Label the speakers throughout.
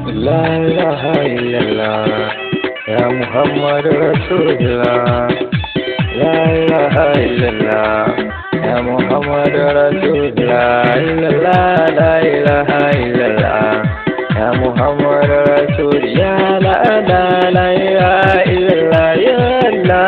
Speaker 1: La ilaha illallah ya Muhammad Rasulullah. La ilaha illallah ya Muhammad Rasulullah. Illallah, la ilaha illallah ya Muhammad Rasulullah. La la la ilaha illallah ya la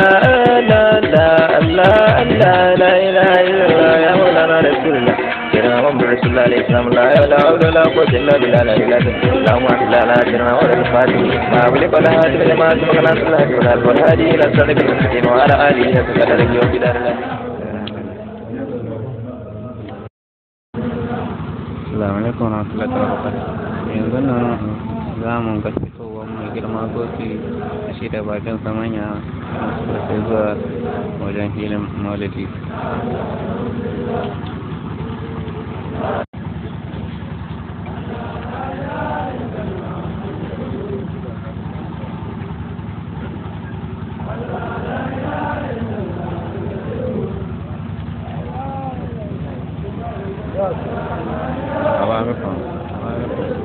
Speaker 1: la la la la la ilaha illallah ya Maulana Rasulullah. سيدنا محمد رسول الله عليه السلام. لا حول ولا قوة إلا بالله لا إله إلا اللهم صل على سيدنا محمد الفاتح ما أغلق ولا هادي لما سبق ناصر الهدي ولا الهادي إلى صراطك المستقيم وعلى آله وصحبه وسلم.
Speaker 2: Assalamu alaikum warahmatullahi wabarakatuh. Yanzu nan za mu ga fitowar mai girma gosi a shi da bakin samanya da sai zuwa wajen filin maulidi. Alaikum. Alaikum.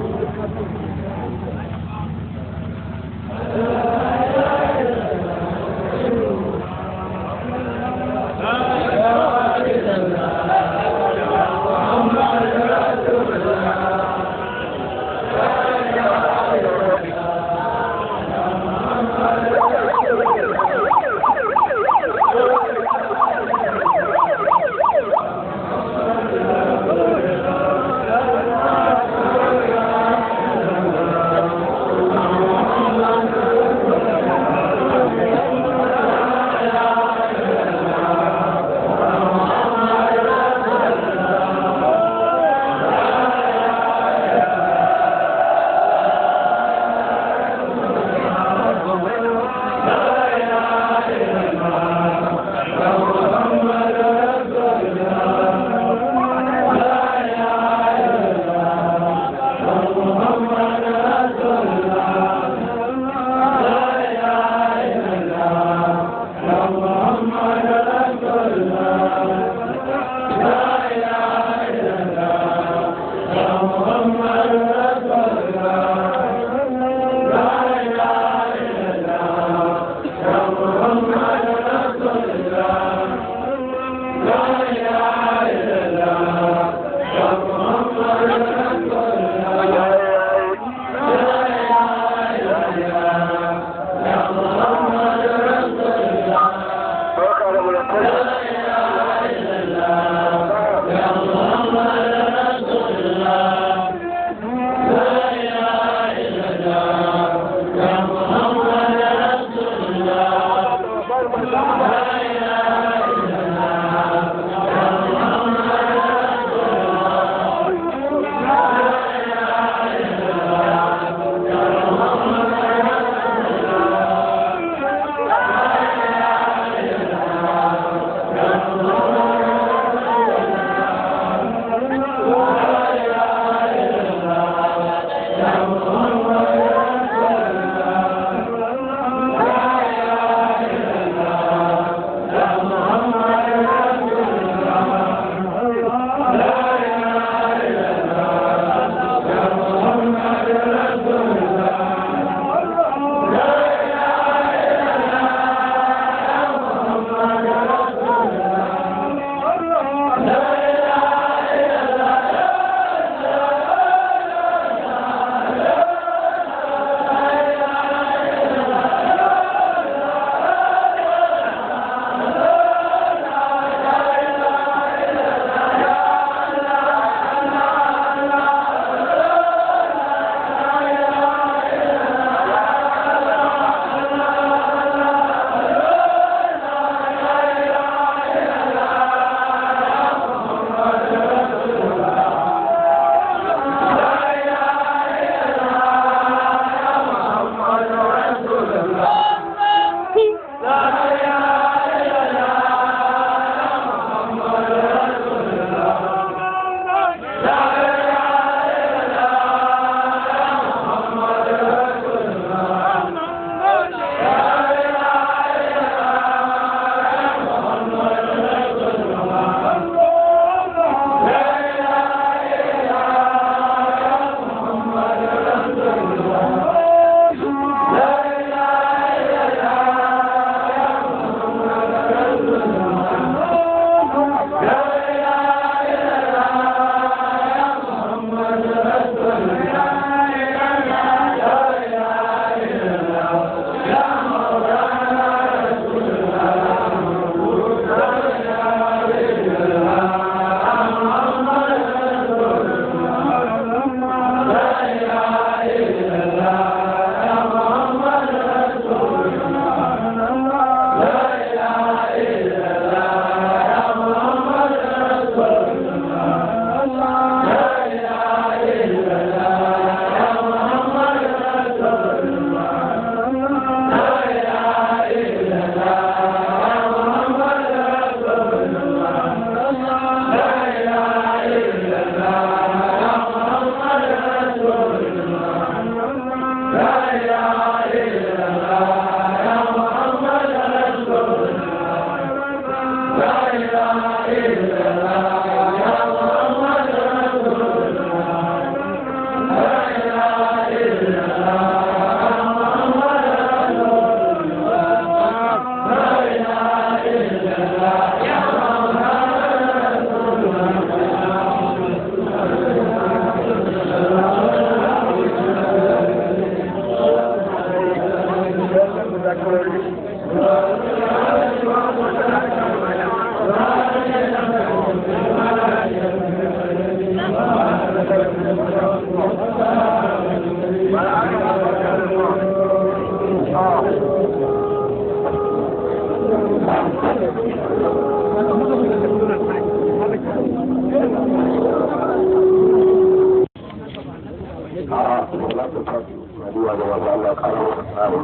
Speaker 3: zuwa ga wanda Allah ya kara masa tsaro.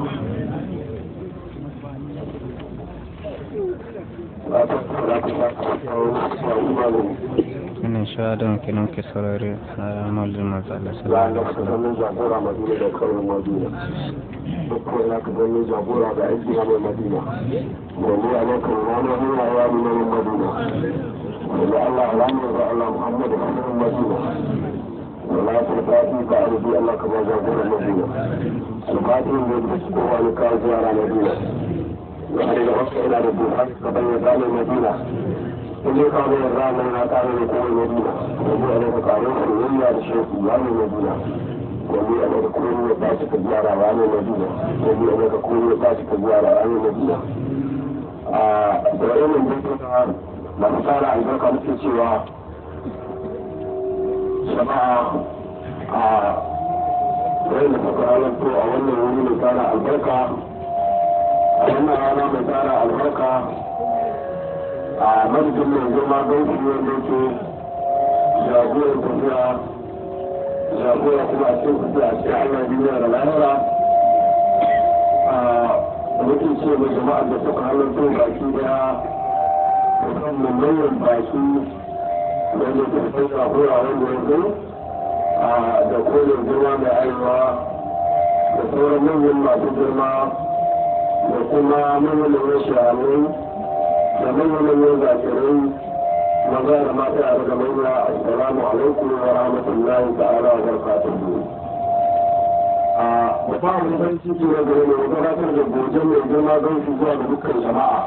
Speaker 2: Wannan shahadar kenan ke saurare na maulidin manzo Allah sallallahu alaihi wasallam.
Speaker 3: Jagora Madina da karin Madina. Dukkan ya ka gani jagora da aiki na mai Madina. Wanda ya maka wani nuna ya nuna mai Madina. Wanda Allah ya nuna da Allah Muhammadu hannun Madina. Wala ta fati ka arzi Allah ka ba jagora Madina. Alfati ne da su kowa ne kawo ziyara Madina. Ya hari da wasu ina da duha ka bayyana gane Madina. In dai ka bayyana gane na kare da kowa Madina. Wanda ya ka kare soyayya da shauki ya ne Madina. Wanda ya ka kowa ya tashi ka ziyara ya ne Madina. Wanda ya ka kowa ya tashi ka ziyara ya ne Madina. A da wannan dukkan masu tsara albarka muke cewa jama'a a wanda suka halarto a wannan wuri mai tsara albarka a wannan rana mai tsara albarka a madadin mai girma gaisu wanda yake jagoran tafiya jagora kuma a cikin tafiya a cikin Allah duniya da lahira a muke ce mai jama'ar da suka halarto baki daya musamman manyan baki wanda ke kai jagora wanda ya zo da kolin girma mai aiwa da sauran manyan masu girma da kuma manyan manyan shahararru da manyan manyan zakirai maza da mata a daga manya assalamu alaikum wa rahmatullahi ta'ala wa barakatuhu. A ba mu farin ciki na gare mu gabatar da gojen mai girma don su zuwa ga dukkan jama'a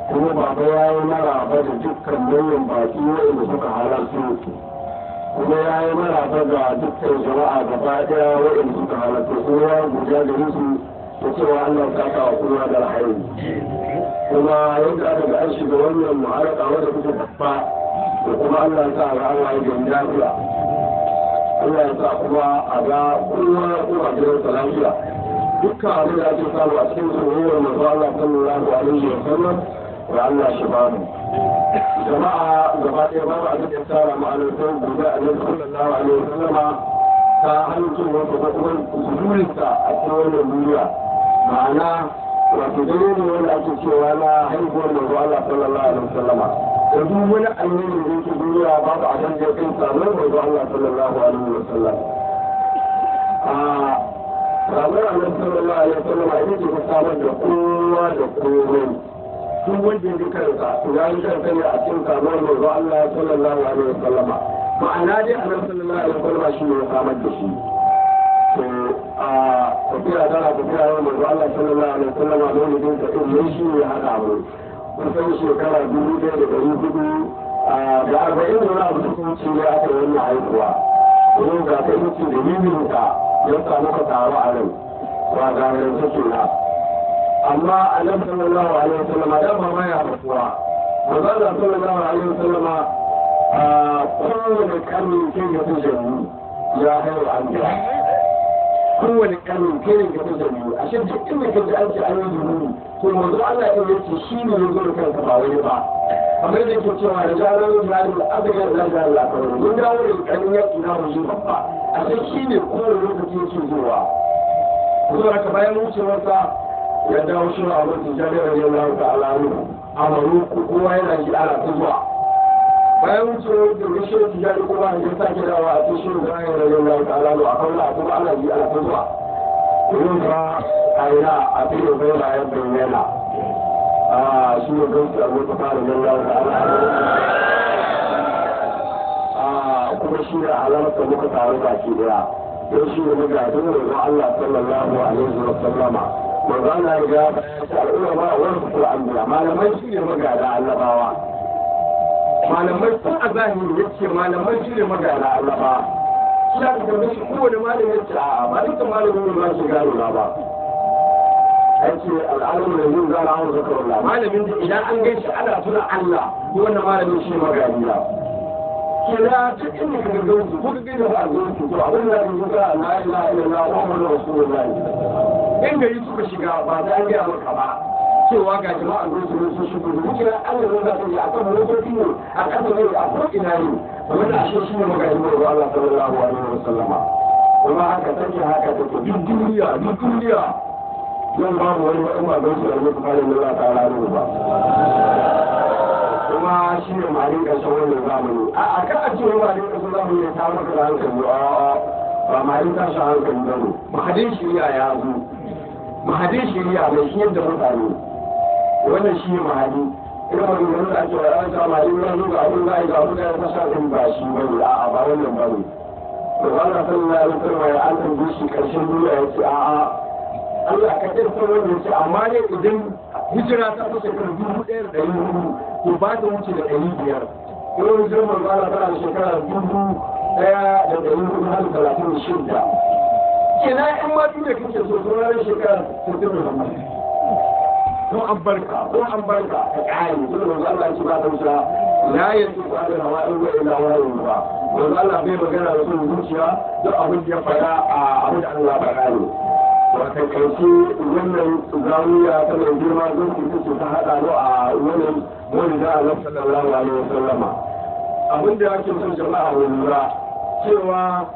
Speaker 3: kuma baba ya yi maraba da dukkan manyan baki waɗanda suka halarta kuma ya yi maraba ga dukkan jama'a gaba ɗaya waɗanda suka halarta kuma ya godiya gare su da cewa Allah ya saka wa kowa da alheri kuma yadda aka ga an shiga wannan mu'araka wadda kuke babba da kuma Allah ya sa ga Allah ya gani lafiya Allah ya sa kuma a ga kowa ya koma gidansa lafiya dukkan abin da ake samu a cikin soyayyar manzo Allah sallallahu alaihi wa sallam wa Allah shi ba mu jama'a gaba ɗaya babu abin da ya tsara mu anan sai gobe annabi sallallahu alaihi wa sallama ta hantun wasu ko kuma zurinsa a cikin wannan duniya ma'ana wato dare ne wanda ake cewa na haihuwar manzo Allah sallallahu alaihi wa sallama da duk wani annabi da yake duniya babu abin da ya kai samuwar manzo Allah sallallahu alaihi wa sallam a samuwar annabi sallallahu alaihi wa sallama ita ce ta samar da kowa da komai duk wanda ya ji kansa ya yi kansa ne a cikin samuwar manzo Allah sallallahu alaihi wa sallama ma'ana dai annabi sallallahu alaihi wa sallama shi ne ya samar da shi to a tafiya tana tafiya yau manzo Allah sallallahu alaihi wa sallama dole sa din shi ne hada mu kusan shekara 1440 da wani abu suka wuce ne aka yi wannan haihuwa domin ga ta wuce dalilin ka ya samu ka taru a nan ba ga yanzu kenan amma annabi sallallahu alaihi wasallam da ba ma ya rasuwa manzo Allah sallallahu alaihi wasallam a kowane karni ke ga tujani ya haihu an biya kowane karni ke ga tujani a shi duk inda ka ji an ce an yi zuhuri to manzo Allah ya ce shi ne ya zo da kansa ba wani ba kamar yadda ke cewa da jarar jihadin azugar da jihar lafarin mun dawo da kanin yaƙi na mu babba a sai shi ne kowane lokaci yake zuwa zuwa ka bayan wucewarsa ya dawo shi a mutum jami'ar yallahu ta'ala a Maroko kowa yana ji ana ta zuwa bayan wucewar da rishiyar tijari kuma ya sake dawa a cikin shirin bayan yallahu ta'ala a kaula kuma ana ji ana ta zuwa irin ba a ina a cikin bai bayan bayyana a shi ne gansu a wata fara yallahu ta'ala a kuma shi ne halarta muka taru baki daya don shi ne magajin manzon Allah sallallahu alaihi wa sallama manzon Allah ya ga al'umma wani su anbiya malamai shi ne magada annabawa malamai sun a zahiri yace malamai shi ne magada annabawa shi aka tambaye shi kowane malami yace a'a ba dukkan malami ne ba shi gano na ba yace al'alamu da yin zara an zakarullah malamin da idan an gaishe ana tuna Allah ko wannan malamin shi magadi na kira duk inda ka ga su ko ka ga ba a su to abin da ka ga la ilaha illallah muhammadu rasulullah in gari suka shiga ba ta an gaya maka ba cewa ga jama'a sun su sun shigo duk kira Allah ne za su yi akan motoci ne a kasa ne a ko ina ne wannan ashe shi ne magadi ne ga Allah sallallahu alaihi wasallama Kuma haka take, haka take duk duniya, duk duniya yau babu wani wa'in ba gausu da mutu fara Allah ta rano ba. Kuma shi ne malin ƙarshen wannan zamani. A kan a ce malin ƙarshen zamani ya ta maka da hankali, a ba malin tashin hankali ba ne. Mahadin shiriya ya zo, mahadin shiriya mai shi yadda mutane, wannan shi ne mahadi. Ina maganganun da ake wa cewa malin ya zo ga abin da ga abin da ya tasha hankali ba shi ba ne, a'a ba wannan ba ne. To Allah sallallahu alaihi wasallam ya an tambaye shi ƙarshen duniya, ya ce a'a Allah ka ɗin san wanda ya ce, amma ne idan hijira ta fi shekara 1400 to ba ta wuce da 500. Yau hijirar manzo Allah tana da shekara 1436. Kenan in ma duniya kake so to ranar shekara 64. Ko an barka, ko an barka ka ƙare, tunda manzo Allah ya ce ba ta wuce la yanzu ku ala hawa in wa ila wahayin ba. Manzo Allah bai magana da son zuciya, duk abin da ya faɗa a abin da Allah faɗa ne. Wata ƙarshe wannan zawiya ta mai girma zan ita ce ta haɗa mu a wannan wani da Allah sallallahu alaihi wasallama. Abin da ake son jama'a mu lura cewa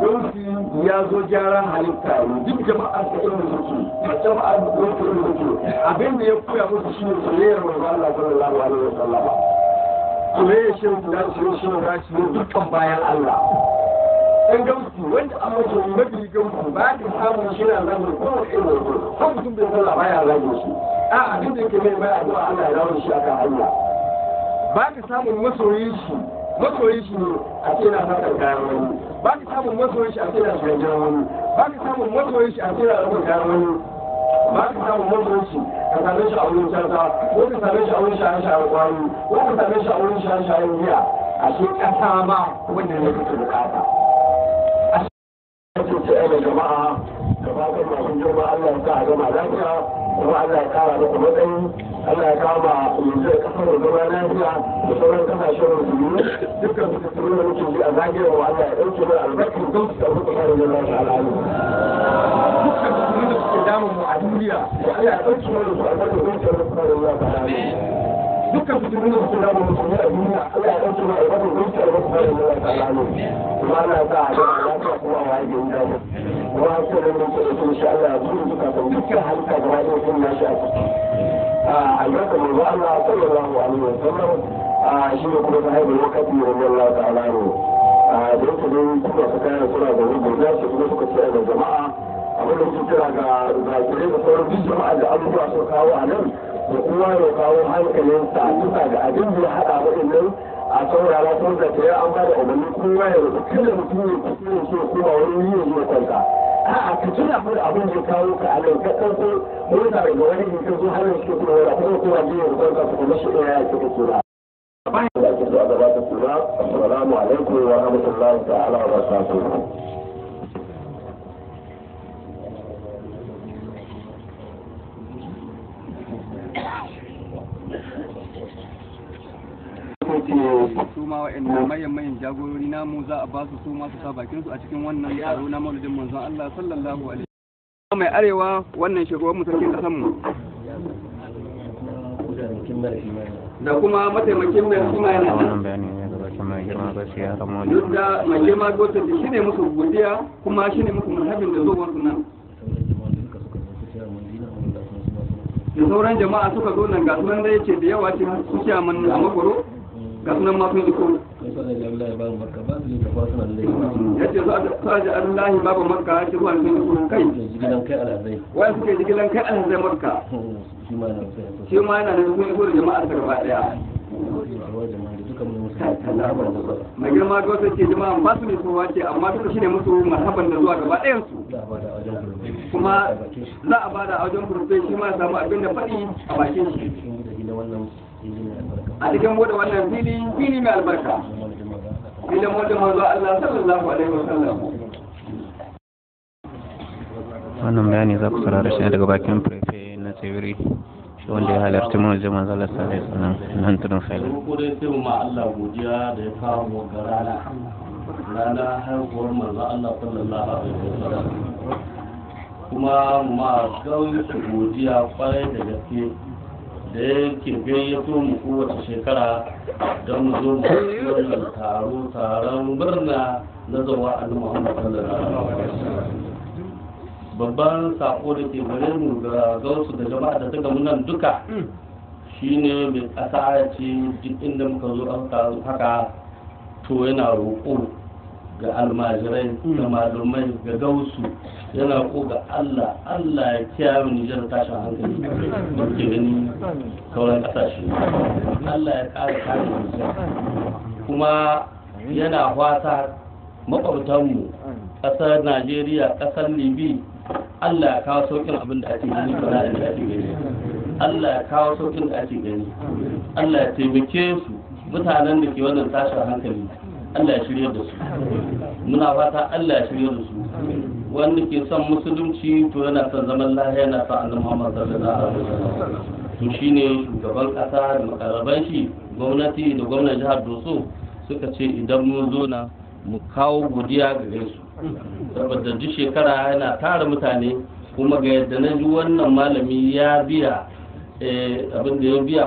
Speaker 3: gausi ya zo gyaran halitta ne, duk jama'a ta irin suke, duk jama'a da irin suke, abin da ya koya musu shine soyayyar manzo Allah sallallahu alaihi wasallama, soyayyar shehu da shehu da shi dukkan bayan Allah. Dan gausi wanda an mace mabi gausi ba ka samun shi na zagin kowane irin wato, ko mutum bai sallah baya zagin shi, a abin da yake mai baya addu'a Allah ya dawo da shi akan hanya. Ba ka samun masoyin shi, masoyin shi ne a ce na saka kayan wani, ba ka samun masoyin shi a ce na shiga gidan wani, ba ka samun masoyin shi a ce na ɗaukar kayan wani, ba ka samun masoyin shi ka same shi a wurin caca, ko ka same shi a wurin shaye-shayen kwari, ko ka same shi a wurin shaye-shayen giya. Ashe ƙasa ma wannan ne kake bukata. Ce da jama'a da fatan masu girma Allah ya sa a gama lafiya, kuma Allah ya kara muku matsayi, Allah ya kama yanzu da kasar da zama lafiya da sauran kasashen musulmi, dukkan su tattaro da muke ji a zagayar wa Allah ya ɗauke mana albarkar don su ɗauki kusa da Allah ta'ala. Dukkan su da suke damun mu a duniya, Allah ya ɗauke mana su albarkar don su ɗauki kusa da Allah ta'ala. Dukkan fitinin da suke damun musulmi a duniya, Allah ya ɗauke mana albarkar don su ɗauki kusa da Allah ta'ala. Kuma Allah ya sa a gama lafiya kuma a waye gari lafiya. Kuma sai da muke da insha Allah ya zuwa zukatan dukkan halitta gaba ɗaya sun nashi a ciki. Albarka manzo Allah sallallahu alaihi wa sallam, shi ne kuma sahibul waqti radiyallahu ta'ala anhu. Da yake dai kuma su kayan suna da wuri da su kuma suka ce ga jama'a abin da suke kira ga zakirai da sauran duk jama'a da abubuwa suka kawo a nan, da kowa ya kawo hankalinsa bisa ga abin da ya haɗa waɗannan a saurara, kuma da tare an ba da umarni kowa ya rubu, kada mutum ya kusa ya ce kowa wani wuri ya zo kwanta. A'a, ka tuna fa da abin da ya kawo ka a nan, ka ɗauko mota daga wani in ka zo har yanzu ke kuma wani kuma kowa je ya kwanta su kuma shi ɗaya ya ce kake ba. Da ake so a gabatar suna, assalamu alaikum wa rahmatullahi ta'ala wa barakatuhu.
Speaker 4: Su ma wa'annan mayan mayan jagorori namu za a ba su su ma su sa bakin su a cikin wannan taro na maulidin manzon Allah sallallahu alaihi mai arewa, wannan shugaban mu sarkin kasan mu da kuma mataimakin mai suna yana nan.
Speaker 2: Wannan bayani ne daga bakin mai girma gaskiya ramoni.
Speaker 4: Duk da mai girma gwamnati shine musu godiya kuma shine musu marhabin da zuwan su nan da sauran jama'a suka zo nan, ga sunan da yake da yawa ce su ciyaman a makoro, ga sunan ma sun iso. Ya ce su aji Allahi babu Makka, ya ce zuwa sun iso kai wai suke jigilan kai alhazai Makka, shi ma yana nan sun iso da jama'ar sa gaba daya. Mai girma gwamnati ce jama'a ba su ne sowa ce, amma duka shine musu marhaban da zuwa gaba ɗayan su, kuma za a bada a wajen furfe shi ma ya samu abin da faɗi a bakin shi a cikin bude wannan fili, fili mai albarka, filin wanda manzo Allah sallallahu alaihi wasallam.
Speaker 2: Wannan bayani za ku saurara shi ne daga bakin prefe na Tsibiri, shi wanda ya halarci maulidin manzo Allah sallallahu alaihi wasallam nan tudun Faila.
Speaker 5: Farko dai sai mu ma Allah godiya da ya kawo mu ga rana rana haihuwar manzo Allah sallallahu alaihi wasallam, kuma ma gausu godiya kwarai da gaske Da yake gayyato mu kowace shekara don mu zo mu wannan taro, taron murna na zawa annabi Muhammad sallallahu alaihi wasallam. Babban sako da ke gare mu ga gausu da jama'a da ta gamu nan duka shine mai ƙasa ya ce duk inda muka zo an taru haka, to yana roƙo ga almajirai ga malumai ga gausu, yana roƙo ga Allah, Allah ya kiyaye mu Nijar tashin hankali da muke gani sauran ƙasashe. Allah ya ƙara kare Nijar, kuma yana fata maƙwabtanmu ƙasar Najeriya, ƙasar Libi, Allah ya kawo sauƙin abin da ake gani, bala'in da ake gani. Allah ya kawo sauƙin da ake gani. Allah ya taimake su, mutanen da ke wannan tashin hankali Allah ya shirya da su. Muna fata Allah ya shirya da su. Wanda ke son musulunci to yana son zaman lafiya, yana son annabi Muhammad sallallahu alaihi wasallam. To shine shugaban kasa da makaraban shi, gwamnati da gwamnan jihar Doso suka ce idan mun zo na mu kawo godiya gare su, saboda duk shekara yana tara mutane. Kuma ga yadda na ji wannan malami ya biya abin da ya biya,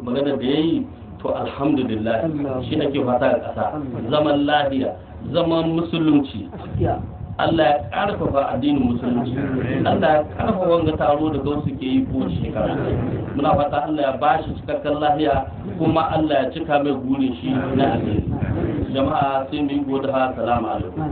Speaker 5: magana da ya yi, to alhamdulillah, shi ake fata a ƙasa, zaman lafiya, zaman musulunci. Allah ya karfafa addinin musulunci, Allah ya karfafa wanga taro da gausu ke yi kowace shekara. Muna fata Allah ya bashi cikakken lafiya, kuma Allah ya cika mai burin shi na alheri. Jama'a, sai mu yi godiya. Salamu alaikum.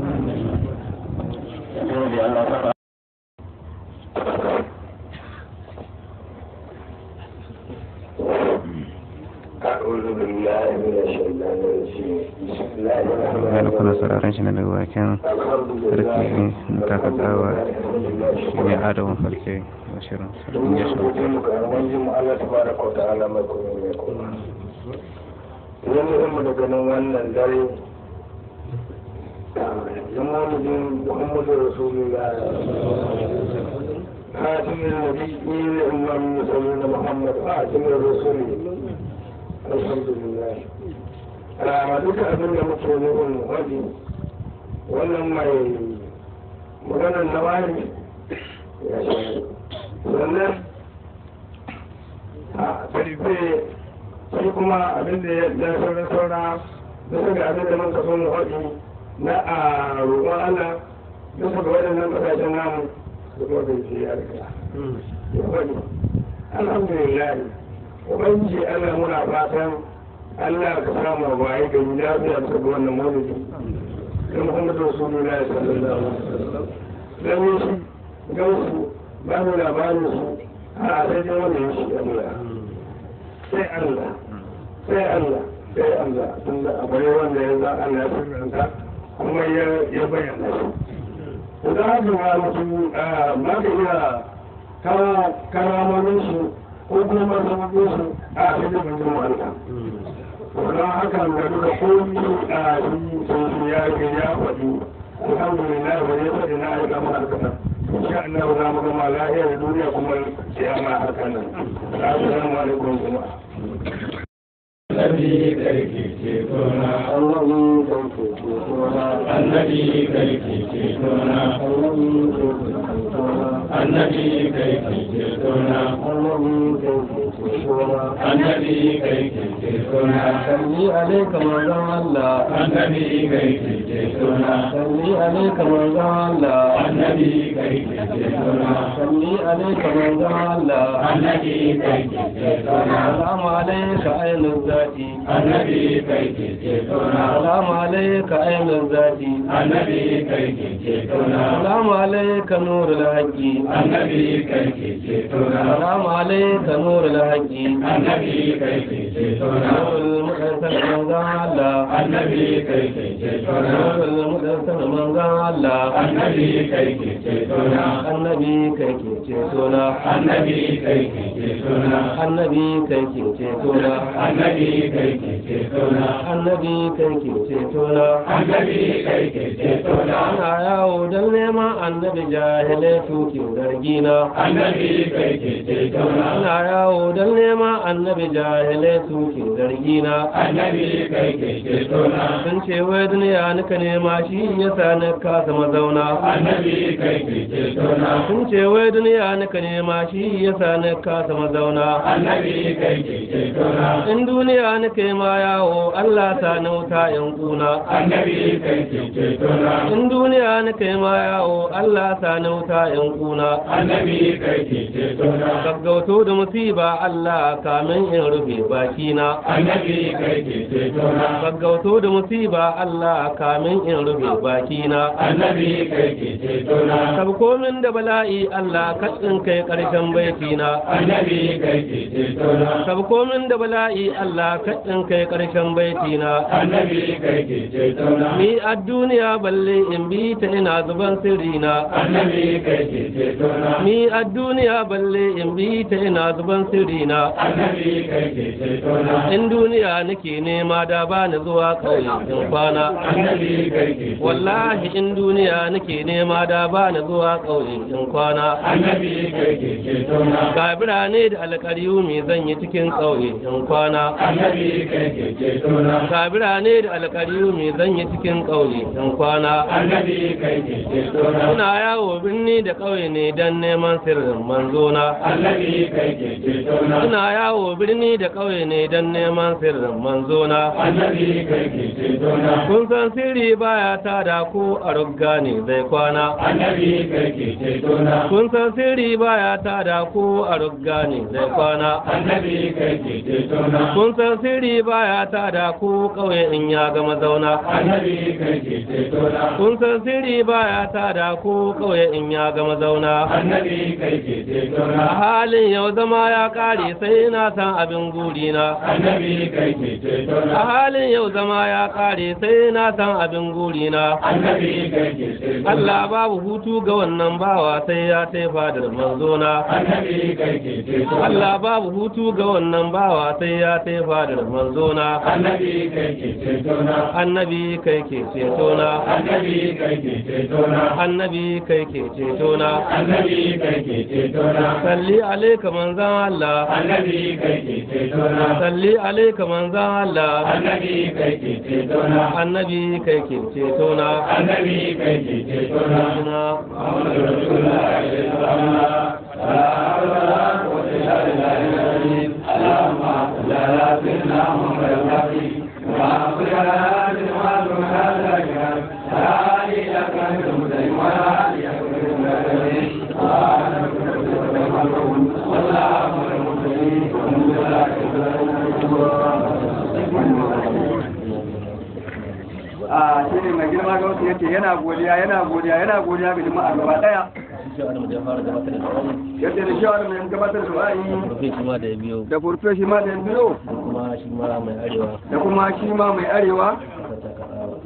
Speaker 1: أعوذ بالله من الشيطان الرجيم. بسم الله الرحمن
Speaker 2: Yana kuna
Speaker 1: الرحيم.
Speaker 2: Sauraron shi ne daga bakin sarki na Takatsawa, shi ne Adamu Falke Bashirin, sarkin
Speaker 1: Domin
Speaker 2: Gashuwa.
Speaker 1: gode mu ga Ubangijin mu Allah tabaraka wa ta'ala mai komai mai komai. Wani mu daga nan wannan dare na maulidin Muhammadu Rasulullah خاتم النبيين إمام المرسلين محمد خاتم الرسول. Alhamdulillah. A duka abin da muke nufin wadi, wannan mai maganar na wani ya shi sannan a karfe sai kuma abin da ya da saura bisa ga abin da muka so mu haɗi na a roƙon Allah bisa ga waɗannan ƙasashen namu da kuma bai ce ya riga ya faɗi. Alhamdulillah, Ubangiji Allah, muna fatan Allah ka samu waye gari lafiya bisa ga wannan maulidi da Muhammadu Rasulullahi sallallahu alaihi wasallam. Dan shi gausu ba mu labarin su, a sai dai wanda ya shi Allah, sai Allah, sai Allah, sai Allah, tunda akwai wanda ya za Allah ya sirranta kuma ya bayyana shi. Idan haka ma mutum ba ka iya kawo karamomin su ko kuma martabobin su, a sai dai banjin mu Allah. Don haka ga duka komi a shi sun ya ga ya faɗi. Alhamdulillah, ba ya faɗi na aika mu harkar, insha Allah za mu gama lahiya da duniya kuma kiyama haka nan. Assalamu alaikum jama'a.
Speaker 6: Annabi karki cetona.
Speaker 1: Annabi karki cetona.
Speaker 6: Annabi karki cetona.
Speaker 1: Annabi karki cetona.
Speaker 6: Annabi karki cetona.
Speaker 1: Annabi karki cetona.
Speaker 6: Annabi karki cetona.
Speaker 1: Salli alaika manzon Allah.
Speaker 6: Annabi karki cetona.
Speaker 1: Salli alaika manzon Allah.
Speaker 6: Annabi karki cetona.
Speaker 1: Salli alaika manzon Allah.
Speaker 6: Annabi karki cetona.
Speaker 1: Salamu alaika ainihin zati.
Speaker 6: Annabi karki cetona.
Speaker 1: Salamu alaika ainihin zati.
Speaker 6: Annabi karki cetona.
Speaker 1: Salamu alaika nurul haqqi.
Speaker 6: Annabi karki cetona.
Speaker 1: Salamu alaika nurul haqqi.
Speaker 6: Annabi karki cetona.
Speaker 1: Nurul mudassar manzon Allah.
Speaker 6: Annabi karki cetona.
Speaker 1: Nurul mudassar manzon Allah.
Speaker 6: Annabi karki cetona.
Speaker 1: Annabi kai ke cetona.
Speaker 6: Annabi karki cetona.
Speaker 1: Annabi kai ke cetona.
Speaker 6: Annabi karki cetona.
Speaker 1: Annabi kai ke cetona.
Speaker 6: Annabi karki cetona.
Speaker 1: Ana yawo don neman annabi, jahilai suke zargina.
Speaker 6: Annabi karki cetona.
Speaker 1: Ana yawo don
Speaker 5: Dan nema annabi jahilai suke zargina.
Speaker 6: Annabi kai ke cetona.
Speaker 5: Sun ce wai duniya nika nema shi yasa na kasa mazauna.
Speaker 6: Annabi kai ke cetona.
Speaker 5: Sun ce wai duniya nika nema shi yasa na kasa mazauna.
Speaker 6: Annabi kai ke cetona.
Speaker 5: In duniya nika ma yawo Allah sa na wuta yan kuna.
Speaker 6: Annabi kai ke cetona.
Speaker 5: In duniya nika ma yawo Allah sa na wuta yan kuna.
Speaker 6: Annabi kai ke cetona.
Speaker 5: Gaggauto da musiba Allah kamin in rufe bakina.
Speaker 6: Annabi kai ke cetona.
Speaker 5: Gaggauto da musiba Allah kamin in rufe bakina.
Speaker 6: Annabi kai ke cetona.
Speaker 5: Sabkomin da bala'i Allah kaɗin kai ƙarshen baitina.
Speaker 6: Annabi kai ke cetona.
Speaker 5: Sabkomin da bala'i Allah kaɗin kai ƙarshen baitina.
Speaker 6: Annabi kai ke cetona.
Speaker 5: Ni a duniya balle in bi ta ina zuban sirrina.
Speaker 6: Annabi kai ke cetona.
Speaker 5: Ni a duniya balle in bi ta ina zuban sirrina.
Speaker 6: Annabi kai ke cetona.
Speaker 5: In duniya nake nema da ba ni zuwa ƙauye in kwana.
Speaker 6: Annabi kai ke cetona.
Speaker 5: Wallahi in duniya nake nema da ba ni zuwa ƙauye in kwana.
Speaker 6: Annabi kai ke cetona.
Speaker 5: Ga birane da alƙaryu me zan yi cikin ƙauye in kwana.
Speaker 6: Annabi kai ke cetona.
Speaker 5: Ga birane da alƙaryu me zan yi cikin ƙauye in kwana.
Speaker 6: Annabi kai ke cetona.
Speaker 5: Ina yawo birni da ƙauye ne don neman sirrin manzona.
Speaker 6: Annabi kai ke cetona.
Speaker 5: Ina yawo birni da ƙauye ne don neman sirrin manzona.
Speaker 6: Annabi kai ke cetona.
Speaker 5: Kun san sirri baya tada ko a rugga ne zai kwana.
Speaker 6: Annabi kai ke cetona.
Speaker 5: Kun san sirri baya tada ko a rugga ne zai kwana.
Speaker 6: Annabi kai ke cetona.
Speaker 5: Kun san sirri baya tada ko ƙauye in ya gama zauna.
Speaker 6: Annabi kai ke cetona.
Speaker 5: Kun san sirri baya tada ko ƙauye in ya gama zauna.
Speaker 6: Annabi kai ke
Speaker 5: A
Speaker 6: cetona.
Speaker 5: halin yau zama ya ƙare sai na san abin gurina.
Speaker 6: Annabi kai ke
Speaker 5: A
Speaker 6: cetona.
Speaker 5: halin yau zama ya ƙare sai na san abin gurina.
Speaker 6: Annabi kai ke cetona.
Speaker 5: Allah babu hutu ga wannan bawa sai ya taifa da manzona.
Speaker 6: Annabi kai ke cetona.
Speaker 5: Allah babu hutu ga wannan bawa sai ya taifa da manzona.
Speaker 6: Annabi kai ke cetona.
Speaker 5: Annabi kai ke cetona.
Speaker 6: Annabi kai ke cetona.
Speaker 5: Annabi kai ke cetona.
Speaker 6: Annabi kai ke cetona.
Speaker 5: Salli alaika manzan Allah.
Speaker 6: Annabi kai ke cetona.
Speaker 5: Salli alaika manzan Allah.
Speaker 6: Annabi kai ke cetona.
Speaker 5: Annabi kai ke cetona.
Speaker 6: Annabi kai ke cetona.
Speaker 5: Na
Speaker 6: Muhammadu Rasulullah la hawla wala quwwata illa billah. Allahumma salli ala sayyidina Muhammad al-Fatih wa ala alihi wa
Speaker 4: A shi ne mai girma gausu ya ce yana godiya, yana godiya, yana godiya ga jama'a gaba daya.
Speaker 5: Shi Adam da ya fara gabatar da jawabi.
Speaker 4: Yadda da shawar mai gabatar da wa'ayi.
Speaker 5: Rufe shi ma da ya biyo.
Speaker 4: Da furfe shi ma da ya biyo.
Speaker 5: Da kuma shi ma mai arewa.
Speaker 4: Da kuma shi ma mai arewa.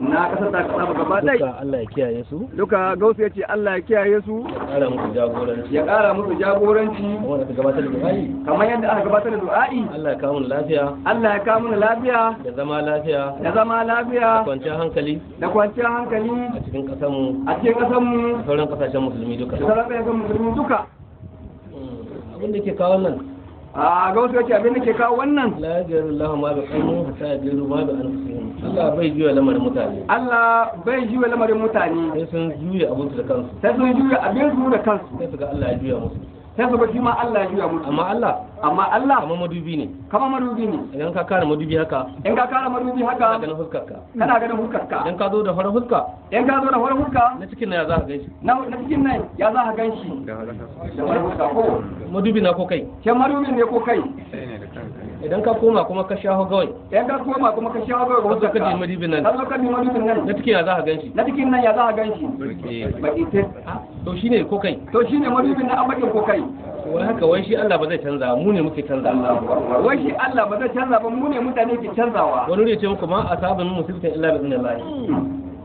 Speaker 4: Na kasar ta kasa ba gaba ɗaya.
Speaker 5: Duka Allah ya kiyaye su.
Speaker 4: Duka gausu ya ce Allah ya kiyaye su.
Speaker 5: Ya ƙara musu jagoranci.
Speaker 4: Ya ƙara musu jagoranci.
Speaker 5: Kamar yadda aka gabatar da du'a'i.
Speaker 4: Kamar yadda aka gabatar da du'a'i.
Speaker 5: Allah ya kawo mu lafiya.
Speaker 4: Allah ya kawo mu lafiya.
Speaker 5: Da zama lafiya.
Speaker 4: Da zama lafiya.
Speaker 5: Da kwanciyar hankali.
Speaker 4: Da kwanciyar hankali.
Speaker 5: A cikin ƙasarmu.
Speaker 4: A cikin ƙasarmu.
Speaker 5: Da sauran ƙasashen musulmi duka.
Speaker 4: Da sauran ƙasashen musulmi duka.
Speaker 5: Abin da ke kawo nan.
Speaker 4: A gausu ya ce abin da ke kawo wannan.
Speaker 5: La yaghayyiru Allahu ma bi qaumin hatta yaghayyiru ma bi anfusihim. Allah bai juya lamarin mutane.
Speaker 4: Allah bai juya lamarin mutane.
Speaker 5: Sai sun juya abin su da kansu.
Speaker 4: Sai sun juya abin su da kansu.
Speaker 5: Sai su ga Allah ya juya musu.
Speaker 4: Sai su ga shi ma Allah ya juya musu.
Speaker 5: Amma Allah.
Speaker 4: Amma Allah.
Speaker 5: Kamar madubi ne.
Speaker 4: Kamar madubi ne.
Speaker 5: Idan ka kare madubi haka.
Speaker 4: In ka kare madubi haka.
Speaker 5: Kana ganin fuskarka.
Speaker 4: Kana ganin fuskarka.
Speaker 5: Idan ka zo da farar fuska.
Speaker 4: In ka zo da farar fuska.
Speaker 5: Na cikin nan ya za ka ganshi.
Speaker 4: Na cikin nan ya za ka ganshi. Da farar fuska ko.
Speaker 5: Madubi na ko kai.
Speaker 4: Ke madubi ne ko kai.
Speaker 5: Idan ka koma kuma ka shaho gawai.
Speaker 4: Idan ka koma kuma ka shaho gawai.
Speaker 5: Ka zo ka ji madubin nan.
Speaker 4: Ka zo ka ji madubin nan.
Speaker 5: Na cikin ya za ka ganshi.
Speaker 4: Na cikin nan ya za ka ganshi. Baki te.
Speaker 5: To shine ko kai.
Speaker 4: To shine madubin nan an bakin ko kai.
Speaker 5: Wai haka wai shi Allah ba zai canza mu ne muke canza.
Speaker 4: Wai shi Allah ba zai canza ba mu ne mutane ke canzawa.
Speaker 5: Wani ne ce muku ma asabun musibatin illa bi idnillah.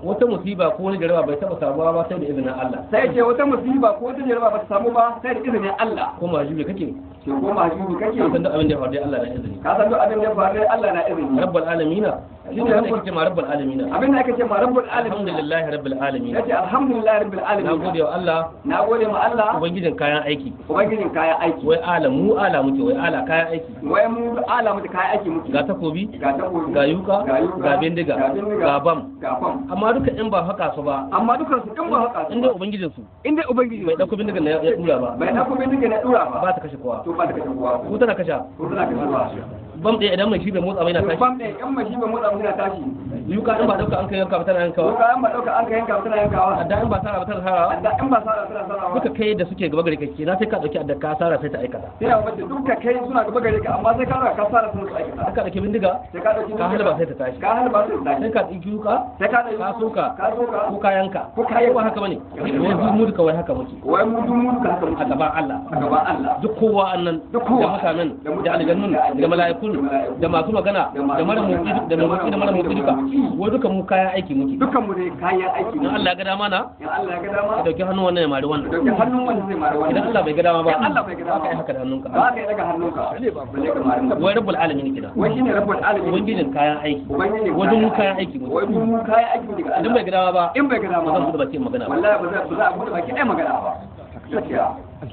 Speaker 5: Wata musiba ko wani jaraba bai taba samuwa ba sai da izinin Allah.
Speaker 4: Sai ce wata musiba ko wata jaraba ba ta samu ba sai da izinin Allah.
Speaker 5: Ko majubi kake?
Speaker 4: Ce ko majubi kake?
Speaker 5: Ka san duk abin da ya faru dai Allah na izini.
Speaker 4: Ka san duk abin da ya faru dai Allah na izini.
Speaker 5: Rabbul alamina. Shi ne wanda ake ce ma rabbul alamin.
Speaker 4: Abin da ake ce ma rabbul alamin.
Speaker 5: Alhamdulillahi rabbil alamin.
Speaker 4: Yace alhamdulillahi rabbil alamin.
Speaker 5: Na gode wa Allah.
Speaker 4: Na gode ma Allah.
Speaker 5: Ubangijin kayan aiki.
Speaker 4: Ubangijin kayan aiki.
Speaker 5: Wai ala mu ala muke, wai ala kayan aiki.
Speaker 4: Wai mu ala muke kayan aiki muke.
Speaker 5: Ga takobi,
Speaker 4: ga takobi,
Speaker 5: ga yuka, ga bindiga, ga bam,
Speaker 4: ga bam.
Speaker 5: Amma duka in ba haka su ba.
Speaker 4: Amma dukan su in ba haka su.
Speaker 5: Inda ubangijin su.
Speaker 4: Inda ubangijin
Speaker 5: bai dauko bindigan na ya dura ba.
Speaker 4: Bai dauko bindigan na dura ba.
Speaker 5: Ba ta kashe kowa.
Speaker 4: To ba ta kashe kowa.
Speaker 5: Ko tana kashe.
Speaker 4: Ko tana kashe kowa.
Speaker 5: Bam ɗaya idan mai shi bai motsa ba yana tashi.
Speaker 4: Bam ɗaya in mai shi bai motsa ba yana tashi.
Speaker 5: Yuka in ba dauka an kai yanka ba tana yankawa.
Speaker 4: Yuka in ba dauka an kai yanka ba tana yankawa.
Speaker 5: Adda in ba sara ba tana sarawa.
Speaker 4: Adda in ba sara tana sarawa.
Speaker 5: Duka kai da suke gaba gare ka kenan sai ka dauki adda ka sara sai ta aikata.
Speaker 4: Sai a bace duka kai suna gaba gare ka amma sai ka ka sara sun su aikata.
Speaker 5: Ka dauki bindiga.
Speaker 4: Sai ka dauki
Speaker 5: ka halba sai ta tashi.
Speaker 4: Ka halba sai ta tashi.
Speaker 5: Sai ka dauki yuka.
Speaker 4: Sai ka dauki
Speaker 5: ka soka.
Speaker 4: Ka soka.
Speaker 5: Ko ka yanka.
Speaker 4: Ko ka yanka.
Speaker 5: Ko haka bane. Wai mu duka wai haka muke.
Speaker 4: Wai mu duk mu duka haka muke.
Speaker 5: A gaban Allah.
Speaker 4: A gaban Allah.
Speaker 5: Duk kowa annan.
Speaker 4: Duk kowa.
Speaker 5: Da mutanen da aljannun da mala'ikun da masu magana da mara motsi da mai motsi da mara motsi duka. Wai duka mu kayan aiki muke.
Speaker 4: Dukan mu ne kayan aiki.
Speaker 5: In Allah ya ga dama na.
Speaker 4: In Allah ya ga dama.
Speaker 5: Ya dauki hannun wannan ya mari wannan.
Speaker 4: Dauki hannun wannan zai mari wannan.
Speaker 5: Idan Allah bai ga dama ba.
Speaker 4: Idan Allah bai ga dama.
Speaker 5: Ba ka yi haka da hannunka.
Speaker 4: Ba ka yi daga hannunka. Balle ka mari.
Speaker 5: Wai rabbul alamin kina.
Speaker 4: Wai shine rabbul alamin.
Speaker 5: Ubangijin kayan aiki.
Speaker 4: Ubangijin
Speaker 5: wajen mu kayan aiki muke.
Speaker 4: Wai mu kayan aiki muke.
Speaker 5: Idan bai ga dama ba.
Speaker 4: In bai ga dama
Speaker 5: ba. Zan bude baki magana ba.
Speaker 4: Wallahi ba za a bude baki ai magana ba. Gaskiya.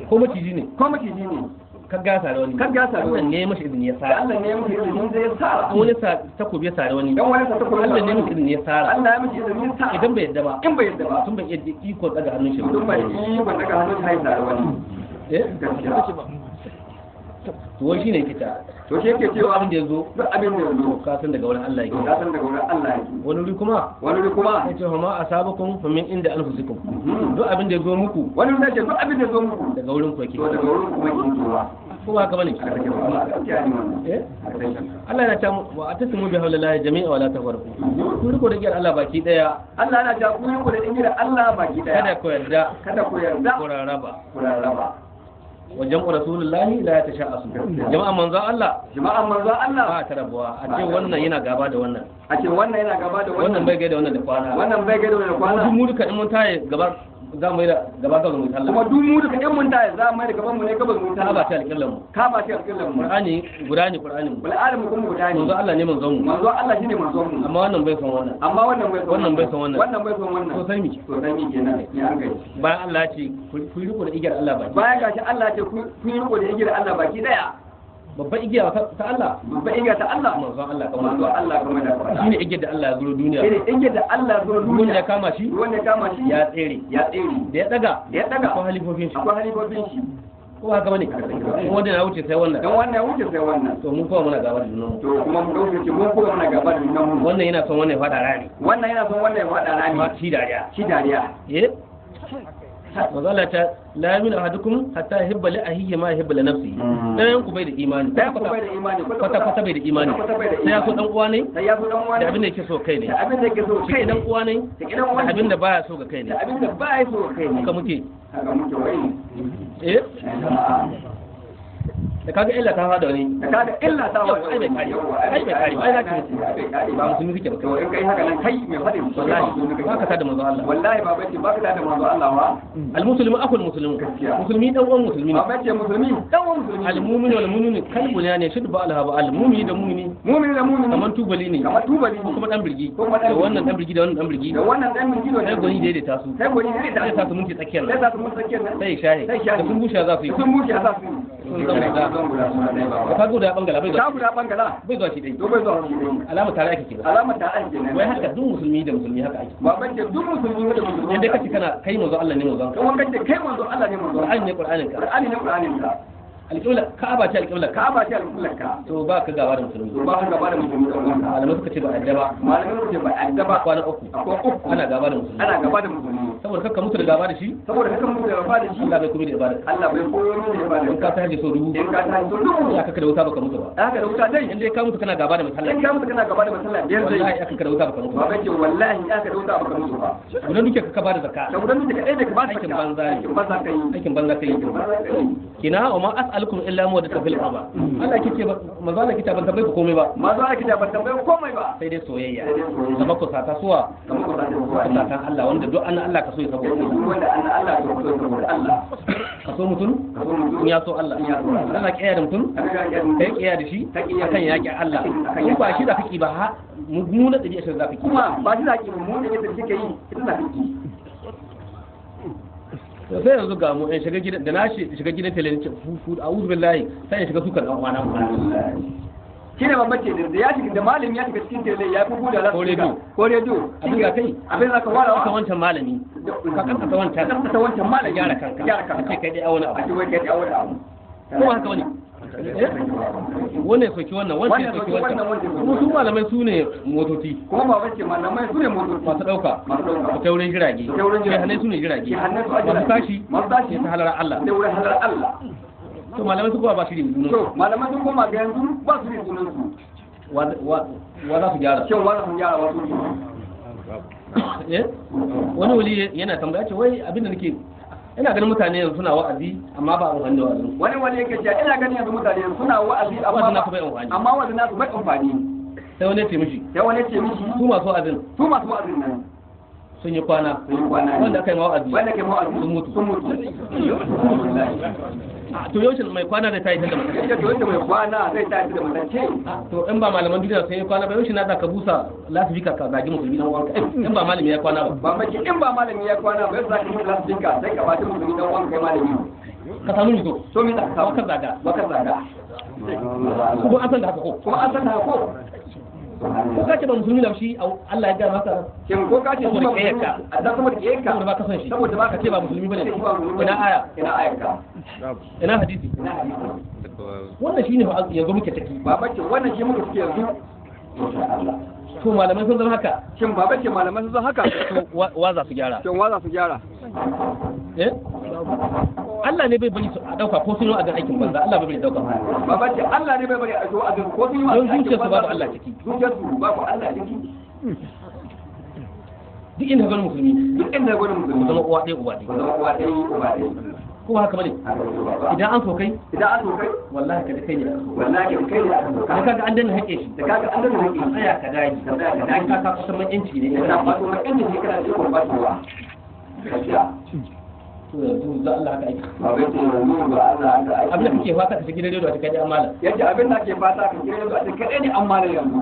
Speaker 5: Ko maciji ne.
Speaker 4: Ko maciji ne.
Speaker 5: Kan gasa da wani.
Speaker 4: Kan gasa da wani.
Speaker 5: Allah ne mashi izini ya sara.
Speaker 4: Allah ne mashi izini zai sara.
Speaker 5: Wani sa takobi ya sara wani.
Speaker 4: Dan wani sa takobi.
Speaker 5: Allah ne mashi izini ya sara.
Speaker 4: Allah ya mashi izini ya sara.
Speaker 5: Idan bai yadda ba.
Speaker 4: In bai yadda ba.
Speaker 5: Tun bai yadda iko daga hannun shi ba.
Speaker 4: Tun bai iko daga hannun shi sara wani.
Speaker 5: Eh?
Speaker 4: Gaskiya.
Speaker 5: To wai shine yake ta.
Speaker 4: To shi yake cewa
Speaker 5: abin da yazo
Speaker 4: duk abin da yazo
Speaker 5: ka san daga wurin Allah yake.
Speaker 4: Ka san daga wurin Allah yake.
Speaker 5: Wani wuri kuma
Speaker 4: wani wuri kuma
Speaker 5: ya ce ma asabakum fa min inda anfusikum. Duk abin da yazo muku
Speaker 4: wani wuri ce duk abin da yazo muku
Speaker 5: daga wurin ku yake.
Speaker 4: To daga wurin ku yake zuwa.
Speaker 5: Ko ba haka bane? Eh? Allah yana ta wa atasimu bi hablillahi jami'a wa la tafarraqu. Ku riko da igiyar Allah baki daya.
Speaker 4: Allah yana ta ku riko da igiyar Allah baki daya.
Speaker 5: Kada ku yarda.
Speaker 4: Kada ku yarda.
Speaker 5: Ku rarraba.
Speaker 4: Ku rarraba.
Speaker 5: Wajen rasulullahi la yatasha'asu. Jama'an manzo Allah.
Speaker 4: Jama'an manzo Allah.
Speaker 5: Ba ta rabuwa. A ce wannan yana gaba da wannan.
Speaker 4: A ce wannan yana gaba da wannan.
Speaker 5: Wannan bai gaida wannan da kwana.
Speaker 4: Wannan bai gaida wannan da kwana.
Speaker 5: Duk mu duka in mun taye gaba za mu yi da gaba gaba mu sallah.
Speaker 4: Kuma duk mu duka in mun taye za mu yi da gaban mu ne gaba mu sallah.
Speaker 5: Ka ba ta alƙiblan mu.
Speaker 4: Ka ba ta alƙiblan mu.
Speaker 5: Qur'ani guda ne Qur'ani mu.
Speaker 4: Qur'ani mu kuma guda ne.
Speaker 5: Manzo Allah ne manzon mu.
Speaker 4: Manzo Allah shine manzon mu.
Speaker 5: Amma wannan bai son wannan.
Speaker 4: Amma wannan bai son
Speaker 5: wannan bai son wannan.
Speaker 4: Wannan bai son wannan.
Speaker 5: To sai mi.
Speaker 4: To sai mi kenan. Ya an gaji.
Speaker 5: Bayan Allah ya ce ku riko da igiyar Allah baki.
Speaker 4: Bayan gashi Allah ya ce ku riko da igiyar Allah baki daya.
Speaker 5: Babban igiya ta Allah.
Speaker 4: Babban igiya ta Allah.
Speaker 5: Manzon Allah kamar
Speaker 4: manzon Allah kamar da faɗa.
Speaker 5: Shine igiyar da Allah ya zuro duniya.
Speaker 4: Shine igiyar da Allah ya zuro duniya.
Speaker 5: Wanda ya kama shi.
Speaker 4: Wanda ya kama shi.
Speaker 5: Ya tsere.
Speaker 4: Ya tsere.
Speaker 5: Da ya daga.
Speaker 4: Da ya daga.
Speaker 5: Akwai halifofin shi.
Speaker 4: Akwai halifofin shi.
Speaker 5: Ko haka bane? Wanda ya wuce sai wannan.
Speaker 4: Dan wannan ya wuce sai wannan.
Speaker 5: To mun kowa muna gaba da junanmu.
Speaker 4: To kuma mun dauke ce mun kowa muna gaba da junanmu.
Speaker 5: Wannan yana son wannan ya faɗa rami.
Speaker 4: Wannan yana son wannan ya faɗa rami.
Speaker 5: Shi dariya.
Speaker 4: Shi dariya.
Speaker 5: Eh? Manzo Allah ta la yu'minu ahadukum hatta yuhibba li ahihi ma yuhibbu li nafsihi. Dayan ku bai da imani.
Speaker 4: Dayan ku bai da imani.
Speaker 5: Kwata kwata bai da imani. Sai ya so dan uwa ne.
Speaker 4: Sai ya so dan uwa ne.
Speaker 5: Da abin da yake so kai ne.
Speaker 4: Da abin da yake so kai ne.
Speaker 5: Dan uwa ne.
Speaker 4: Da
Speaker 5: abin da baya so ga kai ne.
Speaker 4: Da abin da baya so ga kai ne.
Speaker 5: Haka muke.
Speaker 4: Haka muke wai.
Speaker 5: Eh? Da kaga illa ta fada wani.
Speaker 4: Da kaga illa ta fada
Speaker 5: ai bai kare. Ai bai kare. Ai zaka
Speaker 4: bai kare.
Speaker 5: Ba musulmi kike ba.
Speaker 4: To in kai haka nan kai mai fadin
Speaker 5: wallahi ba ka tada manzo Allah.
Speaker 4: Wallahi ba bace ba ka tada manzo Allah ba.
Speaker 5: Al muslimu akul muslimu. Musulmi dan uwan musulmi ne.
Speaker 4: Ba bace musulmi dan uwan musulmi.
Speaker 5: Al mu'minu wal mu'minu kalbu ne shuddu ba alha ba al mu'mini da mu'mini.
Speaker 4: Mu'mini da mu'mini.
Speaker 5: Kaman tubali ne.
Speaker 4: Kaman tubali ne.
Speaker 5: Kuma dan birgi.
Speaker 4: Kuma dan
Speaker 5: da wannan dan birgi da wannan dan birgi.
Speaker 4: Da wannan dan birgi da
Speaker 5: sai gwani daidaita su.
Speaker 4: Sai gwani daidaita
Speaker 5: su. Sai sa su minti tsakiyar nan.
Speaker 4: Sai sa su minti tsakiyar nan.
Speaker 5: Sai shahe.
Speaker 4: Sai shahe.
Speaker 5: Da sun bushe za su yi.
Speaker 4: Sun bushe za su yi.
Speaker 5: Sun zama guda. Ka guda bangala bai
Speaker 4: zuwa. Ka guda bangala.
Speaker 5: Bai zuwa shi dai.
Speaker 4: To bai zuwa shi dai.
Speaker 5: Alama tare ake kenan.
Speaker 4: Alama tare ake kenan.
Speaker 5: Wai haka duk musulmi da musulmi haka ake.
Speaker 4: Ba bace duk musulmi da musulmi.
Speaker 5: Yadda kace kana kai manzo Allah ne manzon ka.
Speaker 4: Kuma kace kai manzo Allah ne manzon.
Speaker 5: Qur'ani ne Qur'anin ka.
Speaker 4: Qur'ani ne Qur'anin ka.
Speaker 5: Alƙibla Ka'aba ce alƙibla
Speaker 4: Ka'aba ce alƙibla ka.
Speaker 5: To ba ka gaba da musulmi.
Speaker 4: To ba ka gaba da musulmi dan uwanka.
Speaker 5: Malamai suka ce ba adda ba.
Speaker 4: Malamai suka ce ba adda ba.
Speaker 5: Kwana uku.
Speaker 4: Akwai uku.
Speaker 5: Ana gaba da musulmi.
Speaker 4: Ana gaba da musulmi.
Speaker 5: Saboda kakka mutu da gaba da shi.
Speaker 4: Saboda kakka mutu da gaba da shi.
Speaker 5: Allah bai komi da ibada.
Speaker 4: Allah bai koyo da ibada.
Speaker 5: In ka tashi so dubu.
Speaker 4: In ka tashi so dubu.
Speaker 5: Ya kakka da wuta baka mutu ba.
Speaker 4: Haka da wuta dai.
Speaker 5: In dai ka mutu kana gaba da musallah.
Speaker 4: In ka mutu kana gaba da musallah biyar dai.
Speaker 5: Wallahi aka da wuta baka mutu
Speaker 4: ba. Ba ce wallahi aka da wuta baka mutu ba.
Speaker 5: Gudan duke ka bada zakka.
Speaker 4: Da gudan duke ka dai ka bada zakka.
Speaker 5: Aikin banza ne.
Speaker 4: Aikin banza kai.
Speaker 5: Aikin banza kai. Kina wa ma as'alukum illa mawaddata fil qurba. Allah kike ba manzo Allah kike ban tambaye ku komai ba.
Speaker 4: Manzo Allah kike ban tambaye komai ba.
Speaker 5: Sai dai soyayya. Kamar ku sata suwa.
Speaker 4: Kamar ku sata suwa.
Speaker 5: Satan Allah wanda duk annan Allah ka so ya saboda
Speaker 4: Allah. Wanda annan Allah ka so ya saboda Allah.
Speaker 5: Ka so mutum?
Speaker 4: Ka so mutum.
Speaker 5: In ya so Allah.
Speaker 4: In ya so Allah.
Speaker 5: Kana kiyaye da mutum?
Speaker 4: Kai
Speaker 5: Kai kiyaye da shi akan yaki Allah. In ba shi da kake ba ha
Speaker 7: Mummunar ɗabi'a shi za ka ki.
Speaker 4: Kuma ba shi zaki mummunar ɗabi'a da kike yi ita za ka ki.
Speaker 7: To sai yanzu ga mu in shiga gidan da na shiga gidan tele ce fufu a'udhu billahi sai in shiga sukan dan uwana.
Speaker 4: Shi ne bambanci da ya shiga da malami ya shiga cikin tele ya fufu da
Speaker 7: ko rediyo
Speaker 4: ko rediyo
Speaker 7: abin ga kai
Speaker 4: abin za ka fara
Speaker 7: ka wancan malami ka karkata wancan
Speaker 4: ka karkata wancan malami
Speaker 7: gyara kanka
Speaker 4: gyara kanka
Speaker 7: ce kai dai a wani abu
Speaker 4: a ce wai kai dai a wani abu
Speaker 7: ko haka wani wannan soki wannan wannan soki wannan kuma su malamai su ne motoci
Speaker 4: kuma ba bace malamai su ne motoci
Speaker 7: masu dauka
Speaker 4: masu dauka
Speaker 7: ta wurin jirage
Speaker 4: ta wurin jirage
Speaker 7: hannai su ne jirage
Speaker 4: masu
Speaker 7: tashi
Speaker 4: masu tashi
Speaker 7: ta halar Allah
Speaker 4: ta wurin halar Allah
Speaker 7: to malamai su kuma ba su ribu
Speaker 4: to malamai sun koma ga yanzu ba su ribu su
Speaker 7: wa za su gyara
Speaker 4: shin wa za su gyara wasu
Speaker 7: eh wani wali yana tambaya ce wai abinda nake ina ganin mutane yanzu suna wa'azi amma ba amfani da wa'azin
Speaker 4: wani wani yake cewa ina ganin yanzu mutane yanzu suna wa'azi amma
Speaker 7: nasu bai amfani
Speaker 4: amma wa'azin nasu bai amfani
Speaker 7: sai wani ya ce mishi
Speaker 4: sai wani ya ce mishi
Speaker 7: su masu wa'azin
Speaker 4: su masu wa'azin nan
Speaker 7: sun yi kwana
Speaker 4: sun yi kwana
Speaker 7: wanda aka yi wa'azi
Speaker 4: wanda aka yi wa'azi
Speaker 7: sun mutu
Speaker 4: sun mutu
Speaker 7: to yaushe mai kwana zai tayi da matacce
Speaker 4: yace to yaushe mai kwana zai tayi da matacce
Speaker 7: to in ba malaman duniya sun yi kwana ba yaushe na za ka busa lasifika ka zagi musulmi dan uwanka in ba malami ya kwana ba
Speaker 4: ba mace in ba malami ya kwana ba za ka mutu lasifika sai ka bata musulmi dan uwanka kai malami
Speaker 7: ka samu ni to
Speaker 4: to me za ka samu
Speaker 7: ka zaga
Speaker 4: ka zaga
Speaker 7: kuma an san da haka ko
Speaker 4: kuma an san da haka ko
Speaker 7: ko ka ce ba musulmi na shi Allah ya ga maka
Speaker 4: shin ko ka ce
Speaker 7: saboda kiyarka
Speaker 4: a da saboda kiyarka
Speaker 7: saboda ba ka son shi
Speaker 4: saboda ba
Speaker 7: ka ce ba musulmi bane
Speaker 4: ina
Speaker 7: aya
Speaker 4: ina ayarka
Speaker 7: ina hadisi
Speaker 4: ina hadisi
Speaker 7: wannan shine yanzu muke ciki
Speaker 4: baba ce wannan shi muke ciki yanzu
Speaker 7: to malamai sun zama haka
Speaker 4: shin baba ce malamai sun zama haka
Speaker 7: to wa za su gyara
Speaker 4: shin wa za su gyara
Speaker 7: eh Allah ne bai bari su a dauka ko sun yi wa'azin aikin banza Allah bai bari dauka
Speaker 4: baba ce Allah ne bai bari a wa'azin ko sun yi wa'azin
Speaker 7: don zuciyarsu babu Allah ciki
Speaker 4: zuciyarsu babu Allah ciki
Speaker 7: duk inda ganin musulmi
Speaker 4: duk inda ganin musulmi
Speaker 7: zama uwa ɗaya uba ɗaya
Speaker 4: zama uwa ɗaya uba ɗaya
Speaker 7: ko haka bane idan an so kai
Speaker 4: idan an so kai
Speaker 7: wallahi ka kai ne
Speaker 4: wallahi ka kai ne aka so
Speaker 7: da kaga an danna haƙe shi
Speaker 4: da kaga an danna haƙe
Speaker 7: ka tsaya ka dage
Speaker 4: ka tsaya ka dage
Speaker 7: ka ka kusan man yanci ne
Speaker 4: ka fato man yanci ne kana da ikon fatowa gaskiya
Speaker 7: to yanzu za Allah haka aiki
Speaker 4: ba bai ce yanzu ba Allah haka aiki
Speaker 7: abin da kake fata ka shiga gidan rediyo a cikin amala
Speaker 4: yace abin da ake fata ka shiga rediyo a cikin kadai ne amala yanzu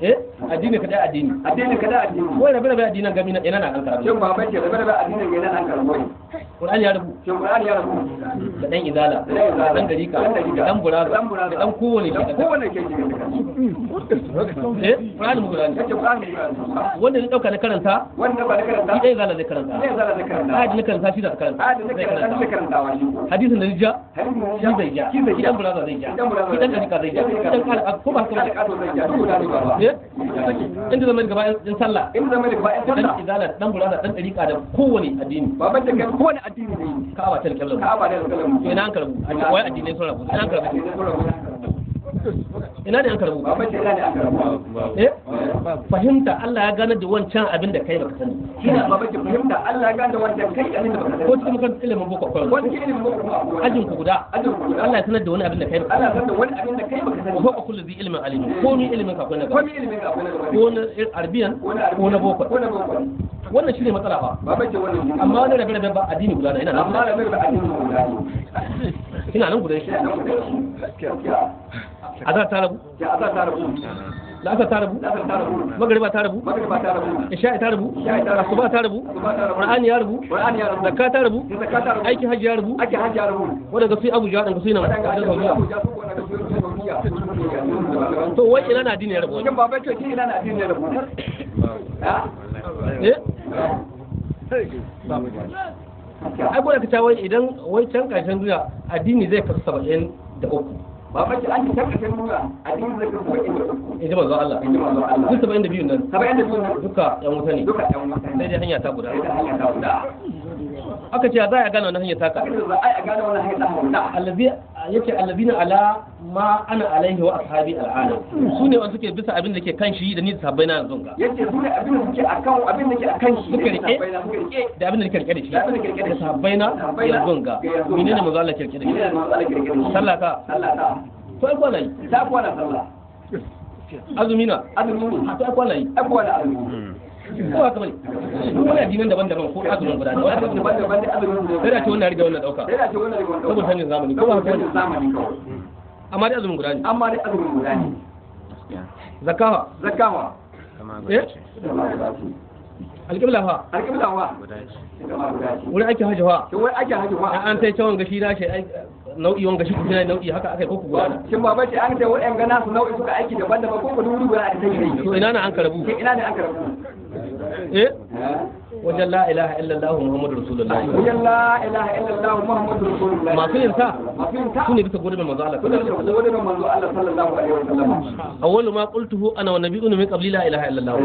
Speaker 7: eh addini kada addini
Speaker 4: addini kada addini
Speaker 7: wai rabe rabe addinan gami na ina na an karatu
Speaker 4: shin ba bai ce rabe rabe addinin yana an karatu
Speaker 7: Qur'ani ya rubu
Speaker 4: shin Qur'ani ya rubu
Speaker 7: da dan izala
Speaker 4: da
Speaker 7: dan dariƙa da dan buraza da dan kowane
Speaker 4: ke kowane ke
Speaker 7: eh Qur'ani mu Qur'ani
Speaker 4: yace Qur'ani mu Qur'ani
Speaker 7: wanda ne dauka na karanta
Speaker 4: wanda ba na karanta
Speaker 7: shi dan izala zai karanta
Speaker 4: zai izala zai karanta
Speaker 7: ayat na karanta shi zai karanta
Speaker 4: ayat na karanta shi karantawa shi
Speaker 7: hadisin da ja
Speaker 4: shi
Speaker 7: zai ja
Speaker 4: shi zai ja
Speaker 7: dan buraza zai ja
Speaker 4: dan buraza
Speaker 7: dan dariƙa zai ja dan kala ko ba haka
Speaker 4: ba zai ja duk guda ne ba
Speaker 7: eh inda zama gaba in sallah
Speaker 4: inda zama gaba in sallah
Speaker 7: dan izala dan buraza dan dariƙa da kowane addini
Speaker 4: baban da kai kowane addini ne
Speaker 7: ka'aba ta alƙibla
Speaker 4: ka'aba ne alƙibla
Speaker 7: to ina an karbu a wai addinai sun rabu ina an karbu ina ne an karbu
Speaker 4: baban ce ina ne an karbu
Speaker 7: eh fahimta Allah ya gane da wancan abin da kai baka sani
Speaker 4: ina baban ce fahimta Allah ya gane da wancan kai abin da baka sani
Speaker 7: ko cikin makarantar ilimin boko akwai
Speaker 4: ko cikin ilimin boko kuma akwai
Speaker 7: ajin ku guda
Speaker 4: ajin ku guda
Speaker 7: Allah ya sanar da wani abin da kai baka
Speaker 4: Allah ya sanar da wani abin da kai baka sani
Speaker 7: ko kullu zi ilmin alim ko ni ilimin ka akwai na
Speaker 4: ko ni ilimin ka akwai na gaba
Speaker 7: ko na arabiyan ko na boko
Speaker 4: ko na boko
Speaker 7: wannan shine matsala fa
Speaker 4: baban ce wannan shine
Speaker 7: amma wani rabe rabe ba addini guda ne ina nan
Speaker 4: amma rabe rabe addini guda ne
Speaker 7: ina nan guda shi azhar ta rabu
Speaker 4: ya azhar ta rabu
Speaker 7: la'asar ta rabu
Speaker 4: la'asar ta rabu
Speaker 7: magriba ta rabu
Speaker 4: magriba ta rabu
Speaker 7: isha'i ta rabu
Speaker 4: isha'i ta rabu
Speaker 7: asuba ta rabu
Speaker 4: asuba ta rabu
Speaker 7: qur'ani ya rabu
Speaker 4: qur'ani ya rabu
Speaker 7: zakka ta rabu
Speaker 4: zakka ta rabu
Speaker 7: aikin hajji ya rabu
Speaker 4: aikin hajji ya rabu
Speaker 7: wanda su Abuja wadanda su nan
Speaker 4: wadanda
Speaker 7: wadanda
Speaker 4: su
Speaker 7: Saudiya
Speaker 4: Abuja su wadanda su Saudiya
Speaker 7: to wai ina na addini ya rabu
Speaker 4: shin baba ce ina na addini ya rabu ha
Speaker 7: eh ai ko da ka wai idan wai can karshen duniya addini zai kasu 73
Speaker 4: baba ce an ci can karshen duniya addini zai kasu 73
Speaker 7: in ji manzo Allah
Speaker 4: in ji manzo Allah
Speaker 7: duk 72 nan
Speaker 4: 72 nan
Speaker 7: duka yan wuta ne
Speaker 4: duka yan wuta ne
Speaker 7: sai dai hanya ta guda
Speaker 4: sai dai hanya ta guda
Speaker 7: aka ce za a gane wannan hanyar taka
Speaker 4: aka ce za a gane wannan hanyar taka guda
Speaker 7: allazi yace allazina ala ma ana alaihi wa ashabi al'ana su ne wanda suke bisa abin da ke kan shi da ni da sahabbai na yanzu ga
Speaker 4: yace su ne abin da suke akan abin da ke akan shi
Speaker 7: suka rike
Speaker 4: suka rike
Speaker 7: da abin da ke rike da shi
Speaker 4: da abin da ke rike da
Speaker 7: da sahabbai na yanzu ga menene manzo Allah ke rike da shi
Speaker 4: menene manzo Allah ke rike da shi
Speaker 7: sallah ta
Speaker 4: sallah ta
Speaker 7: to ai kwana yi
Speaker 4: ta kwana sallah
Speaker 7: azumi na
Speaker 4: azumi ne
Speaker 7: to ai kwana yi
Speaker 4: ai kwana azumi
Speaker 7: ko haka bane duk wani addinan daban-daban ko azumin guda ne
Speaker 4: wani azumin daban-daban da azumin guda
Speaker 7: sai da ce wannan riga wannan dauka
Speaker 4: sai da ce wannan riga wannan dauka
Speaker 7: saboda canjin zamani ko ba haka bane
Speaker 4: zamani kawai
Speaker 7: amma dai azumin guda ne
Speaker 4: amma dai azumin guda ne
Speaker 7: Zakawa.
Speaker 4: Zakawa.
Speaker 7: Eh? Alƙibla fa.
Speaker 4: Alƙibla wa.
Speaker 7: Wurin aikin hajji fa.
Speaker 4: Shin wai aikin hajji fa.
Speaker 7: An sai can gashi na shi nau'i wanga shi kuma nau'i haka akai ko ku gwana.
Speaker 4: Shin baba ce an ce wa'yan gana su nau'i suka aiki daban-daban ko ku wuri guda aka yi.
Speaker 7: To ina na an karabu?
Speaker 4: Ina ne an karabu?
Speaker 7: Eh? Wajen la ilaha illallah Muhammadu Rasulullah.
Speaker 4: Wajen la ilaha illallah Muhammadu Rasulullah.
Speaker 7: Masu yin ta.
Speaker 4: Masu yin ta.
Speaker 7: Su ne bisa gurbin manzo Allah.
Speaker 4: Su ne bisa gurbin manzo Allah sallallahu alaihi wasallam.
Speaker 7: Awwalu ma qultuhu ana wa nabiyyun min qabli la ilaha illallah.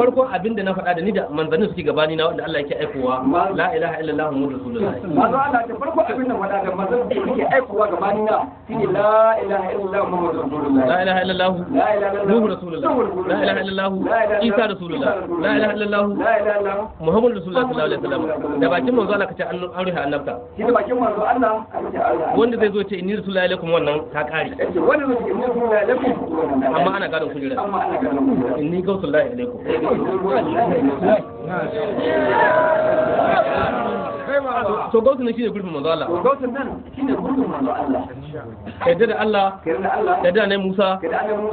Speaker 7: Farkon abin da na faɗa da ni da manzannin suke gabani na wanda Allah yake aikowa la ilaha illallah Muhammadu Rasulullah.
Speaker 4: Manzo Allah ta farko abin da faɗa da manzannin suke aikowa gabani na shine la ilaha illallah Muhammadu Rasulullah.
Speaker 7: La ilaha illallah.
Speaker 4: La ilaha illallah.
Speaker 7: Nuhu Rasulullah. La ilaha illallah. Isa Rasulullah. La ilaha illallah.
Speaker 4: La ilaha illallah.
Speaker 7: Muhammadu Rasulullah sallallahu alaihi wasallam. Da bakin manzo Allah kace an rufe annabta.
Speaker 4: Shi da bakin manzo Allah kace Allah.
Speaker 7: Wanda zai zo ce inni rasulullahi alaikum wannan ta kare.
Speaker 4: Yace wanda zai ce inni rasulullahi alaikum.
Speaker 7: Amma ana gadon kujera.
Speaker 4: Amma ana gadon kujera.
Speaker 7: Inni gausulullahi alaikum. To gausun nan shine gurbin manzo Allah.
Speaker 4: To gausun nan shine gurbin manzo Allah.
Speaker 7: Yadda da Allah,
Speaker 4: yadda da Allah,
Speaker 7: yadda da Annabi Musa,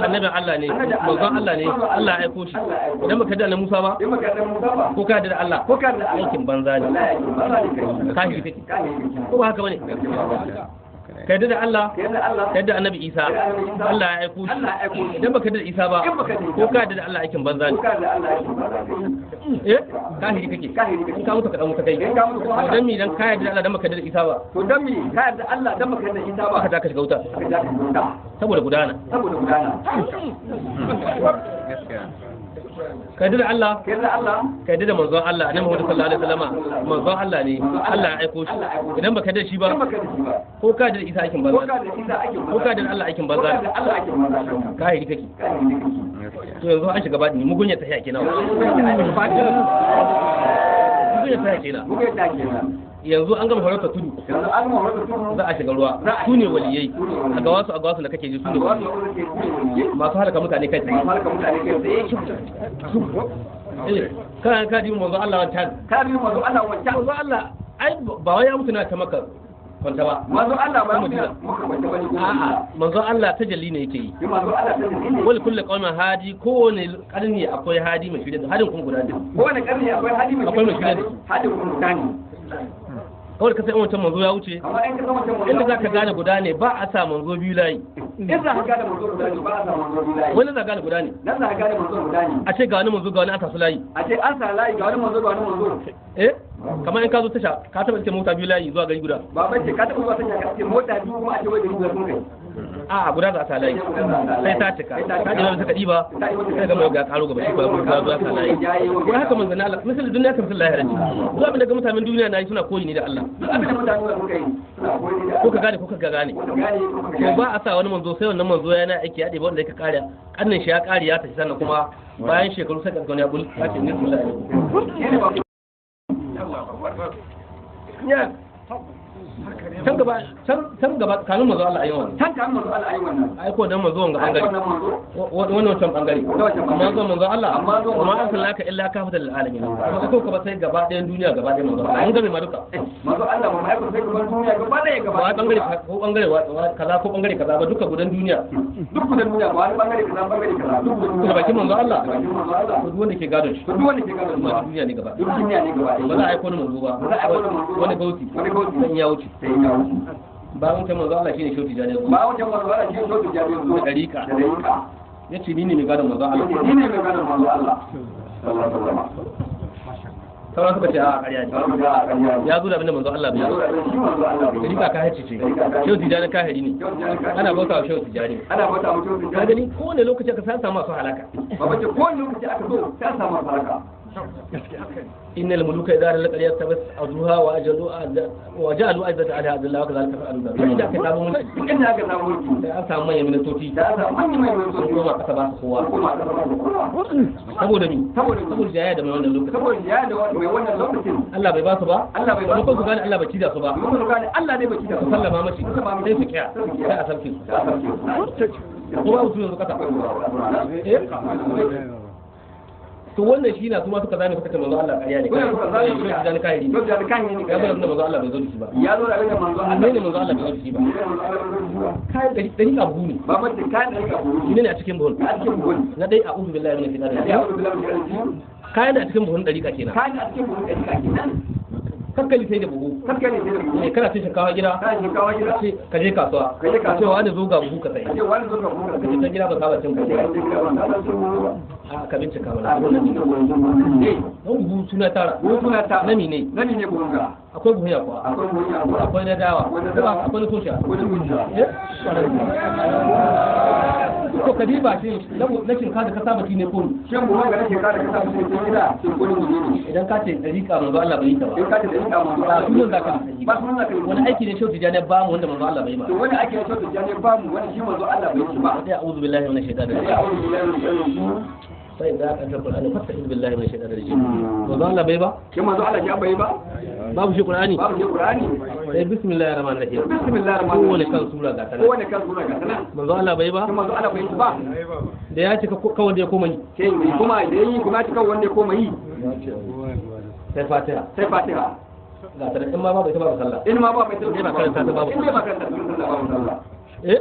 Speaker 7: annabin Allah ne, manzon Allah ne, Allah ya aiko shi. Idan baka da Annabi Musa ba, ko ka yarda da Allah,
Speaker 4: ko ka yarda da Allah,
Speaker 7: aikin banza ne. Kafiri kake. Ko ba haka bane? Ka yarda da Allah, ka yarda da Annabi Isa, Allah ya aiko shi. Idan baka yarda da Isa ba, ko ka yarda da Allah aikin banza ne. Eh, kafiri kake. In ka mutu ka dan wuta kai. Dan mi dan ka yarda da Allah dan baka yarda da Isa ba.
Speaker 4: To dan mi ka yarda Allah dan baka yarda da Isa ba.
Speaker 7: Haka za ka shiga wuta. Saboda gudana.
Speaker 4: Saboda gudana.
Speaker 7: Ka yarda da Allah,
Speaker 4: ka yarda Allah,
Speaker 7: ka yarda da manzon Allah, Annabi Muhammad sallallahu alaihi wasallam, manzon Allah ne, Allah ya aiko shi. Idan baka yarda da shi ba, ko ka yarda da Isa aikin banza. Ko ka yarda da Allah aikin banza. Ka yarda kake. To yanzu an shiga badini mugunya ta kenan. Mugunya ta kenan. Yanzu an gama farautar tudu. Za a shiga ruwa. Su ne waliyai. A ga wasu a ga wasu da kake ji su ne waliyai. Masu halaka mutane kai tsaye. Kana ka ji manzo Allah wancan.
Speaker 4: Ka ji manzo Allah wancan.
Speaker 7: Manzo Allah ai ba wai ya mutu na ta maka kwanta ba.
Speaker 4: Manzo Allah ba mutu maka kwanta ba ne.
Speaker 7: A'a manzo Allah tajalli ne yake yi.
Speaker 4: Manzo Allah tajalli ne.
Speaker 7: Wal kullu qaumin hadi, kowane karni akwai hadi mai shirye da hadin kun guda ne.
Speaker 4: Kowane karni akwai hadi mai
Speaker 7: akwai mai shirye da
Speaker 4: hadin kun guda ne.
Speaker 7: Kawai ka sai wancan manzo ya wuce. Inda za ka gane guda ne ba a sa manzo biyu layi.
Speaker 4: In za ka gane manzo guda ne ba a sa manzo biyu layi.
Speaker 7: Wani za gane guda ne.
Speaker 4: Nan za ka gane manzo guda ne.
Speaker 7: A ce ga wani manzo ga wani aka su layi.
Speaker 4: A ce an sa layi ga wani manzo ga wani manzo.
Speaker 7: Eh kamar in ka zo tasha ka taba ce mota biyu layi zuwa gari guda.
Speaker 4: Baban ce ka taba zuwa tasha ka ce mota biyu kuma a ce wai gari guda sun kai.
Speaker 7: A guda za a sa layi. Sai ta cika. Ta ji wani suka ɗiba sai ga mai ga karo gaba shi ba guda zuwa sa layi. Wai haka manzo Allah misali duniya kan sun lahira ce. Duk abin da ga mutanen duniya na yi suna koyi ne da Allah. Ko ka gane ko ka gane. To ba a sa wani manzo sai wannan manzo yana aiki ya ɗiba wanda ya kare kannin shi ya kare ya tafi sannan kuma bayan shekaru sai ka ga wani ya bul ya ce ni rasulullahi. Can gaba can gaba kanun manzo Allah ayi wannan.
Speaker 4: Can kanun manzo Allah ayi wannan.
Speaker 7: Ai ko dan manzo wanga bangare. Wannan wancan bangare. Amma zo manzo Allah amma arsalnaka illa kafatan lil alamin. Ba ko ka ba sai gaba ɗayan duniya gaba ɗayan manzo Allah. Mun game ma duka.
Speaker 4: Manzo Allah ba mai sai gaban duniya gaba ɗaya gaba.
Speaker 7: Ba bangare ko bangare kaza ko bangare kaza ba duka gudan duniya.
Speaker 4: Duk gudan duniya ba wani bangare kaza bangare kaza. Duk gudan duniya.
Speaker 7: Da bakin manzo Allah.
Speaker 4: Bakin manzo Allah.
Speaker 7: Duk wanda ke gadon shi.
Speaker 4: Duk wanda ke gadon shi.
Speaker 7: Duniya ne gaba.
Speaker 4: Duk duniya ne gaba.
Speaker 7: Ba za a aiko ni manzo ba.
Speaker 4: Ba za a aiko ni manzo ba.
Speaker 7: Wani gauti.
Speaker 4: Wani gauti.
Speaker 7: Sai ya wuce.
Speaker 4: Sai ya wuce.
Speaker 7: Ba wancan manzo Allah shine shoti jani.
Speaker 4: Ba wancan manzo Allah shine shoti jani.
Speaker 7: Da dariƙa.
Speaker 4: Da dariƙa.
Speaker 7: Yace ni ne mai gadon manzo Allah.
Speaker 4: Ni ne mai gadon manzo Allah. Sallallahu alaihi wasallam.
Speaker 7: Sauran suka ce a ƙarya ne. Ya zo da abinda manzo Allah bai yi. Dariƙa ka hace ce. Shehu Tijjani kahiri ne. Ana bauta wa Shehu Tijjani.
Speaker 4: Ana bauta wa Shehu Tijjani.
Speaker 7: Ka gani kowane lokaci aka san samu masu halaka.
Speaker 4: Baba ce kowane lokaci aka zo sai samu masu halaka.
Speaker 7: إن الملوك إذا رأوا القرية تبس أرضها وجعلوا عزة أهلها أذلة وكذلك فعلوا ذلك. إذا كتابوا ملك.
Speaker 4: إن كتابوا ملك.
Speaker 7: Da an samu manyan ministoci.
Speaker 4: Da an samu manyan ministoci.
Speaker 7: Kuma kasa ba su kowa. Saboda mi? Saboda jayayya da mai wannan lokacin.
Speaker 4: Saboda jayayya da mai wannan lokacin.
Speaker 7: Allah bai ba su ba.
Speaker 4: Allah bai ba su.
Speaker 7: Kuma su gane Allah bai ci da su ba.
Speaker 4: Kuma su gane Allah ne bai ci da su.
Speaker 7: Sallama mashi. Sai su kiya. Sai a sarki su. Ko ba su yanzu kasa. Eh? To wannan shi na su ma suka zame suka ce manzo Allah ƙarya ne.
Speaker 4: Wannan suka zame
Speaker 7: suka ce kai ne.
Speaker 4: To da kai ne.
Speaker 7: Ya zo da manzo Allah bai zo da shi ba.
Speaker 4: Ya zo da abin da manzo Allah.
Speaker 7: Ne manzo Allah bai zo da shi ba. Kayan ɗari ka buhu ne.
Speaker 4: Ba mace kayan ɗari ka buhu.
Speaker 7: Ne a cikin buhun.
Speaker 4: A cikin buhun.
Speaker 7: Na dai a'udhu billahi minash shaitanir rajim.
Speaker 4: A'udhu billahi minash shaitanir rajim.
Speaker 7: Kayan da a cikin buhun ɗari ka kenan.
Speaker 4: Kayan da a cikin buhun ɗari ka kenan.
Speaker 7: Kakkali sai da buhu.
Speaker 4: Kakkali sai da buhu.
Speaker 7: Ne kana cin shinkafa gida.
Speaker 4: Kana shinkafa gida.
Speaker 7: Ka je kasuwa.
Speaker 4: Ka je kasuwa.
Speaker 7: Ce wani zo ga buhu ka sayi.
Speaker 4: Ce wani zo ga buhu ka
Speaker 7: sayi. Ka gida ba saba cin buhu.
Speaker 4: Ka je gida ba saba cin buhu ba.
Speaker 7: A ka bincika mana.
Speaker 4: A bincika mana.
Speaker 7: Don buhu suna tara.
Speaker 4: Buhu suna tara.
Speaker 7: Nami ne.
Speaker 4: Nami ne buhun ga.
Speaker 7: Akwai buhun yakwa.
Speaker 4: Akwai buhun yakwa.
Speaker 7: Akwai na dawa.
Speaker 4: Akwai na dawa.
Speaker 7: Akwai na tosha.
Speaker 4: Akwai na tosha.
Speaker 7: To ka diba shi na shinkafa da ka saba ci ne ko
Speaker 4: shin buhun ga na shinkafa da ka saba ci ne gida shin ko ne ne
Speaker 7: idan ka ce dariƙa manzo Allah bai yi ta ba
Speaker 4: in ka ce dariƙa manzo Allah
Speaker 7: ba sunan zaka
Speaker 4: ba sunan zaka
Speaker 7: wani aiki ne shehu tijani ba mu wanda manzo Allah bai ba
Speaker 4: to wani aiki ne shehu tijani ba mu wani shi manzo Allah bai yi ba
Speaker 7: sai a'udhu billahi minash shaitanir rajim
Speaker 4: a'udhu billahi minash shaitanir rajim
Speaker 7: sai da ka ta Qur'ani fasta'iz billahi minash shaitanir rajim manzo Allah bai ba
Speaker 4: shi manzo Allah ya bai ba
Speaker 7: babu shi Qur'ani
Speaker 4: babu shi Qur'ani
Speaker 7: sai bismillahir rahmanir rahim
Speaker 4: bismillahir rahmanir rahim
Speaker 7: kowane kan sura ga tana
Speaker 4: kowane kan sura ga tana
Speaker 7: manzo Allah bai ba
Speaker 4: shi manzo Allah bai ba
Speaker 7: da ya cika kawai da ya koma yi
Speaker 4: sai kuma da yi kuma cika wanda ya koma yi
Speaker 7: sai Fatiha
Speaker 4: sai Fatiha
Speaker 7: ga tana in ma babu ita babu sallah
Speaker 4: in ma babu ita
Speaker 7: in ba karanta ta babu
Speaker 4: in ba karanta ta babu sallah
Speaker 7: eh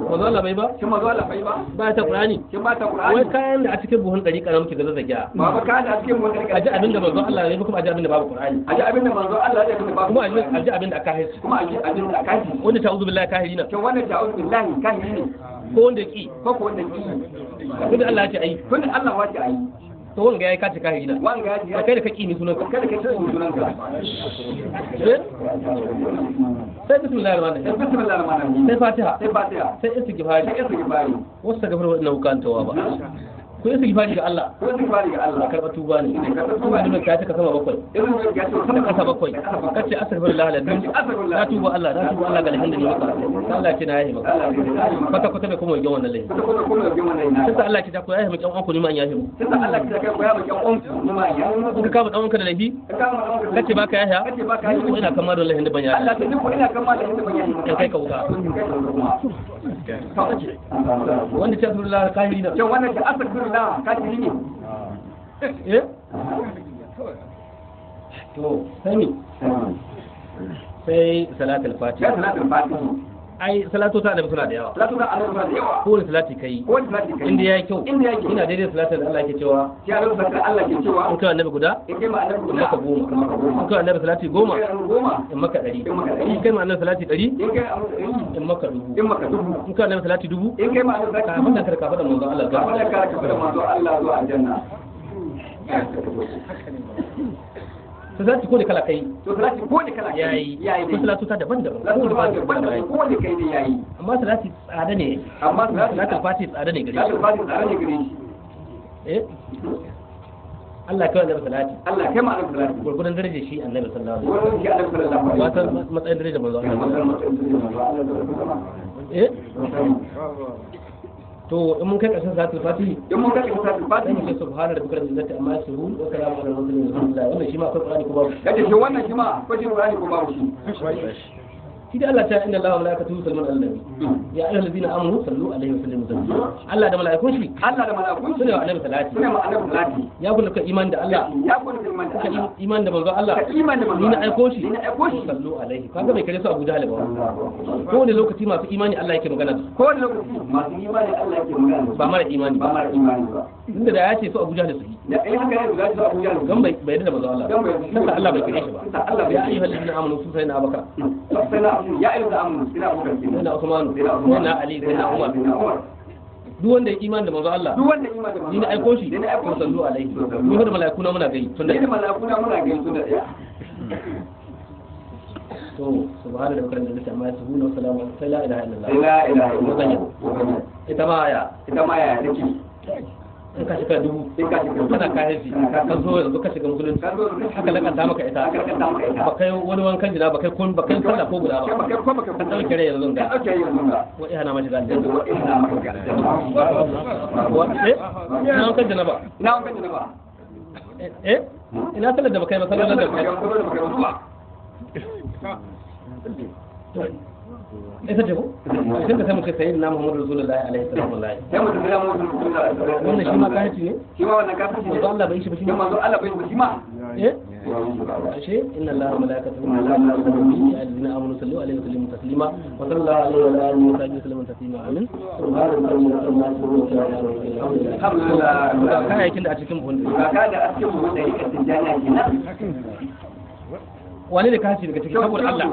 Speaker 7: manzo Allah bai ba
Speaker 4: shin manzo Allah bai ba
Speaker 7: ba ta Qur'ani
Speaker 4: shin ba ta Qur'ani
Speaker 7: wai kayan da a cikin buhun ɗari kana muke gaza zagiya
Speaker 4: ba ba kayan da a cikin buhun ɗari
Speaker 7: aji abinda manzo Allah ya yi kuma aji abinda babu Qur'ani
Speaker 4: aji abinda manzo Allah ya kuma babu
Speaker 7: kuma aji abinda aka haici
Speaker 4: kuma aji abinda aka haici
Speaker 7: wanda ta'uzu billahi kahiri na
Speaker 4: shin wannan ta'uzu billahi kahiri ne
Speaker 7: ko wanda ki
Speaker 4: ko ko wanda ki
Speaker 7: tunda Allah ya ce ayi
Speaker 4: tunda Allah ya ce ayi
Speaker 7: to wanga yayi kace kahiri na
Speaker 4: wanga ya
Speaker 7: kai da kaki ni sunanka
Speaker 4: kai da kaki ni sunanka
Speaker 7: eh sai bismillahir rahmanir rahim
Speaker 4: bismillahir rahmanir rahim
Speaker 7: sai fatiha
Speaker 4: sai fatiha
Speaker 7: sai istighfari
Speaker 4: sai istighfari
Speaker 7: wastaghfiru wa innahu kana tawwaba ku istighfari ga Allah
Speaker 4: ku istighfari ga Allah
Speaker 7: karba tuba ne
Speaker 4: karba tuba
Speaker 7: ne ka ta sama bakwai
Speaker 4: irin ka ce
Speaker 7: da kasa bakwai kace astaghfirullah alazim na tuba Allah na tuba Allah ga alhamdu ne maka Allah ce na yahi maka kwata kwata bai kuma yawan wannan laifi
Speaker 4: kwata kwata kuma yawan wannan laifi
Speaker 7: sai Allah ce ta ku yahi maka an ku ni ma an yahi mu
Speaker 4: sai Allah ce ta ku yahi maka an ku ni ma yahi mu
Speaker 7: ka kama dan uwanka da laifi kace baka yahi
Speaker 4: kace baka yahi
Speaker 7: ko ina kama da laifin da ban yahi
Speaker 4: Allah ce ko ina kama da laifin da ban yahi
Speaker 7: kai kai ka wuta wanda ce astaghfirullah kahiri na
Speaker 4: shin wannan ce astaghfirullah kafiri ne
Speaker 7: eh to sai mi sai salatul fatiha
Speaker 4: sai salatul fatiha
Speaker 7: ai salatu ta annabi suna da yawa
Speaker 4: salatu ta annabi suna da yawa
Speaker 7: kowane salati kai
Speaker 4: kowane salati kai
Speaker 7: inda yayi kyau
Speaker 4: inda yayi kyau
Speaker 7: ina daidai salatin da Allah ke cewa
Speaker 4: ya Allah salatin Allah ke cewa
Speaker 7: in kai annabi guda
Speaker 4: in kai ma annabi guda
Speaker 7: maka goma in kai annabi salati goma
Speaker 4: goma
Speaker 7: in maka ɗari
Speaker 4: in maka ɗari
Speaker 7: in kai ma annabi salati ɗari
Speaker 4: in kai annabi
Speaker 7: in maka dubu
Speaker 4: in maka dubu
Speaker 7: in kai annabi salati dubu
Speaker 4: in kai ma annabi salati
Speaker 7: dubu ka faɗa ka manzo Allah
Speaker 4: ka faɗa ka faɗa manzo Allah zuwa aljanna
Speaker 7: to salati ko da kala kai
Speaker 4: to salati ko da kala kai
Speaker 7: yayi
Speaker 4: yayi
Speaker 7: ko salatu ta daban-daban
Speaker 4: ko da daban-daban ko da kai ne yayi
Speaker 7: amma salati tsada ne
Speaker 4: amma salati
Speaker 7: salatul fati tsada ne gare shi
Speaker 4: salatul fati tsada ne gare shi
Speaker 7: eh Allah kai annabi salati
Speaker 4: Allah kai ma annabi salati
Speaker 7: gurgurdan darajar shi annabi sallallahu alaihi
Speaker 4: wasallam shi annabi sallallahu alaihi
Speaker 7: wasallam wata matsayin darajar manzo Allah eh to in mun kai ƙarshen salatul fatihi
Speaker 4: in mun kai ƙarshen salatul fatihi
Speaker 7: sai mu ce subhana rabbika rabbil izzati amma yasifun wa salamun alal mursalin alhamdulillah wannan shi ma akwai qur'ani ko babu
Speaker 4: kace shi wannan shi ma ko shi qur'ani ko babu shi
Speaker 7: shi da Allah ta inna Allaha wa malaikatahu yusalluna 'alan nabi ya ayyuhal ladzina amanu sallu alaihi wa sallimu taslima Allah da mala'ikun shi
Speaker 4: Allah da mala'ikun shi
Speaker 7: suna wa annabi salati
Speaker 4: suna wa annabi salati
Speaker 7: ya kullu ka iman da Allah
Speaker 4: ya kullu iman da Allah
Speaker 7: iman da manzo Allah
Speaker 4: ka iman da manzo
Speaker 7: ni na aiko shi
Speaker 4: ni na aiko shi
Speaker 7: sallu alaihi kaga bai kare su Abu Jahal ba ko wani lokaci masu imani Allah yake magana da su
Speaker 4: ko wani lokaci masu imani Allah yake magana da su
Speaker 7: ba mara imani
Speaker 4: ba mara imani ba
Speaker 7: inda da ya ce su Abu Jahal su yi
Speaker 4: da ai haka ne da su Abu Jahal
Speaker 7: don bai yarda da manzo Allah
Speaker 4: dan bai
Speaker 7: sai Allah bai kire shi ba
Speaker 4: Allah bai
Speaker 7: ya ayyuhal ladzina amanu su sai na Abubakar
Speaker 4: sai na ya ayyuhal amanu sai na Abubakar
Speaker 7: sai na Usman sai na Ali sai na Umar duk wanda ya imani da manzo Allah
Speaker 4: duk wanda ya imani da manzo
Speaker 7: ni na aiko shi
Speaker 4: ni na aiko shi
Speaker 7: sallu alaihi ni da mala'iku na muna gai tunda
Speaker 4: ni da mala'iku na muna gai tunda ya
Speaker 7: to subhana rabbika rabbil izzati amma yasifun wa salamun sai la ilaha illallah
Speaker 4: la ilaha illallah
Speaker 7: ita ma ya
Speaker 4: ita ma ya take
Speaker 7: in ka shiga dubu
Speaker 4: in ka shiga
Speaker 7: kana ka haifi ka zo yanzu ka shiga musulunci aka lakanta maka ita
Speaker 4: aka lakanta maka ita
Speaker 7: ba kai wani wankan jina ba kai kun ba kai sallah ko guda ba
Speaker 4: ba
Speaker 7: ka dauke rai yanzu
Speaker 4: ka dauke yanzu ga
Speaker 7: wa ihana ma shiga aljanna
Speaker 4: wa ihana ma shiga aljanna
Speaker 7: wa eh ina wankan jina ba
Speaker 4: ina wankan jina ba
Speaker 7: eh ina sallar da ba kai ba sallar da ba kai
Speaker 4: ba
Speaker 7: Ita ce ko? Sai ka sai mu ce sayyidina Muhammadu Rasulullahi alaihi salamu alaihi.
Speaker 4: Sai mu tafi Muhammadu Rasulullahi.
Speaker 7: Wannan shi ma kafirci ne?
Speaker 4: Shi ma wannan kafirci ne.
Speaker 7: Manzo Allah bai shi ba shi ma.
Speaker 4: Manzo Allah bai shi ma.
Speaker 7: Eh? Ashe inna Allaha wa malaikatahu yusalluna 'alan nabi ya ayyuhallazina amanu sallu alaihi wa sallimu taslima wa sallallahu alaihi wa alihi wa sahbihi sallam taslima amin.
Speaker 4: Alhamdulillah.
Speaker 7: Kayayyakin da a cikin buhun.
Speaker 4: Ga ka da a cikin buhun da rika tijjaniya kenan.
Speaker 7: Wane ne kashi daga ciki saboda Allah?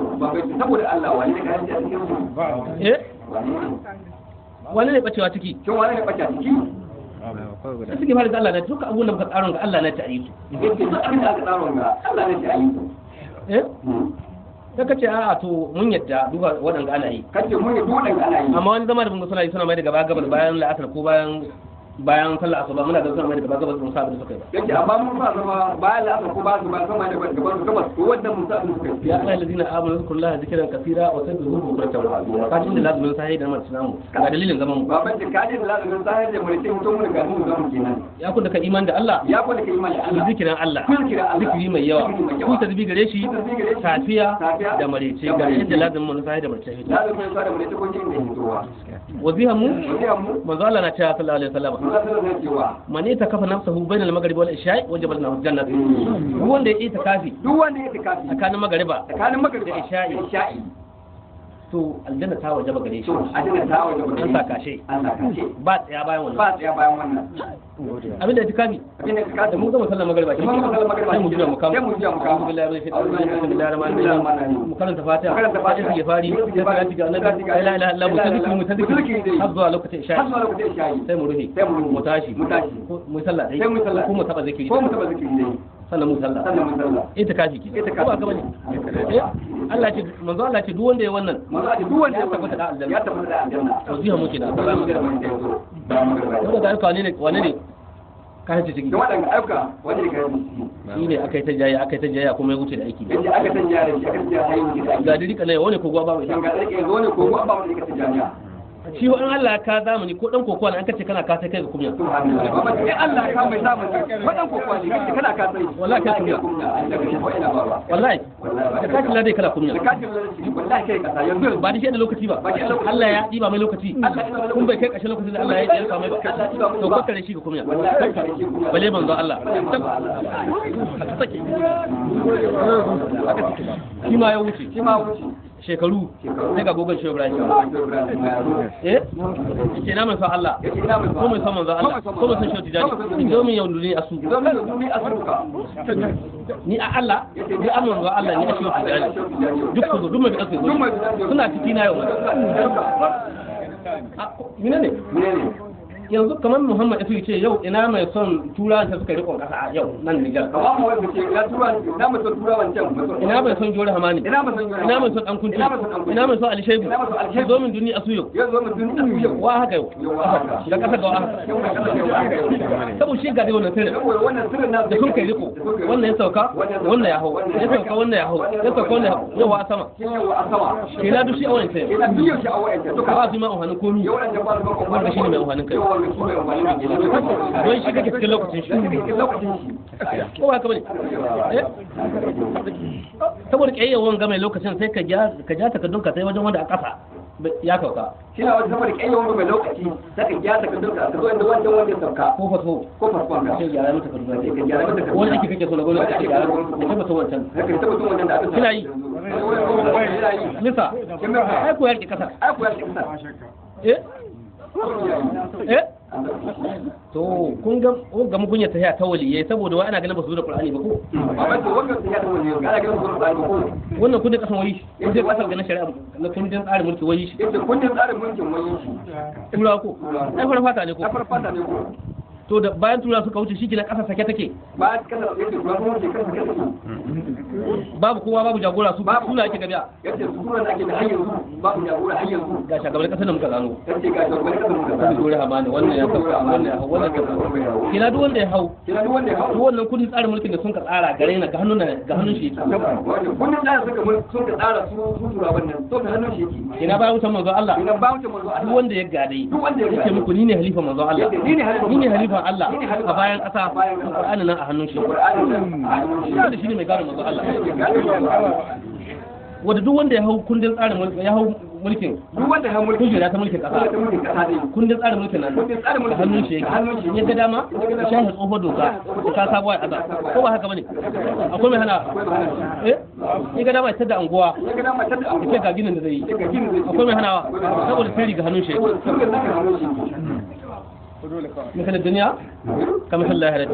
Speaker 4: Saboda Allah wane ne kashi a cikin
Speaker 7: Eh? Wane ne bacewa ciki?
Speaker 4: Shin wane ne bacewa ciki?
Speaker 7: Sai suke fara da Allah na duka abubuwan da muka tsaro ga Allah na ci a yi su.
Speaker 4: Yace duk abin da aka tsaro ga Allah na ci a yi su.
Speaker 7: Eh? Sai kace a'a to mun yadda duka waɗanda ana yi.
Speaker 4: Kace mun yadda waɗanda ana yi.
Speaker 7: Amma wani zama da mun suna yi suna mai da gaba gaba bayan la'asar ko bayan sallah asuba muna ga suna mai da gaba gaba mun sa abin da suka yi ba.
Speaker 4: Yace amma mun sa zama bayan la'asar ko ba su ba sama da gaba gaba to wannan mun sa abin suka yi.
Speaker 7: Ya ayyuhal ladina amanu zkurullaha zikran kaseera wa sabbihuhu bukratan wa asila. Ka ji inda lazumin sahi da mace namu ga dalilin zaman mu.
Speaker 4: Baban ka ji lazumin sahi da mace mutum mun ga mun zamu kenan.
Speaker 7: Ya kun da ka iman da Allah.
Speaker 4: Ya kun da ka iman da Allah.
Speaker 7: Zikirin Allah.
Speaker 4: Zikirin Allah.
Speaker 7: Zikiri mai yawa. Ku tasbih gare shi safiya da marece ga inda lazumin mu sahi da marece.
Speaker 4: Lazumin sahi da marece ko jin da hitowa.
Speaker 7: Wazihan mu
Speaker 4: Wazihan mu
Speaker 7: manzo Allah na cewa sallallahu alaihi wasallam. Man ita kafa nafsahu bainal maghribi wal isha'i wajaba lahu jannat. Duk wanda ya itikafi
Speaker 4: duk wanda ya itikafi
Speaker 7: tsakanin magriba
Speaker 4: da isha'i
Speaker 7: to aljanna ta wajaba gare shi.
Speaker 4: To aljanna ta wajaba gare shi.
Speaker 7: An saka shi.
Speaker 4: An saka shi.
Speaker 7: Ba tsaya bayan wannan.
Speaker 4: Ba tsaya bayan wannan.
Speaker 7: Abin da itikafi
Speaker 4: abin da itikafi
Speaker 7: da mun gama sallar magriba shi.
Speaker 4: Mun gama sallar magriba
Speaker 7: sai mu juya mu kama.
Speaker 4: Sai mu juya mu kama.
Speaker 7: Bismillahir rahmanir rahim. Mu karanta Fatiha.
Speaker 4: Mu karanta Fatiha.
Speaker 7: Sai fari. Sai salati ga Annabi. La ilaha illallah. Mu tazkiri mu tazkiri. Har zuwa lokacin isha'i.
Speaker 4: Har zuwa lokacin isha'i.
Speaker 7: Sai mu rufe.
Speaker 4: Sai mu rufe.
Speaker 7: Mu tashi.
Speaker 4: Mu tashi.
Speaker 7: Mu sallah dai.
Speaker 4: Sai mu sallah.
Speaker 7: Ko mu taba zikiri.
Speaker 4: Ko mu taba zikiri dai.
Speaker 7: Sannan mu sallah.
Speaker 4: Sannan mu sallah.
Speaker 7: Itikafi ke.
Speaker 4: Itikafi.
Speaker 7: Ko ba ka bane? Eh Allah ce manzo Allah ce duk wanda ya wannan
Speaker 4: manzo Allah duk wanda
Speaker 7: ya tabbata da aljanna.
Speaker 4: Ya tabbata da aljanna.
Speaker 7: Waziha muke da Allah. Wanda ayyuka wane ne wane ne ka hace ciki.
Speaker 4: Da waɗanda ayyuka wane ne ka hace ciki.
Speaker 7: Shi ne aka yi ta jayya aka yi ta jayya kuma ya wuce da aiki.
Speaker 4: Yace aka ta jayya da shi aka ta jayya wuce da aiki.
Speaker 7: Ga dirika ne wani kogo ba mu ita.
Speaker 4: Ga dirika wani kogo ba mu ita jami'a.
Speaker 7: Shi in Allah ya ka zamani ko dan kokowa ne an kace kana ka sai kai ga kumya.
Speaker 4: Subhanallah. Baba in Allah ya ka mai zamani ko dan kokowa ne kace kana ka sai.
Speaker 7: Wallahi kai kumya. Wallahi. Da katin ladai kana kumya.
Speaker 4: Da katin ladai wallahi kai kasa yanzu
Speaker 7: ba da shi da lokaci ba. Allah ya diba mai lokaci. Kun bai kai ƙarshen lokacin da Allah ya yanka mai ba. To kakkare shi ga kumya. Bale manzo Allah. Shi ma ya wuce.
Speaker 4: Shi ma wuce.
Speaker 7: Shekaru sai ga gogon Shehu Ibrahim. Eh? Yace ina mai son Allah. Ko mai son manzo Allah. Ko mai son Shehu Tijani. In zo min yau duni asu. Ni a Allah, ni a manzo Allah, ni a Shehu Tijani. Duk ku zo, duk mai kasu zo. Suna ciki na yau. Mine ne? Yanzu kamar Muhammad Isu ce yau ina mai son tura ta suka rikon kasa a yau nan Nijar.
Speaker 4: Kamar mu wanda ce ina tura ina mai son tura wancan.
Speaker 7: Ina mai son Jore Hamani.
Speaker 4: Ina mai son
Speaker 7: Ina mai son Dan Kuntu. Ina mai son Ali Shaibu. Zo min duni asu yau.
Speaker 4: Yau zo min duni asu yau.
Speaker 7: Wa haka yau. Da kasa ga wa haka. Saboda shi ga dai wannan sirrin.
Speaker 4: Wannan sirrin na
Speaker 7: da sun kai riko. Wannan ya sauka, wannan ya hau. Ya sauka wannan ya hau. Ya sauka wannan ya hau. Yau a sama.
Speaker 4: Yau a sama.
Speaker 7: Kina duk shi a wannan sirrin.
Speaker 4: Kina duk yau shi a wannan
Speaker 7: Duka ba su ma amfanin komi.
Speaker 4: Yau wannan ba su ma amfanin.
Speaker 7: Wannan shi ne mai amfanin kai. Don shi kake cikin lokacin shi. Ko ba haka bane? Saboda ƙayyawan ga mai lokacin sai ka ja ka ja takardun ka sai wajen wanda a ƙasa ya kauka.
Speaker 4: Shi na wajen saboda ƙayyawan ga mai lokaci sai ka ja takardun ka zo inda wancan wanda ya sauka.
Speaker 7: Ko faso.
Speaker 4: Ko faso ka.
Speaker 7: Sai gyara mata takardun.
Speaker 4: Sai ka gyara mata takardun.
Speaker 7: Wani ake kake so na gwamnati ake gyara ka tabbata wancan.
Speaker 4: Ka tabbata wancan da aka sa.
Speaker 7: Kina yi. Nisa. Ai ko ya rike kasa.
Speaker 4: Ai ko ya rike kasa.
Speaker 7: Eh? Eh? To kun ga ga mugun ya tafiya ta waliyai saboda wai ana ganin ba su zo da Qur'ani ba ko?
Speaker 4: Ba to wannan tafiya ta waliyai ana ganin ba su zo da Qur'ani ba ko?
Speaker 7: Wannan kundin kasan wai kundin kasar ga na shari'a na kundin tsarin mulki wai shi.
Speaker 4: Yace kundin tsarin mulkin wai shi.
Speaker 7: Tura ko? Ai farar fata ne ko?
Speaker 4: Ai farar fata ne ko?
Speaker 7: To da bayan tura suka wuce shikenan kasa sake take.
Speaker 4: Ba kasa yace tura sun wuce kasa sake take.
Speaker 7: Babu kowa babu jagora su suna ake gabiya.
Speaker 4: Yace su tura da ake da har yanzu babu jagora har yanzu.
Speaker 7: Ga shugaban kasar da muka gano.
Speaker 4: Yace ga shugaban kasar da muka gano.
Speaker 7: Dole hamani wannan ya sauka wannan ya hau wannan ya hau. Kina duk wanda ya hau.
Speaker 4: Kina duk wanda ya hau.
Speaker 7: Duk wannan kundin tsarin mulkin da sun ka tsara gare na ga hannun ga hannun shi yake.
Speaker 4: Kundin tsarin suka sun ka tsara su su turawan nan to ga hannun shi yake.
Speaker 7: Kina bayan wutan manzo Allah.
Speaker 4: Kina bayan wutan manzo Allah.
Speaker 7: Duk wanda ya gade.
Speaker 4: Duk wanda ya gade.
Speaker 7: Yace muku ni ne halifa manzo Allah.
Speaker 4: Ni ne halifa.
Speaker 7: Ni ne halifa Allah a bayan ƙasa Qur'ani nan a hannun shi.
Speaker 4: Qur'ani nan a hannun shi.
Speaker 7: Shi ne mai gane manzo Allah. Wanda duk wanda ya hau kundin tsarin mulki ya hau mulkin,
Speaker 4: Duk wanda ya mulki,
Speaker 7: kujera ta mulkin
Speaker 4: kasa
Speaker 7: kasa,
Speaker 4: ta mulkin kasa dai.
Speaker 7: Kundin tsarin mulkin nan
Speaker 4: Kundin tsarin mulkin
Speaker 7: da hannun shi
Speaker 4: da hannun shi
Speaker 7: yake. Ya ga dama ya shafe tsohon doka ya ka sabuwa ya aza, ko ba haka bane? Akwai mai hana?
Speaker 4: Akwai mai hana shi.
Speaker 7: Eh, ya ga dama ya tada anguwa,
Speaker 4: Ya ga dama tada
Speaker 7: ya ce
Speaker 4: anguwa.
Speaker 7: ga ginin da zai yi.
Speaker 4: Ya ga ginin zai yi.
Speaker 7: Akwai mai hanawa?
Speaker 4: Akwai mai hanawa.
Speaker 7: Saboda sirri ga hannun shi yake.
Speaker 4: Saboda sirrin naka hannun shi yake.
Speaker 7: Misalin duniya kamar lahira.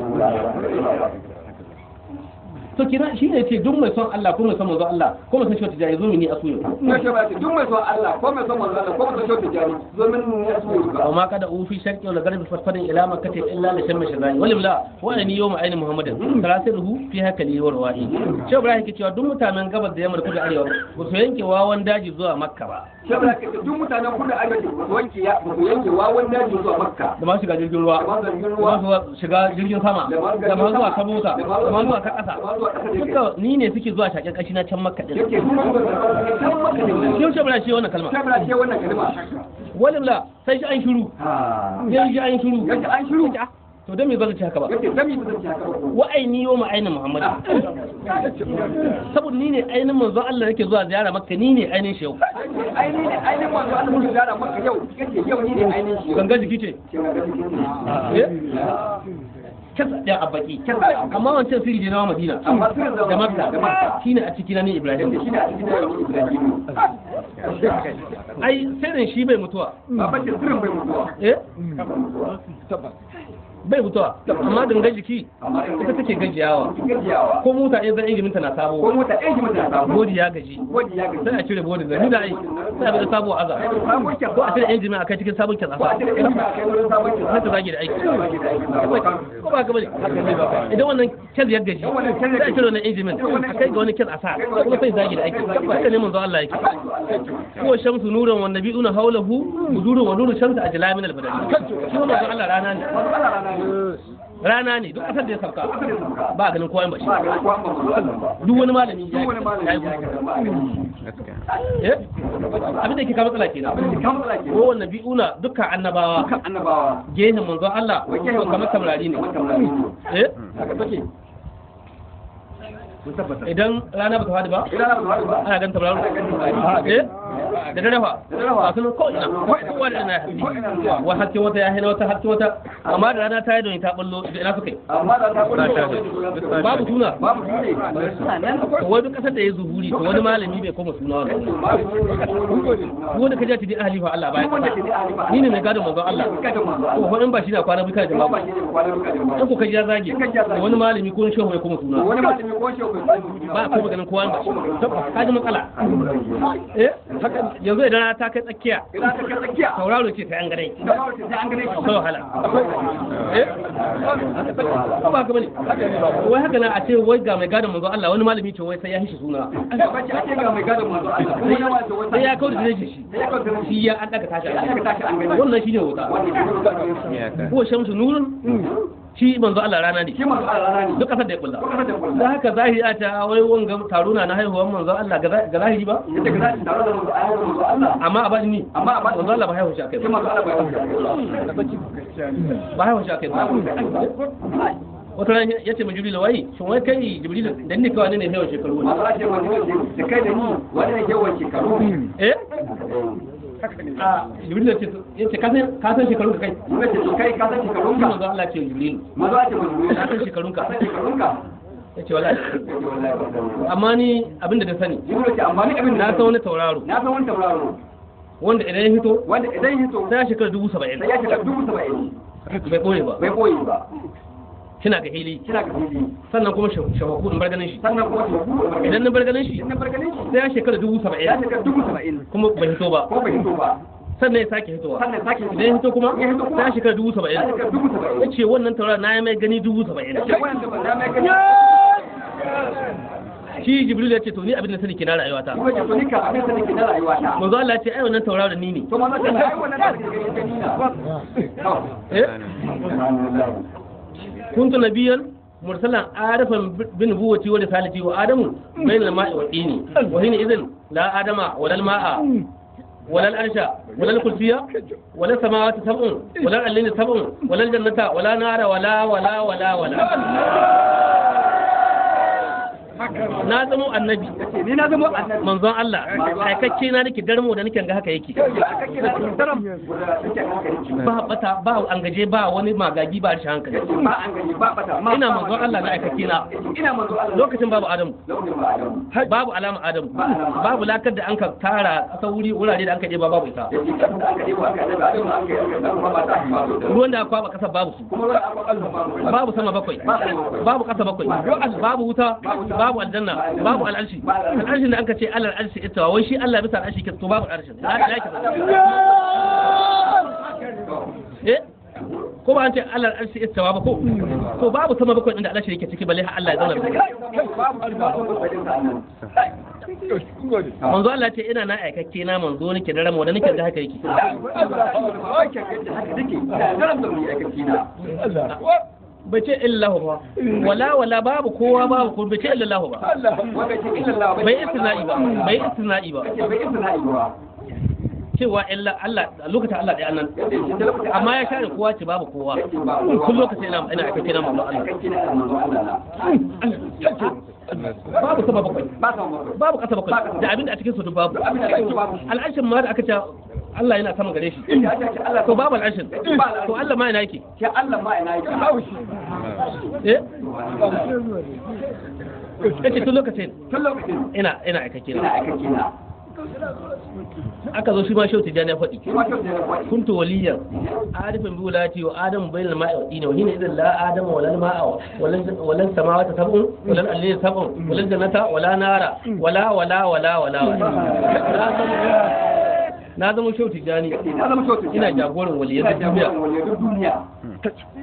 Speaker 7: To kira shi ne ce duk mai son Allah ko mai son manzo Allah ko mai son shi wata zo mini a suyo.
Speaker 4: Na ce ba ce duk mai son Allah ko mai son manzo Allah ko mai son shi tijani zo min ya so ba.
Speaker 7: Wa ma kada ufi sharqi wal gharbi fatfadin ila makkah illa la shamma shazani wal la wa ani yawma ayni muhammadin tarasiruhu fi hakali wa rawahi. Shehu Ibrahim yake cewa duk mutanen gabas da yamma da kudu arewa ba su yanke wawan daji zuwa Makka ba,
Speaker 4: Shehu Ibrahim yake duk mutanen kudu arewa ba su wanke ya ba su yanke wawan daji zuwa Makka.
Speaker 7: Da masu shiga jirgin ruwa,
Speaker 4: Da masu jirgin
Speaker 7: da
Speaker 4: ruwa,
Speaker 7: masu shiga jirgin sama,
Speaker 4: da masu
Speaker 7: da masu zuwa ta mota,
Speaker 4: da masu
Speaker 7: da masu zuwa ta ƙasa,
Speaker 4: da masu zuwa ƙasa da
Speaker 7: duka ni ne suke zuwa shaƙen ƙashi na can Makka din.
Speaker 4: yake duk mutanen can Makka din nan.
Speaker 7: Shehu Ibrahim shi wannan kalma.
Speaker 4: Shehu Ibrahim shi wannan kalma.
Speaker 7: Walilla sai shi an shiru.
Speaker 4: Ha.
Speaker 7: Sai shi an shiru.
Speaker 4: Yace an shiru.
Speaker 7: To dan me ba zan ci haka ba?
Speaker 4: Yace dan me ba zan ci haka ba?
Speaker 7: Wa aini yawma ainin Muhammad. Saboda ni ne ainin manzo Allah yake zuwa ziyara Makka, ni ne ainin shi yau.
Speaker 4: Aini ne ainin manzo Allah muke ziyara Makka yau. Yace yau ni ne ainin shi yau.
Speaker 7: Ganga jiki ce.
Speaker 4: Ce ganga jiki ce.
Speaker 7: Eh? Kasa ɗaya a baki. Amma wancan sirri ne na Madina.
Speaker 4: Amma sirrin
Speaker 7: Da Makka.
Speaker 4: Da Makka.
Speaker 7: Shine a ciki na ni Ibrahim.
Speaker 4: Yace shine a cikin da Ibrahim.
Speaker 7: Ai sirrin shi bai mutuwa.
Speaker 4: Baba ce sirrin bai mutuwa.
Speaker 7: Eh? Bai mutuwa. Amma gangan jiki ita take gajiyawa.
Speaker 4: Gajiyawa.
Speaker 7: Ko mota in zan injimin ta na
Speaker 4: Ko
Speaker 7: sabo.
Speaker 4: mota ɗaya mota na sabo.
Speaker 7: Bodi ya gaji.
Speaker 4: Bodi ya gaji.
Speaker 7: Sai a cire bodin da ni da ai. Sai a bi da sabo aza.
Speaker 4: Sabon kyasa.
Speaker 7: Ko a cire injimin a kai cikin sabon kyasa.
Speaker 4: Ko a cire injin a kai wurin sabon kyasa.
Speaker 7: Sai ta zage da aiki.
Speaker 4: Zage da aiki.
Speaker 7: Ko ba haka bane? Idan wannan kyaz ya gaji, sai a cire wannan injimin a kai ga wani kyaz a sa, kuma sai zage da aiki. Haka ne manzo Allah yake. Huwa shamsu nuran wan nabiyuna hawlahu hudurun wa nuru shamsu ajla min al-badali. Shi manzo Allah rana ne. Rana ne duk kasar da ya sauka ba ganin kowa in ba shi.
Speaker 4: Ba ganin kowa ba manzo Allah ba.
Speaker 7: Duk wani malami ya
Speaker 4: Duk wani malami
Speaker 7: yi.
Speaker 4: ya gaji ba a ganin shi.
Speaker 7: Eh? Abin da ke kawo matsala kenan.
Speaker 4: Abin da ke kawo matsala kenan.
Speaker 7: Ko wannan bi'una dukkan annabawa
Speaker 4: Dukkan annabawa.
Speaker 7: gehen manzo Allah
Speaker 4: Wai gehen
Speaker 7: to kamar
Speaker 4: manzo
Speaker 7: taurari ne.
Speaker 4: Kamar taurari ne.
Speaker 7: Eh?
Speaker 4: Haka take. Mun tabbata.
Speaker 7: Idan rana ba ta faɗi ba,
Speaker 4: Idan ana ba ba.
Speaker 7: ana ganin tauraro.
Speaker 4: Ana ganin taurari.
Speaker 7: Eh? Da dare fa?
Speaker 4: Da dare fa.
Speaker 7: Ba sunan ko ina. Kowa da ina
Speaker 4: Ko ina zuwa.
Speaker 7: Wa haske wata ya hina wata haske wata. Amma da rana ta yi don ta ballo da ina suka yi.
Speaker 4: Amma da ta kullu.
Speaker 7: Babu suna.
Speaker 4: Babu suna. Suna nan.
Speaker 7: To wani kasar da ya zuhuri to wani malami bai koma suna wannan. Duk wanda ka ji ta dai ahli fa Allah baya kasa. Ni ne mai gadon manzon Allah. To fa in ba shi na kwana buka da babu. In ko ka ji ya zage to wani malami ko wani shehu bai koma suna.
Speaker 4: Wani malami ko shehu bai koma suna.
Speaker 7: Ba a koma ganin kowa ba shi. Ka ji matsala. Eh? Yanzu idan rana ta kai tsakiya
Speaker 4: Idan ta kai tsakiya.
Speaker 7: tauraro ce sai an gane.
Speaker 4: Tauraro ce sai an gane shi.
Speaker 7: Akwai wahala. Eh? Ko ba haka bane? Wai haka na a ce wai ga mai gadon manzo Allah wani malami ce wai sai ya hishi suna.
Speaker 4: Bace ake ga mai gadon manzo Allah. Kuma yawa ce wata.
Speaker 7: Sai ya kawo da shi.
Speaker 4: Sai ya kawo da
Speaker 7: Shi ya an daga tashi.
Speaker 4: Sai ya daga tashi an gani.
Speaker 7: Wannan shine wuta.
Speaker 4: Wannan shi ne wuta.
Speaker 7: Huwa shamsu nurun. Shi manzo Allah rana ne.
Speaker 4: Shi manzo Allah rana ne.
Speaker 7: Duk kasar da ya kulla.
Speaker 4: Duk kasar da ya kulla.
Speaker 7: Da haka zahiri a ta wai wanga taro na na haihuwar manzo Allah ga zahiri ba.
Speaker 4: Yadda ka zaci tare da manzo Allah manzo Allah.
Speaker 7: Amma a bani ni.
Speaker 4: Amma a bani-
Speaker 7: Manzo Allah ba haihuwar shi akai
Speaker 4: Shi
Speaker 7: ba.
Speaker 4: manzo Allah bai haihu.
Speaker 7: Ba haihuwar shi akai ba. Wata rana ya ce ma Jibril wai shin wai kai Jibril dan ni kawai ne haihuwar shekaru ne.
Speaker 4: Manzo Allah ce manzo da kai da ni wani ne yawan shekaru.
Speaker 7: Eh? A Jibril ya ce ya ce ka san shekarun ka kai.
Speaker 4: Mun ce to kai ka san shekarun
Speaker 7: Shi
Speaker 4: ka.
Speaker 7: manzo Allah ce Jibril
Speaker 4: Manzo Allah ce manzo
Speaker 7: ka san shekarun ka.
Speaker 4: Ka san shekarun ka.
Speaker 7: Ya ce wallahi.
Speaker 4: Yace wallahi ban sani ba.
Speaker 7: Amma ni abin da na sani
Speaker 4: Jibril ce amma ni abin da
Speaker 7: na san wani tauraro
Speaker 4: na san wani tauraro
Speaker 7: wanda idan ya fito
Speaker 4: wanda idan ya hito
Speaker 7: sai ya shekara 70,000
Speaker 4: sai ya shekara 70,000
Speaker 7: bai ɓoye ba.
Speaker 4: bai boye ba.
Speaker 7: Kina ga hili
Speaker 4: Kina ga fili.
Speaker 7: sannan kuma shafaku in bar ganin shi
Speaker 4: Sannan kuma shekaru
Speaker 7: idan na bar ganin shi
Speaker 4: idan na bar ganin shi
Speaker 7: sai ya shekara dubu
Speaker 4: ya
Speaker 7: saba'in
Speaker 4: shekara 70,000
Speaker 7: kuma bai hito ba
Speaker 4: ko bai hito ba.
Speaker 7: sannan ya sake hitowa
Speaker 4: Sannan ya sake hitowa.
Speaker 7: idan ya hito kuma
Speaker 4: Ya hito kuma.
Speaker 7: sai ya shekara dubu
Speaker 4: Ya
Speaker 7: saba'in
Speaker 4: shekara 70,000.
Speaker 7: ya ce wannan tauraro na yi mai gani 70,000.
Speaker 4: Yace wannan da na mai gani.
Speaker 7: Shi Jibril ya ce to ni abin da sani ke na rayuwata.
Speaker 4: Kuma ce to ni ka abin da nake na rayuwata.
Speaker 7: Manzo Allah ya ce ai wannan tauraro ni ne.
Speaker 4: To manzo ce ai wannan da kake gani gani na.
Speaker 7: Eh? Kuntu nabiyyan mursalan arifan bi nubuwati wa risalati wa adamu bainal ma'i wa tini wa hina idhin la adama wa lal ma'a ولا الأرش ولا الكرسي ولا السماوات سبع ولا الأرض سبع ولا الجنة ولا نار ولا ولا ولا ولا. Na zamo annabi.
Speaker 4: Ni na zamo annabi.
Speaker 7: Manzon Allah. Aikakke na nake darmo da nake ga haka yake. Ba bata ba an gaje ba wani magagi ba rashin hankali.
Speaker 4: Ba an gaje ba bata.
Speaker 7: Ina manzon Allah na aikakke na.
Speaker 4: Ina manzon Allah.
Speaker 7: Lokacin babu Adamu. Babu alama Adamu. Babu lakar da an ka tara kasa wuri wurare da an ka je ba babu ita. Ruwan da aka kwaba kasa babu su. Babu sama bakwai. Babu kasa bakwai. Babu wuta. Babu aljanna. Babu al'arshi. Al'arshin da an ka ce Allah al'arshi ita wai shi Allah bisa al'arshi ke to babu al'arshin. Eh? Ko ba an ce Allah al'arshi istawa ba ko? To babu sama bakwai inda al'arshi yake ciki balle har Allah ya zauna. Manzo Allah ce ina na aikakke na manzo nake da ramo da nake da haka yake. Bai ce illahu ba, wala wala babu kowa babu ko bai ce illahu ba, bai istina'i ba, bai istina'i ba, cewa illa Allah lokacin Allah ɗaya nan, amma ya share kowa ce babu kowa, kun lokacin ina ina aikakke na manzo Allah. Babu sama bakwai, babu ƙasa bakwai, da abin da a cikin su duk babu. Al'arshin ma da aka ce Allah yana sama gare shi. To babu al'arshin. To Allah ma ina yake?
Speaker 4: Allah ma ina yake.
Speaker 7: Eh? Yace tun lokacin.
Speaker 4: Tun lokacin.
Speaker 7: Ina ina aikakke na.
Speaker 4: Ina aikakke na.
Speaker 7: Aka zo shi ma Shehu Tijjani ya faɗi. Kuntu waliyan arifin bi wulati wa adamu bainal ma'i wa dini wa hina idan la adama wala ma'a wala samawati sab'un wala al-ardi sab'un wala jannata wala nara wala wala wala wala wala. Na zama Shehu Tijjani. Ina jagoran waliyan duniya.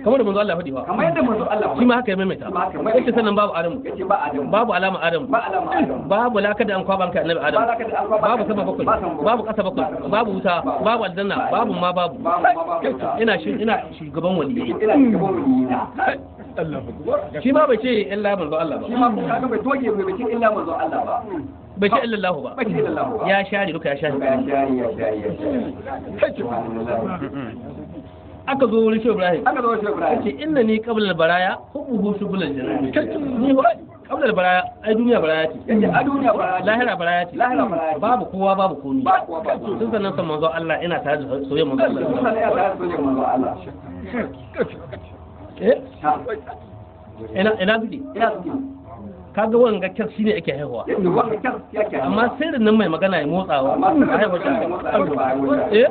Speaker 7: Kamar da manzo Allah faɗi ba.
Speaker 4: Kamar yadda manzo Allah
Speaker 7: shi ma haka ya maimaita. Yace sannan babu Adamu.
Speaker 4: Yace ba Adamu.
Speaker 7: Babu alama Adamu.
Speaker 4: Ba alama Adamu.
Speaker 7: Babu laka da an kwaba an kai annabi Adamu. Babu sama bakwai. Babu ƙasa bakwai. Babu wuta. Babu aljanna. Babu ma babu. Ina shi ina shugaban waliyai.
Speaker 4: Ina shugaban waliyai.
Speaker 7: Shi ma bai ce illa manzo Allah ba.
Speaker 4: Shi ma kaga bai doge bai ce illa manzo Allah ba.
Speaker 7: Bai ce illallahu ba.
Speaker 4: Bai ce illallahu ba.
Speaker 7: Ya share duka ya share.
Speaker 4: Ya share ya share ya share.
Speaker 7: Aka zo wurin Shehu Ibrahim.
Speaker 4: Aka zo wurin Shehu Ibrahim.
Speaker 7: Yace inna ni qabla al-baraya hubbuhu shubul al-jannah. Ni qabla al-baraya ai duniya baraya ce.
Speaker 4: Yace a duniya baraya.
Speaker 7: Lahira baraya ce.
Speaker 4: Lahira baraya ce.
Speaker 7: Babu kowa babu komi.
Speaker 4: Ba kowa babu komi.
Speaker 7: Tun sannan san manzo Allah ina tare da soyayyar manzo Allah.
Speaker 4: Tun sannan ina tare da soyayyar manzo Allah.
Speaker 7: Eh? Ina ina suke?
Speaker 4: Ina suke.
Speaker 7: Kaga wanga kyar shine ake haihuwa.
Speaker 4: Yace wanga kyar yake haihuwa.
Speaker 7: Amma sirrin nan mai magana ya motsawa.
Speaker 4: Amma sirrin nan mai motsawa.
Speaker 7: Eh?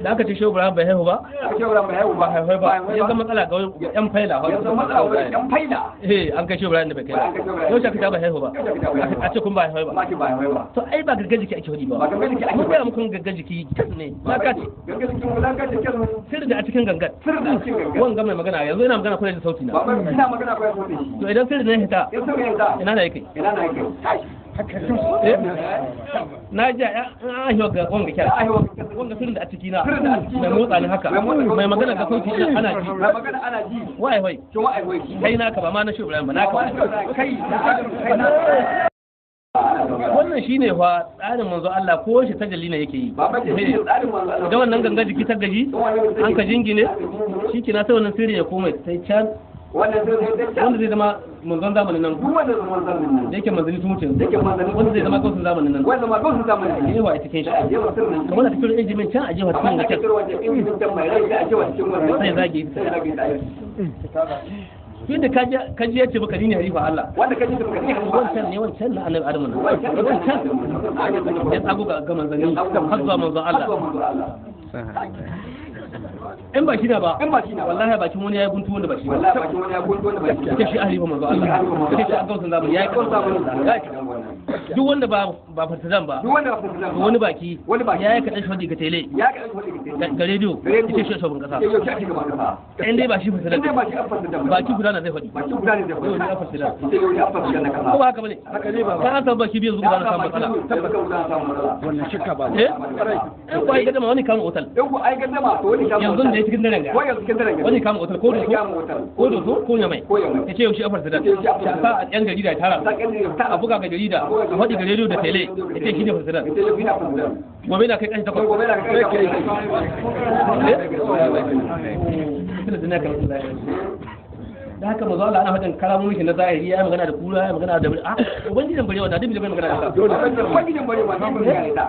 Speaker 7: Da aka ce Shehu Ibrahim bai haihu ba?
Speaker 4: Shehu Ibrahim bai haihu ba.
Speaker 7: Haihu ba. Ya zama matsala ga yan faila.
Speaker 4: Ya zama matsala ga yan faila.
Speaker 7: Eh, an kai Shehu Ibrahim da bai kai ba. Yau shi aka bai haihu ba. A ce kun ba haihu ba. To ai ba gangan jiki ake hudi ba.
Speaker 4: Ba gangan jiki ake.
Speaker 7: Mun ga muku gangan jiki kyas ne. Laka ce.
Speaker 4: Gangan jiki laka ce kyas ne.
Speaker 7: Sirri da a cikin gangan.
Speaker 4: Sirri da a cikin gangan.
Speaker 7: Wanga mai magana yanzu ina magana kuna da sauti na.
Speaker 4: Baba ina magana kuna sauti.
Speaker 7: To idan sirri ne hita.
Speaker 4: In sirri hita.
Speaker 7: Ina na yake?
Speaker 4: Ina na yake.
Speaker 7: Na ji an aiwa ga wanga kyar. Wanga sirrin da a ciki na. Mai motsa ni haka. Mai magana ga sauti ina ana ji.
Speaker 4: Mai magana ana ji.
Speaker 7: Wai wai.
Speaker 4: Ki wai wai.
Speaker 7: Kai naka ba ma na Shehu Ibrahim ba naka.
Speaker 4: Kai kai na.
Speaker 7: Wannan shine fa tsarin manzo Allah ko shi tajalli ne yake yi.
Speaker 4: Baba ce shi tsarin manzo Allah.
Speaker 7: Da wannan ganga jiki ta gaji an ka jingine shikenan sai wannan sirri ya koma sai can
Speaker 4: wannan
Speaker 7: wanda zai zama manzon zamanin nan
Speaker 4: duk wanda zama zamanin nan
Speaker 7: da yake manzanni sun wuce
Speaker 4: yake manzanni
Speaker 7: wanda zai zama kausun zamanin nan
Speaker 4: wanda zama kausun zamanin nan
Speaker 7: yawa a cikin shi
Speaker 4: a jefa sirrin
Speaker 7: kamar da cikin injimin can a jefa cikin
Speaker 4: kamar da cikin wajen injimin can mai rai da a jefa cikin wannan
Speaker 7: sai zage
Speaker 4: sai zage
Speaker 7: yadda kaji ya ce baka ni ne halifa Allah
Speaker 4: wanda kaji baka ni halifa
Speaker 7: wancan ne wancan na annabi Adamu ne wancan ya tsago ga manzanni har zuwa manzon Allah in ba shi na ba
Speaker 4: in ba shi na
Speaker 7: wallahi bakin wani yayi guntu wanda ba shi ba
Speaker 4: wallahi bakin wani ya guntu wanda ba shi
Speaker 7: ba shi halifa manzo Allah shi a gausun zamani yayi
Speaker 4: zamani
Speaker 7: duk wanda ba ba fartazan ba
Speaker 4: duk wanda ba fartazan ba
Speaker 7: wani baki
Speaker 4: wani baki
Speaker 7: yayi kadan shodi ga tele
Speaker 4: ya kadan shodi ga tele
Speaker 7: ga rediyo yace shi shugaban kasa
Speaker 4: yace shi shugaban kasa
Speaker 7: in dai ba shi fartazan
Speaker 4: in dai ba shi fartazan ba
Speaker 7: baki guda na zai fadi
Speaker 4: baki guda ne zai fadi
Speaker 7: yau ne fartazan
Speaker 4: sai yau ne fartazan na kasa
Speaker 7: ko ba haka bane
Speaker 4: haka ne ba
Speaker 7: ka an samu baki biyu guda na samu matsala
Speaker 4: tabbata guda na samu matsala
Speaker 3: wannan shakka ba
Speaker 7: eh in ko ai gadama wani kama otal
Speaker 4: in ko ai gadama to wani kama
Speaker 7: yanzu da cikin daren ga
Speaker 4: ko yanzu cikin daren ga
Speaker 7: wani kama otal ko doso ko doso ko nyamai
Speaker 4: ko nyamai
Speaker 7: yace yau shi afar sadan sa a yan jarida tara a buga ga jarida a faɗi ga rediyo da tele yace shi ne farsadan gobe na kai kashi takwas
Speaker 4: gobe na kai kashi takwas.
Speaker 7: Da haka manzo Allah ana faɗin karamomin shi na zahiri, ya magana da kura, ya magana da a ubangijin barewa da dubi bai magana da
Speaker 4: Dole ubangijin barewa da bai magana da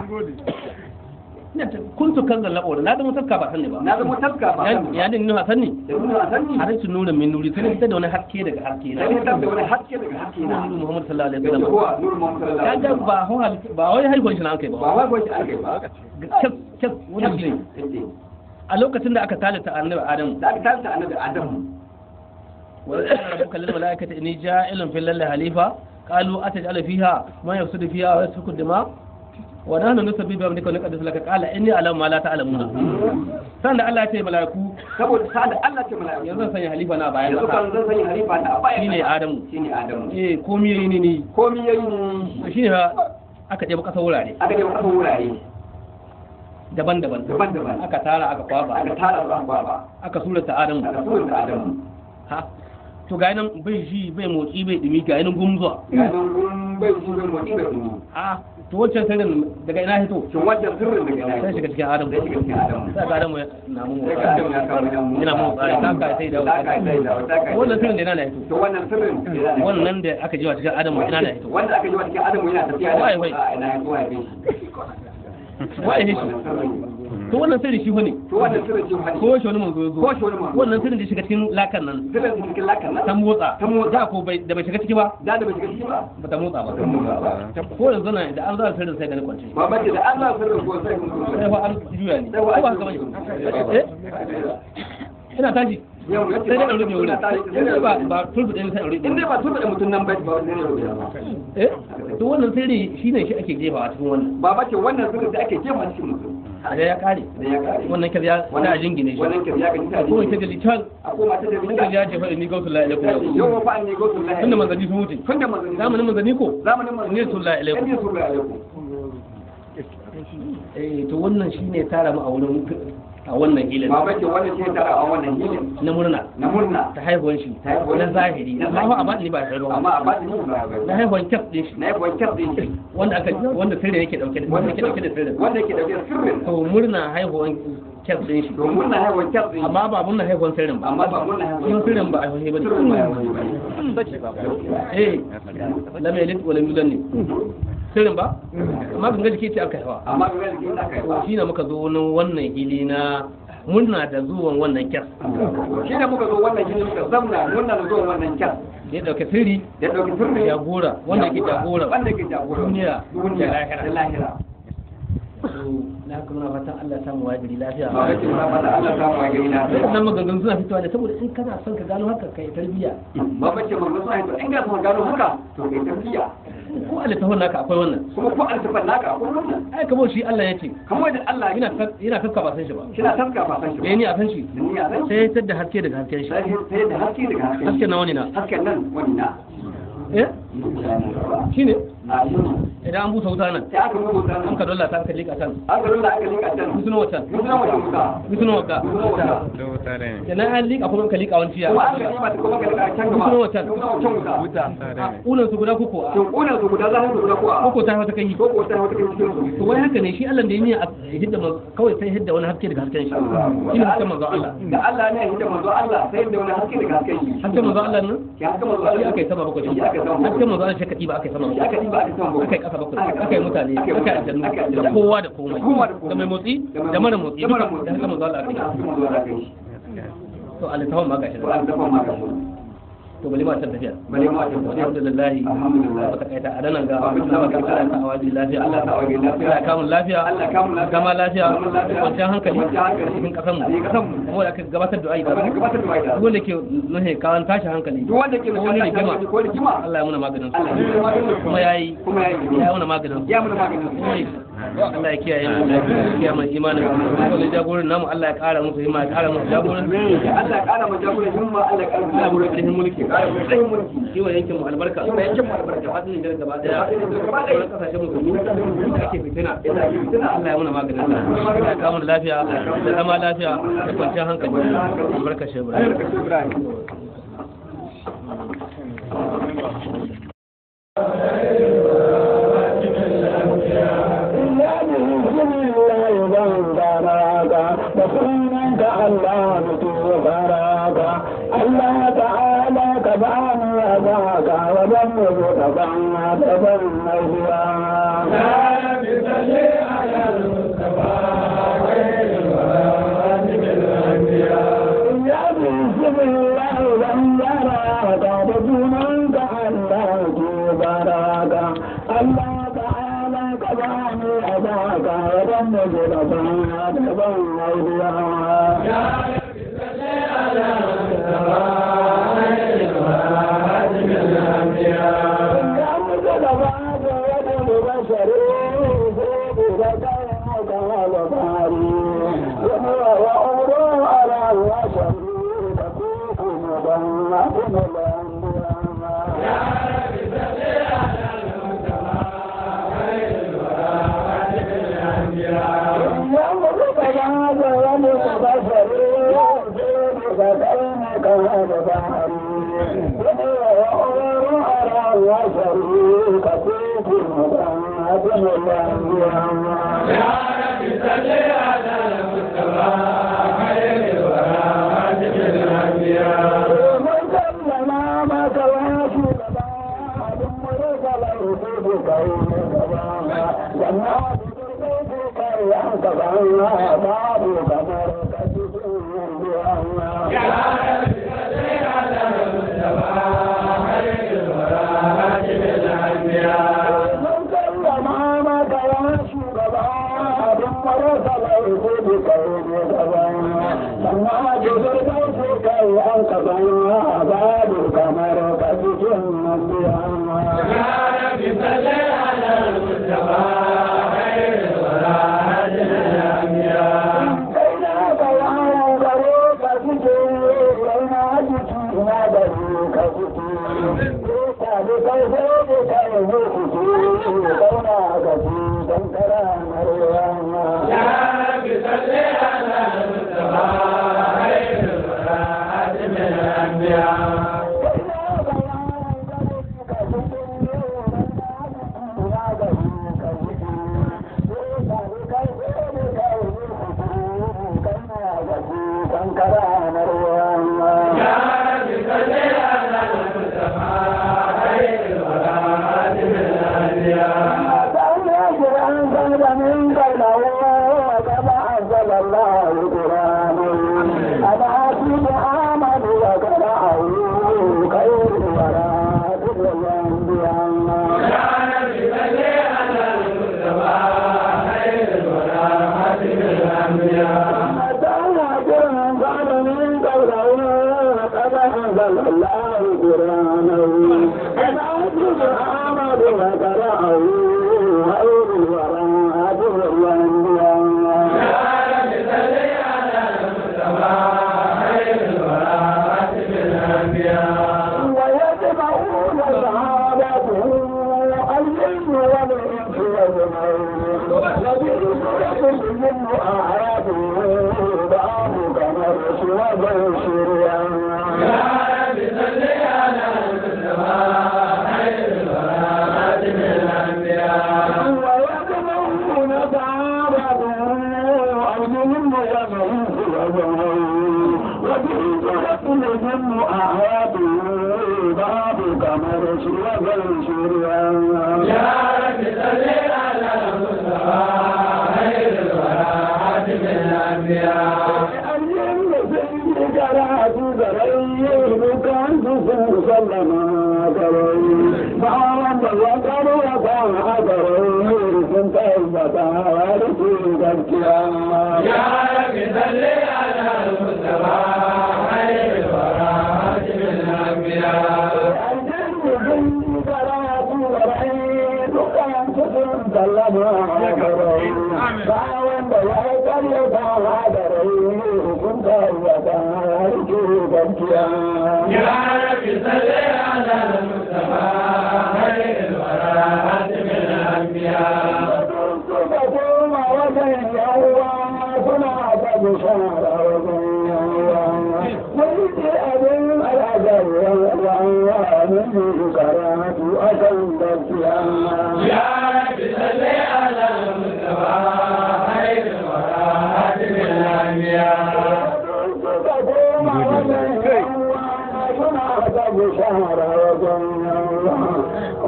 Speaker 7: ina kuntu kanzan labora, na zama tafka ba sanni ba.
Speaker 4: Na zama tafka ba sanni.
Speaker 7: Ya din nuna sanni.
Speaker 4: Da nuna sanni.
Speaker 7: Har su nuna min nuri, sai fitar da wani haske daga haske na.
Speaker 4: Sai fitar da wani haske daga haske na.
Speaker 7: Nuru Muhammad sallallahu alaihi wasallam.
Speaker 4: Ko nuru Muhammad sallallahu alaihi
Speaker 7: wasallam. Kaga ba wai haihuwar shi na an kai ba.
Speaker 4: Ba wai haihuwar shi an kai ba.
Speaker 7: Kas kas wani shi ne. A lokacin da aka talata annabi Adamu.
Speaker 4: Da aka talata annabi Adamu.
Speaker 7: Wa rabbuka lil malaikati inni ja'ilun fil ardi halifa qalu ataj'alu fiha man yafsudu fiha wa yasfiku dima wa nahnu nusabbihu bihamdika wa nuqaddisu laka qala inni a'lamu ma la ta'lamuna. Sanda Allah ya ce malaiku,
Speaker 4: saboda sanda Allah ya ce malaiku
Speaker 7: yanzu zan sanya halifa na bayan
Speaker 4: yanzu kan zan sanya halifa na bayan
Speaker 7: shine Adamu.
Speaker 4: Shine Adamu.
Speaker 7: Eh, komai yayi ne ni.
Speaker 4: Komai yayi ne.
Speaker 7: Shine fa aka ɗebo ƙasar wurare.
Speaker 4: Aka ɗebo ƙasar wurare.
Speaker 7: Daban-daban.
Speaker 4: Daban-daban.
Speaker 7: Aka tara aka kwaba.
Speaker 4: Aka tara aka kwaba.
Speaker 7: Aka surata Adamu.
Speaker 4: Aka surata Adamu.
Speaker 7: Ha. To ga nan bai ji bai motsi bai dumi ga nan gumzuwa.
Speaker 4: Ga nan gum bai ji bai motsi bai dumi.
Speaker 7: A to wancan sirrin daga ina hito?
Speaker 4: Shin wancan sirrin daga ina hito?
Speaker 7: Sai shiga cikin Adamu.
Speaker 4: Sai shiga cikin Adamu.
Speaker 7: Sai ga Adamu na mun
Speaker 4: motsa. Sai Adamu ya kama
Speaker 7: yana motsa. Ta ka sai da
Speaker 4: ta ka sai da ta ka.
Speaker 7: Wannan sirrin da ina na hito?
Speaker 4: To wannan sirrin
Speaker 7: wannan da aka jiwa cikin Adamu ina na hito?
Speaker 4: Wanda aka jiwa cikin Adamu yana tafiya
Speaker 7: wai wai.
Speaker 4: Ina hito wai shi.
Speaker 7: Wai shi. To wannan sirri shi ne.
Speaker 4: To wannan sirri shi ne.
Speaker 7: Ko shi wani manzo yazo.
Speaker 4: Ko shi wani manzo.
Speaker 7: Wannan sirrin da shiga cikin lakan nan.
Speaker 4: Sirrin da cikin lakan nan.
Speaker 7: Ta motsa.
Speaker 4: Ta motsa.
Speaker 7: Da ko bai da bai shiga ciki ba.
Speaker 4: Da da bai shiga ciki ba.
Speaker 7: Ba ta motsa ba.
Speaker 4: Ta motsa ba.
Speaker 7: Ko yanzu nan da an zara sirrin sai gani kwance.
Speaker 4: Ba ba ce da an zara sirrin ko sai kun
Speaker 7: sai fa an juya ne. Ko ba haka bane. Eh? Ina tashi. Sai dai rufe wurin. Sai ba ba turbuɗe ne sai rufe.
Speaker 4: In dai ba turbuɗe mutum nan ba ba ne rufe ba.
Speaker 7: Eh? To wannan sirri shine shi ake jefawa cikin wannan.
Speaker 4: Ba ba ce wannan sirrin da ake jefa cikin mutum.
Speaker 7: Da ya kare.
Speaker 4: Da ya kare.
Speaker 7: Wannan kaza ya ta jingine shi.
Speaker 4: Wannan kaza ya ga ta
Speaker 7: jingine. Ko ta gali tal.
Speaker 4: A koma ta gali.
Speaker 7: Kaza ya jefa ni gautu la ilaikum.
Speaker 4: Yau fa ni gautu la.
Speaker 7: Tunda manzanni sun wuce.
Speaker 4: Tunda manzanni.
Speaker 7: Zamanin manzanni ko?
Speaker 4: Zamanin manzanni.
Speaker 7: Ni sallallahu alaikum.
Speaker 4: Ni sallallahu alaikum.
Speaker 7: Eh to wannan shine tara mu a wurin a wannan hilin.
Speaker 4: Ba bace wannan shine tara a wannan hilin.
Speaker 7: Na murna.
Speaker 4: Na murna.
Speaker 7: Ta haihuwan shi.
Speaker 4: Ta haihuwan
Speaker 7: na zahiri. Amma a batini ba haihuwa.
Speaker 4: Amma a batini ba haihuwa.
Speaker 7: Na haihuwan kyaf din shi.
Speaker 4: Na haihuwan kyaf din shi.
Speaker 7: Wanda aka wanda sirrin yake dauke da wanda yake dauke da sirrin.
Speaker 4: Wanda yake dauke da sirrin.
Speaker 7: To murna haihuwan kyaf din shi.
Speaker 4: To murna haihuwan kyaf din shi.
Speaker 7: Amma ba murna haihuwan sirrin ba.
Speaker 4: Amma ba murna haihuwan
Speaker 7: sirrin ba haihuwa bane.
Speaker 4: Sirrin ba haihuwa bane.
Speaker 7: Eh. Lam yalid wa lam yulad ne. Sirrin ba? Amma ganga jiki ce aka haifa.
Speaker 4: Amma ganga jiki aka haifa.
Speaker 7: Shi ne muka zo wannan hili na murna da zuwan wannan kyas.
Speaker 4: Shi ne muka zo wannan hili muka zamna murna da zuwan wannan kyas.
Speaker 7: Ya dauke sirri.
Speaker 4: Ya dauke sirri.
Speaker 7: Jagora wanda yake jagora.
Speaker 4: Wanda yake jagora.
Speaker 7: Duniya.
Speaker 4: Duniya da lahira.
Speaker 7: Na haka muna fatan Allah samu waye gari lafiya.
Speaker 4: Ba kake muna fatan Allah samu waye gari lafiya.
Speaker 7: Wannan maganganu suna fitowa ne saboda in kana son ka gano haka kai tarbiyya.
Speaker 4: Ba bace maganganu suna fitowa in ka son gano haka to kai tarbiyya.
Speaker 7: Ko a littafin naka akwai wannan.
Speaker 4: Kuma ko a littafin naka akwai wannan.
Speaker 7: Ai kamar shi Allah ya ce.
Speaker 4: Kamar da Allah
Speaker 7: yana yana tafka ba san shi ba.
Speaker 4: Yana tafka ba san shi ba.
Speaker 7: Eh ni a san shi.
Speaker 4: Ni a san shi.
Speaker 7: Sai ya tadda haske daga hasken shi.
Speaker 4: Sai da haske daga hasken shi.
Speaker 7: Hasken na wani na.
Speaker 4: Hasken nan wani na.
Speaker 7: Eh? Shine? Idan an busa wuta nan.
Speaker 4: Sai aka busa wuta nan.
Speaker 7: An ka dolla ta aka lika can.
Speaker 4: Aka dolla aka lika can.
Speaker 7: Musunan wacan.
Speaker 4: Musunan wacan wuta.
Speaker 7: Musunan wata.
Speaker 2: Da wuta ne.
Speaker 7: Kenan an lika kuma ka lika wani ciya.
Speaker 4: Kuma an ka lika kuma ka lika can gaba.
Speaker 7: Musunan wacan.
Speaker 4: Musunan wacan wuta.
Speaker 2: Wuta.
Speaker 7: Unan su guda kuku.
Speaker 4: Shin unan su guda zahin su guda kuwa.
Speaker 7: Koko ta wata kai.
Speaker 4: Koko ta wata kai cikin su.
Speaker 7: To wai haka ne shi Allah da ya niyya hidda kawai sai hidda wani haske daga hasken shi. Shi ne hasken manzo Allah.
Speaker 4: Da Allah ne hidda manzo Allah sai hidda wani haske daga hasken shi.
Speaker 7: Hasken manzo Allah nan?
Speaker 4: Ya hasken manzo Allah.
Speaker 7: Shi aka yi sama bakwai.
Speaker 4: Shi aka yi sama bakwai.
Speaker 7: Hasken manzo Allah shi ka ɗiba aka yi sama bakwai.
Speaker 4: Aka ɗiba aka yi sama bakwai.
Speaker 7: Aka yi ƙasa bakwai. Aka yi mutane. Aka yi aljannu. Da kowa da komai. Da mai motsi da mara motsi. Duka da hasken manzo Allah aka yi. To alitafan ma gashi.
Speaker 4: To alitafan ma gashi.
Speaker 7: To bale ma can tafiya.
Speaker 4: Bale ma can tafiya.
Speaker 7: Alhamdulillah.
Speaker 4: Alhamdulillah.
Speaker 7: Baka kaita a nan ga Allah ta awaji lafiya.
Speaker 4: Allah ta awaji lafiya.
Speaker 7: Allah kamun lafiya.
Speaker 4: Allah kamun lafiya.
Speaker 7: Gama lafiya.
Speaker 4: Gama lafiya.
Speaker 7: Kwanciyar hankali.
Speaker 4: Kwanciyar hankali.
Speaker 7: Cikin kasan mu.
Speaker 4: Cikin kasan mu.
Speaker 7: Kuma da aka gabatar da aida.
Speaker 4: Gabatar da aida.
Speaker 7: Duk wanda ke nuhe kawan tashi hankali.
Speaker 4: Duk wanda ke
Speaker 7: nuhe
Speaker 4: tashi hankali ko rigima.
Speaker 7: Allah ya muna maganin su.
Speaker 4: Allah ya muna maganin su.
Speaker 7: Kuma yayi.
Speaker 4: Kuma yayi.
Speaker 7: Ya muna maganin su.
Speaker 4: Ya muna maganin su.
Speaker 7: Allah ya kiyaye mu. Ya kiyaye mu imanin. Wannan jagoran namu Allah ya kara musu himma ya kara musu jagoran.
Speaker 4: Allah ya kara mu jagoran himma Allah ya kara mu
Speaker 7: jagoran mulki.
Speaker 4: Tsayin mulki.
Speaker 7: Kiwa yankin mu albarka.
Speaker 4: Kiwa yankin mu albarka.
Speaker 7: Fadin da gaba daya. Gaba daya kasashen musulmi da ake fitina. Allah ya muna maganin Allah. Ya kawo lafiya, da zama lafiya, da kwanciyar hankali. Albarka Shehu Ibrahim.
Speaker 3: Allah ta'ala ka bani ya ba ka wajen mu ka ban da ban haihuwa.
Speaker 6: Ya Rabbi salli ala al-Mustafa khairil wara hatimil anbiya.
Speaker 3: Ya bismillah lam yara ka da sunan ka Allah ke baraka. Allah ta'ala ka bani ya ba ka wajen mu ka ban da ban haihuwa.
Speaker 6: Ya Rabbi salli ala al-Mustafa khairil wara hatimil anbiya.
Speaker 3: Ya mutu da babu wani bashari sai da kai ka labari. Wa umru ala bashari da kuma ban kuma lambuwa.
Speaker 6: Ya Rabbi salli ala al-Mustafa khairil wara hatimil anbiya.
Speaker 3: Ya mutu da babu wani bashari sai da kai ka labari. Wa umru ala bashari ka kuma ban kuma lambuwa.
Speaker 6: Ya Rabbi salli ala al-Mustafa khairil wara hatimil anbiya.
Speaker 3: Mun sallama maka wasu gaba, abin murka laifi ku kai gaba. Jannatu ku kai an gaba, babu kamar ka cikin biya.
Speaker 6: Ya Rabbi salli ala al-Mustafa khairil wara hatimil anbiya.
Speaker 3: Mun sallama maka wasu gaba, abin murka laifi ku kai gaba. Jannatu ku kai an gaba, babu kamar ka cikin biya.
Speaker 6: Ya Rabbi salli ala al-Mustafa khairil wara hatimil anbiya.
Speaker 3: Kai na bayanan gare ka suke, kai na jiki na gare ka suke. Ka bi kai sai da kai ne suke, kai na gaji don karamar rana.
Speaker 6: Ya Rabbi salli ala al-Mustafa khairil wara hatimil anbiya.
Speaker 3: Kai na bayanan gare ka suke, kai na jiki na gare ka suke. Ka bi kai sai da kai ne suke, kai na gaji don karamar rana.
Speaker 6: Ya Rabbi salli ala al-Mustafa khairil wara hatimil anbiya. Ya Rabbi salli ala al-Mustafa khairil wara hatimil anbiya. Ya Rabbi salli ala al-Mustafa khairil wara hatimil anbiya.
Speaker 3: ويتبعون صحابته الجن والإنس والجن وبالصورة أعرابه بعض كمرس وبشر.
Speaker 6: Ya Rabbi salli ala al-Mustafa khairil wara hatimil anbiya.
Speaker 3: ويتبعون صحابته الجن والإنس والجن وبالصورة الجن أعرابه بعض كمرس وبشر.
Speaker 6: Ya Rabbi salli ala al-Mustafa khairil wara hatimil anbiya. Ya Rabbi salli ala al-Mustafa khairil wara hatimil anbiya. Ya Rabbi salli ala al-Mustafa khairil wara hatimil anbiya. Ya Rabbi salli ala al-Mustafa khairil wara hatimil anbiya.
Speaker 3: Thank you. bishara wajen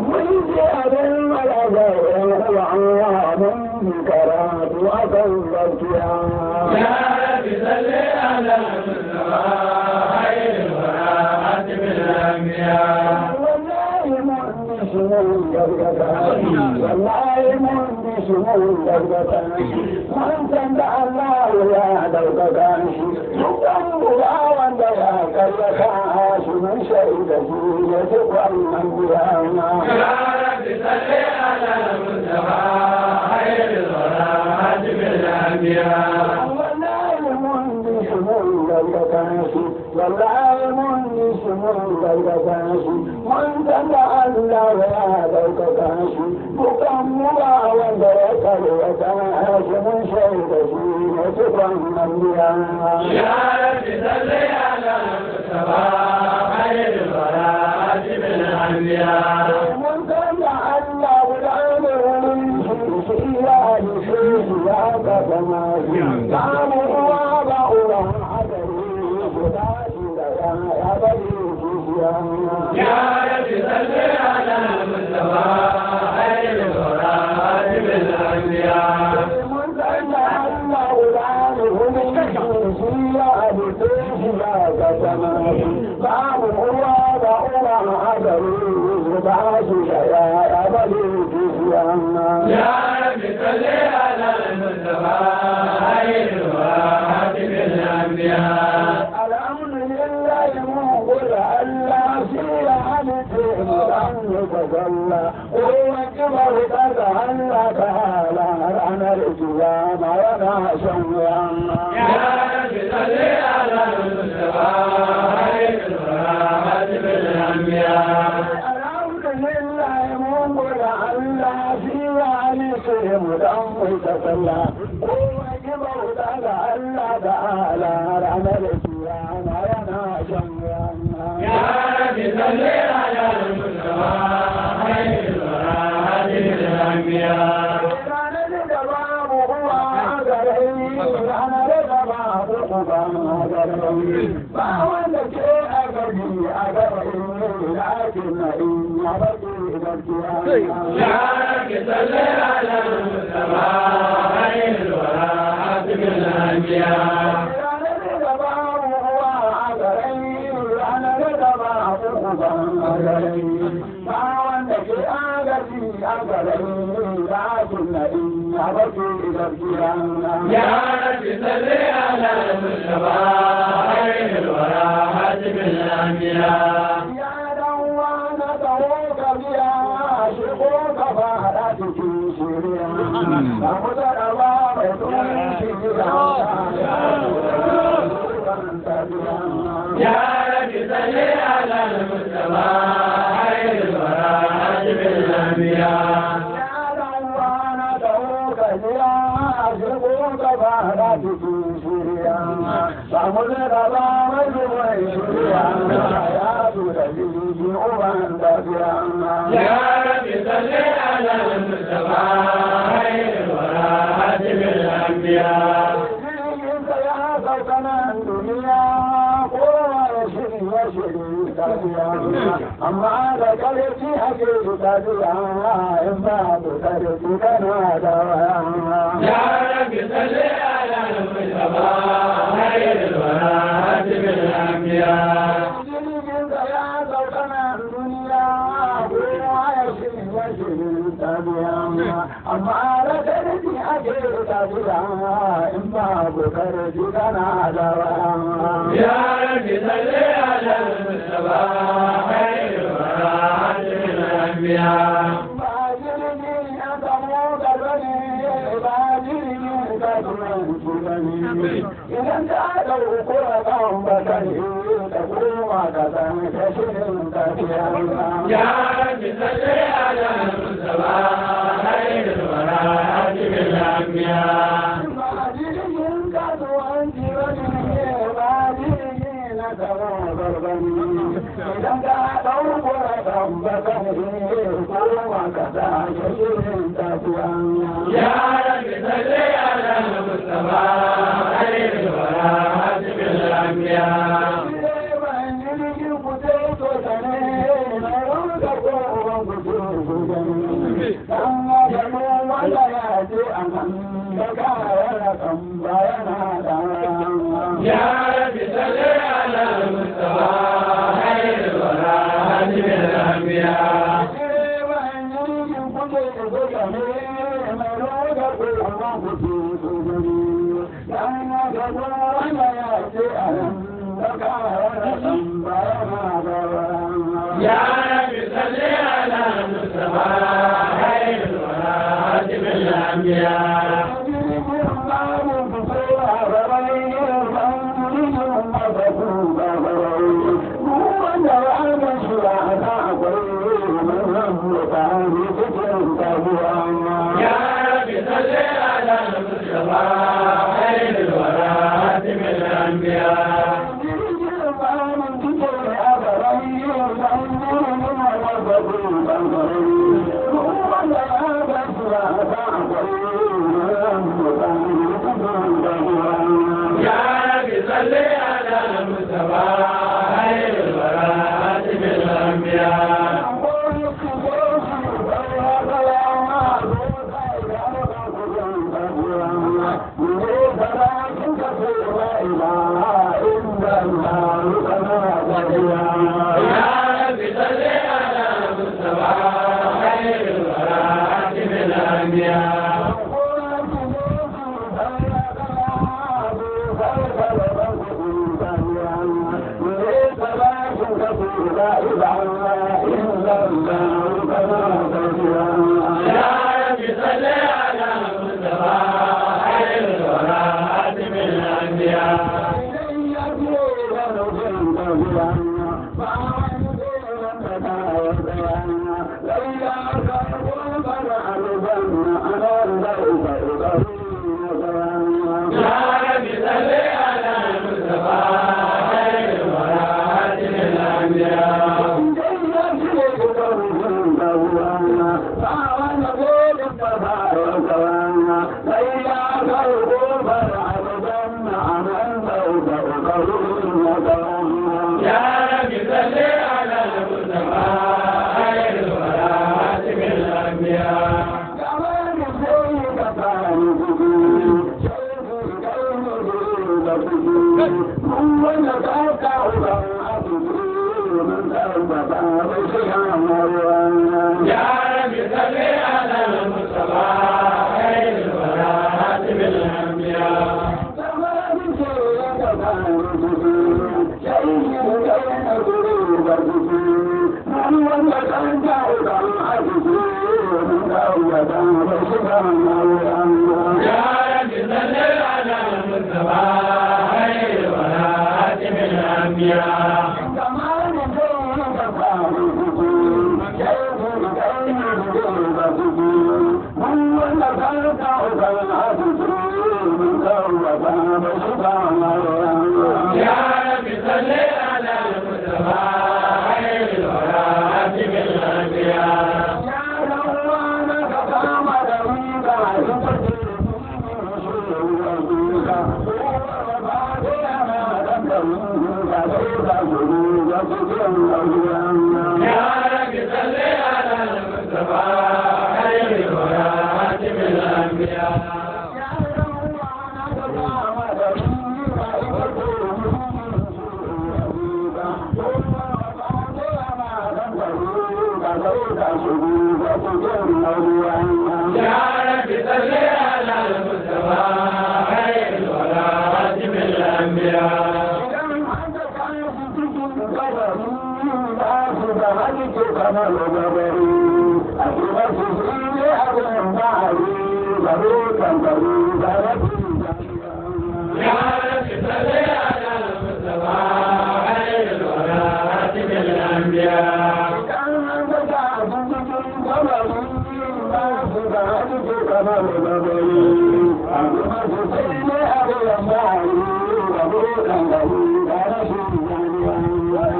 Speaker 3: mun ji abin malazarin mun karatu akan gaskiya.
Speaker 6: Ya Rabbi salli ala Mustafa khairul wara hatimil anbiya.
Speaker 3: Wallahi mun bi gargada, wallahi mun bi gargada, mun san da Allah ya daukaka shi, dukkan buwa wanda ya kallaka shi mun shaida shi ya ci wannan biya.
Speaker 6: Ya Rabbi salli ala Mustafa khairul wara hatimil anbiya.
Speaker 3: Wallahi mun bi gargada shi, wallahi mun bi gargada shi, mun san da Allah ya daukaka shi, dukkan buwa wanda ya kallaka shi mun shaida shi ya ci wannan biya.
Speaker 6: Ya Rabbi salli ala Mustafa khairul wara hatimil anbiya.
Speaker 3: Mun san da Allah guda ne wurin shi ya shi ya ka zama shi, ba mu uwa ba uwa a gari guda shi da ya bari kishiya.
Speaker 6: Ya Rabbi salli ala Mustafa khairul wara hatimil anbiya.
Speaker 3: Mun san da Allah guda ne wurin shi ya shi ya ka zama shi, ba mu uwa ba uwa a gari guda shi da ya bari kishiya.
Speaker 6: Ya Rabbi salli ala Mustafa khairul wara hatimil anbiya.
Speaker 3: Alhamdulillah mun gode Allah shi ya halitta mu dan mu kowa kibar daga Allah ta'ala ranar kiyama yana shan wuya.
Speaker 6: Ya Rabbi salli ala Mustafa khairul wara hatimil anbiya.
Speaker 3: Alhamdulillah mun gode Allah shi ya halitta mu dan mu sallah kowa kibar daga Allah ta'ala ranar kiyama yana shan wuya.
Speaker 6: Ya Rabbi salli ala Mustafa khairul wara hatimil anbiya.
Speaker 3: Ranar da babu uwa a gare, ranar da babu uba a gare, ba wanda ke a gari a gare, lakin na in ya baki gaskiya.
Speaker 6: Ya Rabbi salli ala Mustafa khairul wara hatimil anbiya.
Speaker 3: Ranar da babu uwa a gare, ranar da babu uba a gare, ba wanda ke a gari a gare, lakin na in ya baki gaskiya.
Speaker 6: Ya Rabbi salli ala Mustafa khairul wara hatimil anbiya.
Speaker 3: Ya dan wani taho ka biya shi ko ka fara cikin shirya. Ba mu da ba mai tsohon shirya.
Speaker 6: Ya Rabbi salli ala Mustafa khairul wara hatimil anbiya.
Speaker 3: Ya dan wani taho ka biya shi ko ka fara cikin shirya. Ba mu da ba mai tsohon shirya. Ya tura jirgin uban tafiya.
Speaker 6: Ya Rabbi salli ala Mustafa khairul wara hatimil anbiya.
Speaker 3: Jirgin ya sauka nan duniya kowa ya shirya shirin tafiya. Amma da ƙarfi ake tafiya in babu ƙarfi kana da waya.
Speaker 6: Ya Rabbi salli ala Mustafa khairul wara hatimil anbiya.
Speaker 3: Jirgin ya sauka nan duniya kowa ya shirya shirin tafiya. Amma da ƙarfi ake tafiya in babu ƙarfi kana da waya.
Speaker 6: Ya Rabbi salli ala Mustafa khairul wara hatimil anbiya.
Speaker 3: Ba jirgin ya samu gaba ne, ba jirgin kasuwanci ba ne. Idan ka ɗauko a kan bakari, ka koma ka san ka shirin tafiya.
Speaker 6: Ya Rabbi salli ala Mustafa khairul wara hatimil anbiya.
Speaker 3: Ba jirgin kasuwanci ba ne, ba jirgin na tawagar ba ne. Idan ka ɗauko a kan bakari, koma ka san ka shirin tafiya.
Speaker 6: Ya Rabbi salli ala Mustafa khairul wara hatimil anbiya.
Speaker 3: Direban jirgin ku sai to sane
Speaker 6: يا رب صل على المصطفى خير الورى هادم الأنبياء. يا رب صل على المصطفى خير الورى هادم الأنبياء. يا رب صل على المصطفى خير الورى هادم الأنبياء. يا رب صل على المصطفى خير الورى هادم الأنبياء. يا رب صل على المصطفى خير الورى هادم الأنبياء. يا رب صل على المصطفى خير الورى هادم الأنبياء. يا رب صل على المصطفى خير الورى هادم الأنبياء. يا رب صل على المصطفى خير الورى هادم الأنبياء. يا رب صل على المصطفى خير الورى هادم الأنبياء. يا رب صل على المصطفى خير الورى هادم الأنبياء. يا رب صل على المصطفى خير الورى هادم الأنبياء. يا رب صل على المصطفى خير الورى هادم الأنبياء. يا رب صل على المصطفى خير الورى هادم الأنبياء. يا رب صل على المصطفى خير الورى هادم الأنبياء.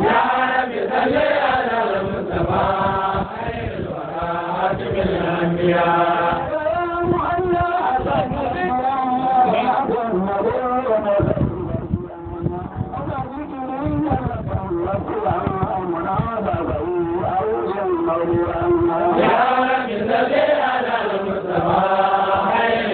Speaker 6: يا رب صل على المصطفى خير الورى هادم الأنبياء. يا رب صل على المصطفى خير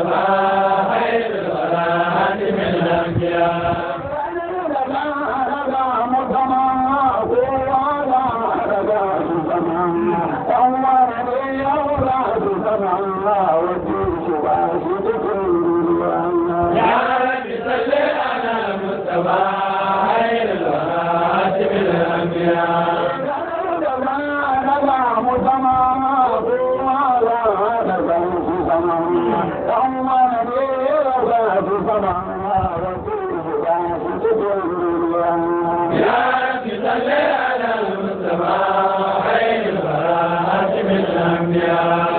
Speaker 6: المصطفى خير الورى خاتم الأنبياء. يا رب صل على المصطفى خير الورى خاتم الأنبياء. يا رب صل على المصطفى خير الورى خاتم الأنبياء. يا رب صل على المصطفى خير الورى خاتم الأنبياء.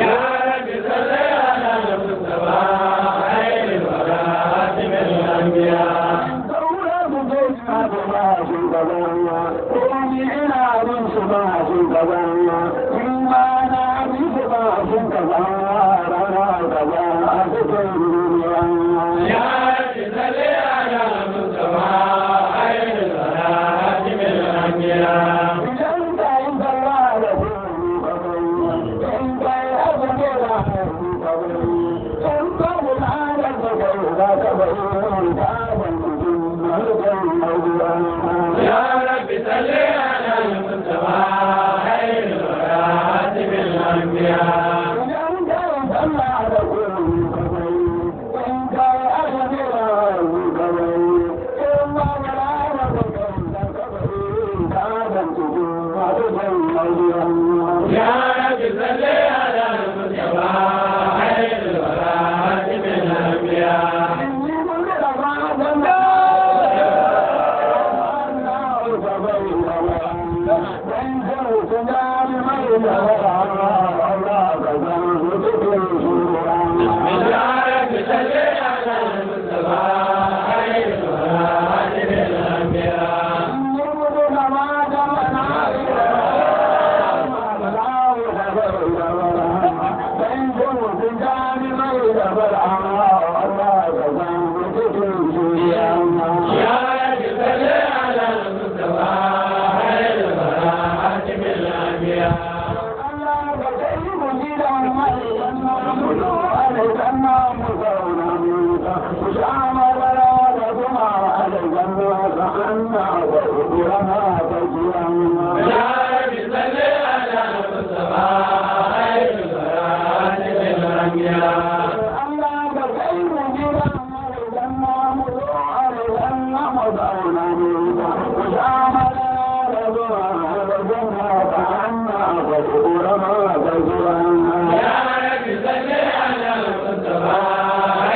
Speaker 6: يا رب صل على المصطفى خير الورى خاتم الأنبياء. يا رب صل على المصطفى خير الورى خاتم الأنبياء. يا رب صل على المصطفى خير الورى خاتم الأنبياء. يا رب صل على المصطفى خير الورى خاتم الأنبياء. يا رب صل على المصطفى خير الورى خاتم الأنبياء. يا رب صل على المصطفى خير الورى خاتم الأنبياء. يا رب صل على المصطفى خير الورى خاتم الأنبياء. يا رب صل على المصطفى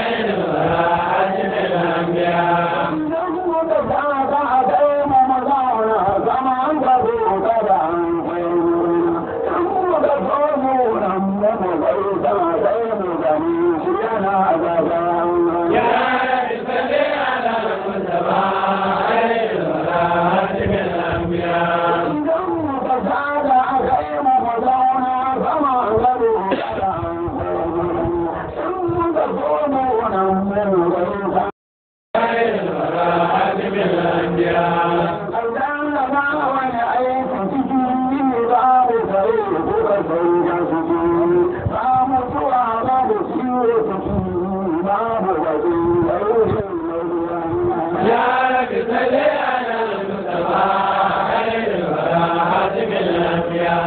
Speaker 6: خير الورى خاتم الأنبياء. خير الورى خاتم الأنبياء. يا رب صل على المصطفى خير الورى خاتم الأنبياء. يا رب صل على المصطفى خير الورى خاتم الأنبياء.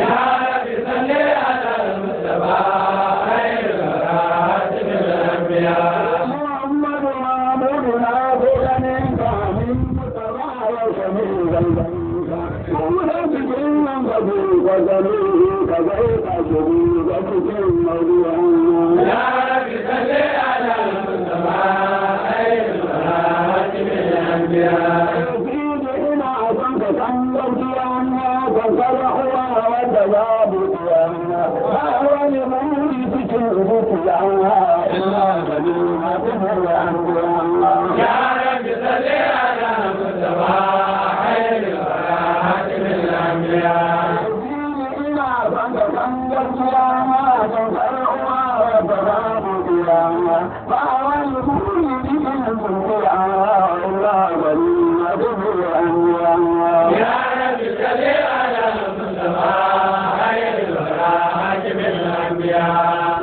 Speaker 6: يا رب صل على المصطفى خير الورى خاتم الأنبياء. يا رب صل الأنبياء.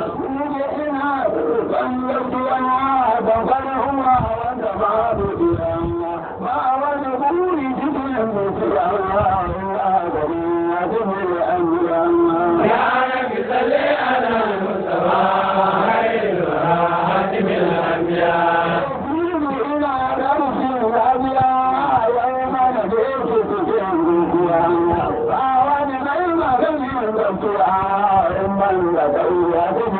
Speaker 6: يا رب صل على المصطفى خير الورى خاتم الأنبياء. يا رب صل على المصطفى خير الورى خاتم الأنبياء. يا رب صل على المصطفى خير الورى خاتم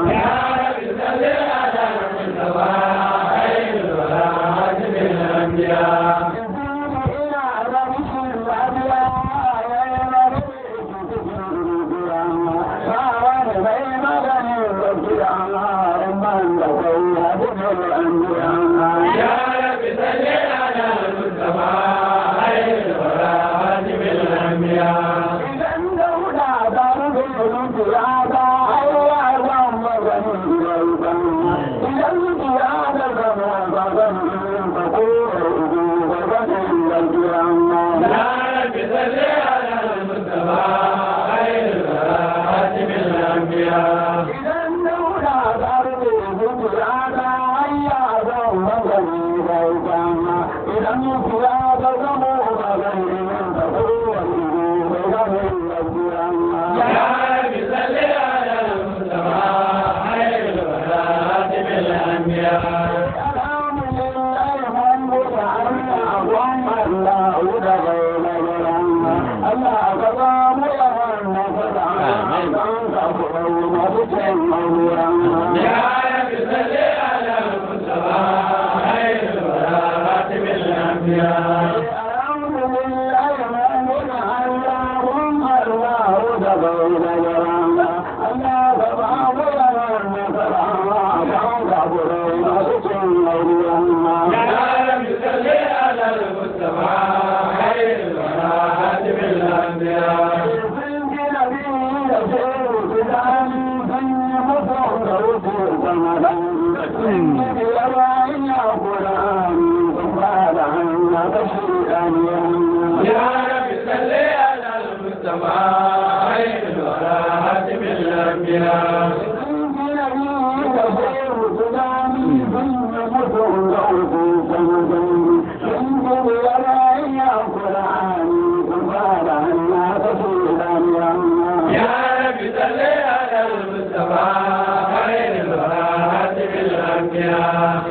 Speaker 6: الأنبياء. يا رب صل على المصطفى خير الورى خاتم الأنبياء. يا رب صل على المصطفى خير الورى خاتم الأنبياء. يا رب صل على المصطفى خير الورى خاتم الأنبياء. يا رب صل على المصطفى خير الورى خاتم الأنبياء. يا رب صل على المصطفى خير الورى خاتم الأنبياء. يا رب صل على المصطفى خير الورى خاتم الأنبياء.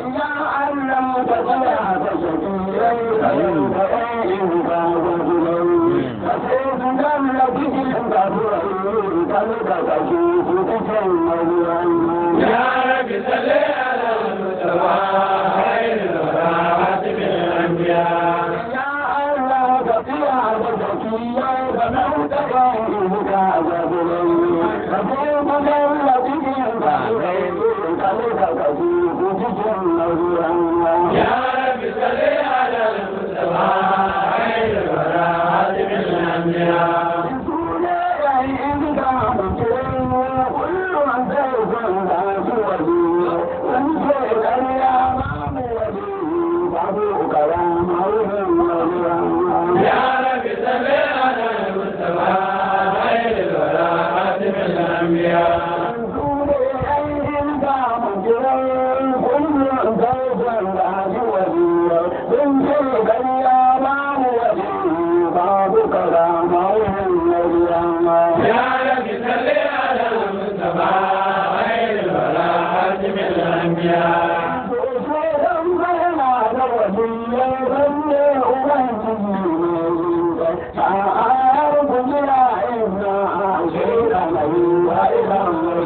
Speaker 6: يا رب صل على المصطفى خير الورى خاتم الأنبياء. يا رب صل على المصطفى خير الورى خاتم الأنبياء. يا رب صل على المصطفى خير الورى خاتم الأنبياء. يا رب صل على المصطفى خير الورى خاتم الأنبياء.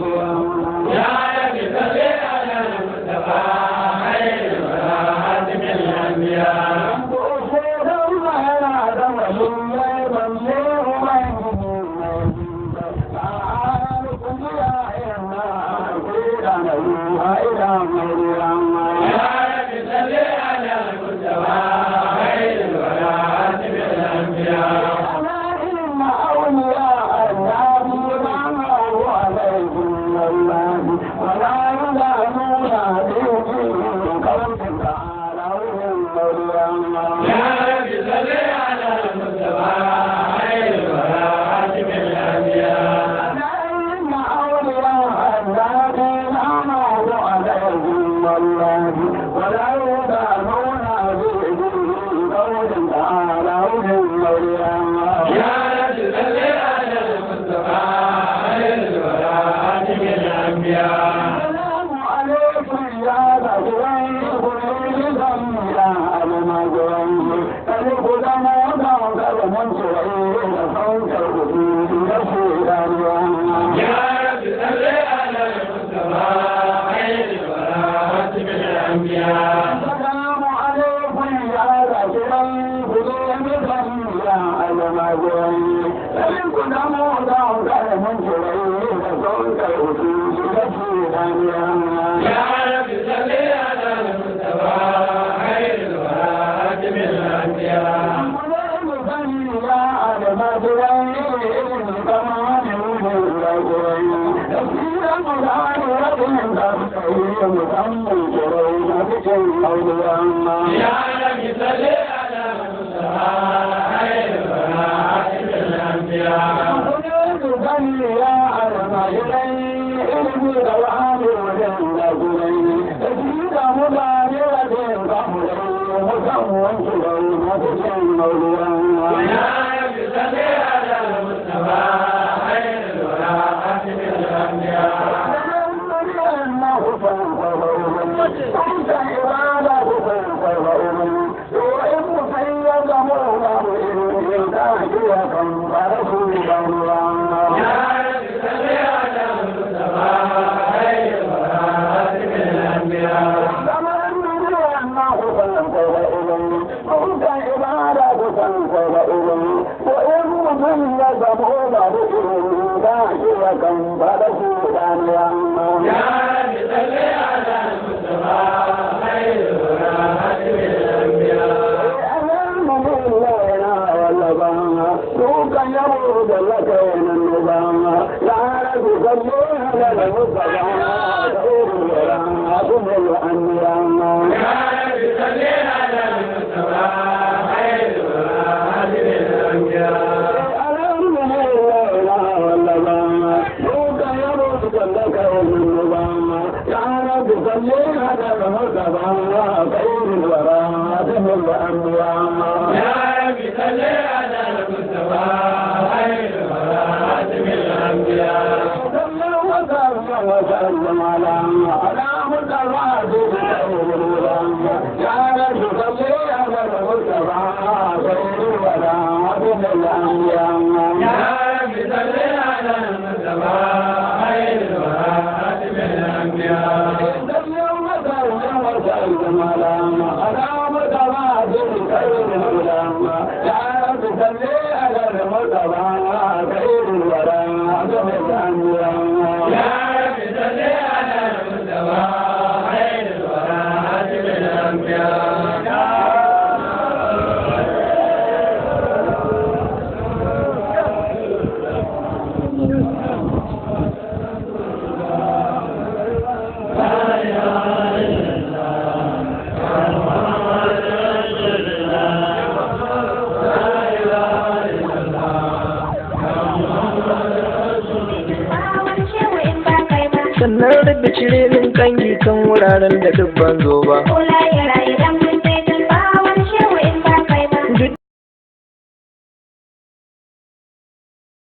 Speaker 1: Sannan rabe cire min kangi kan wuraren da duk ban zo ba.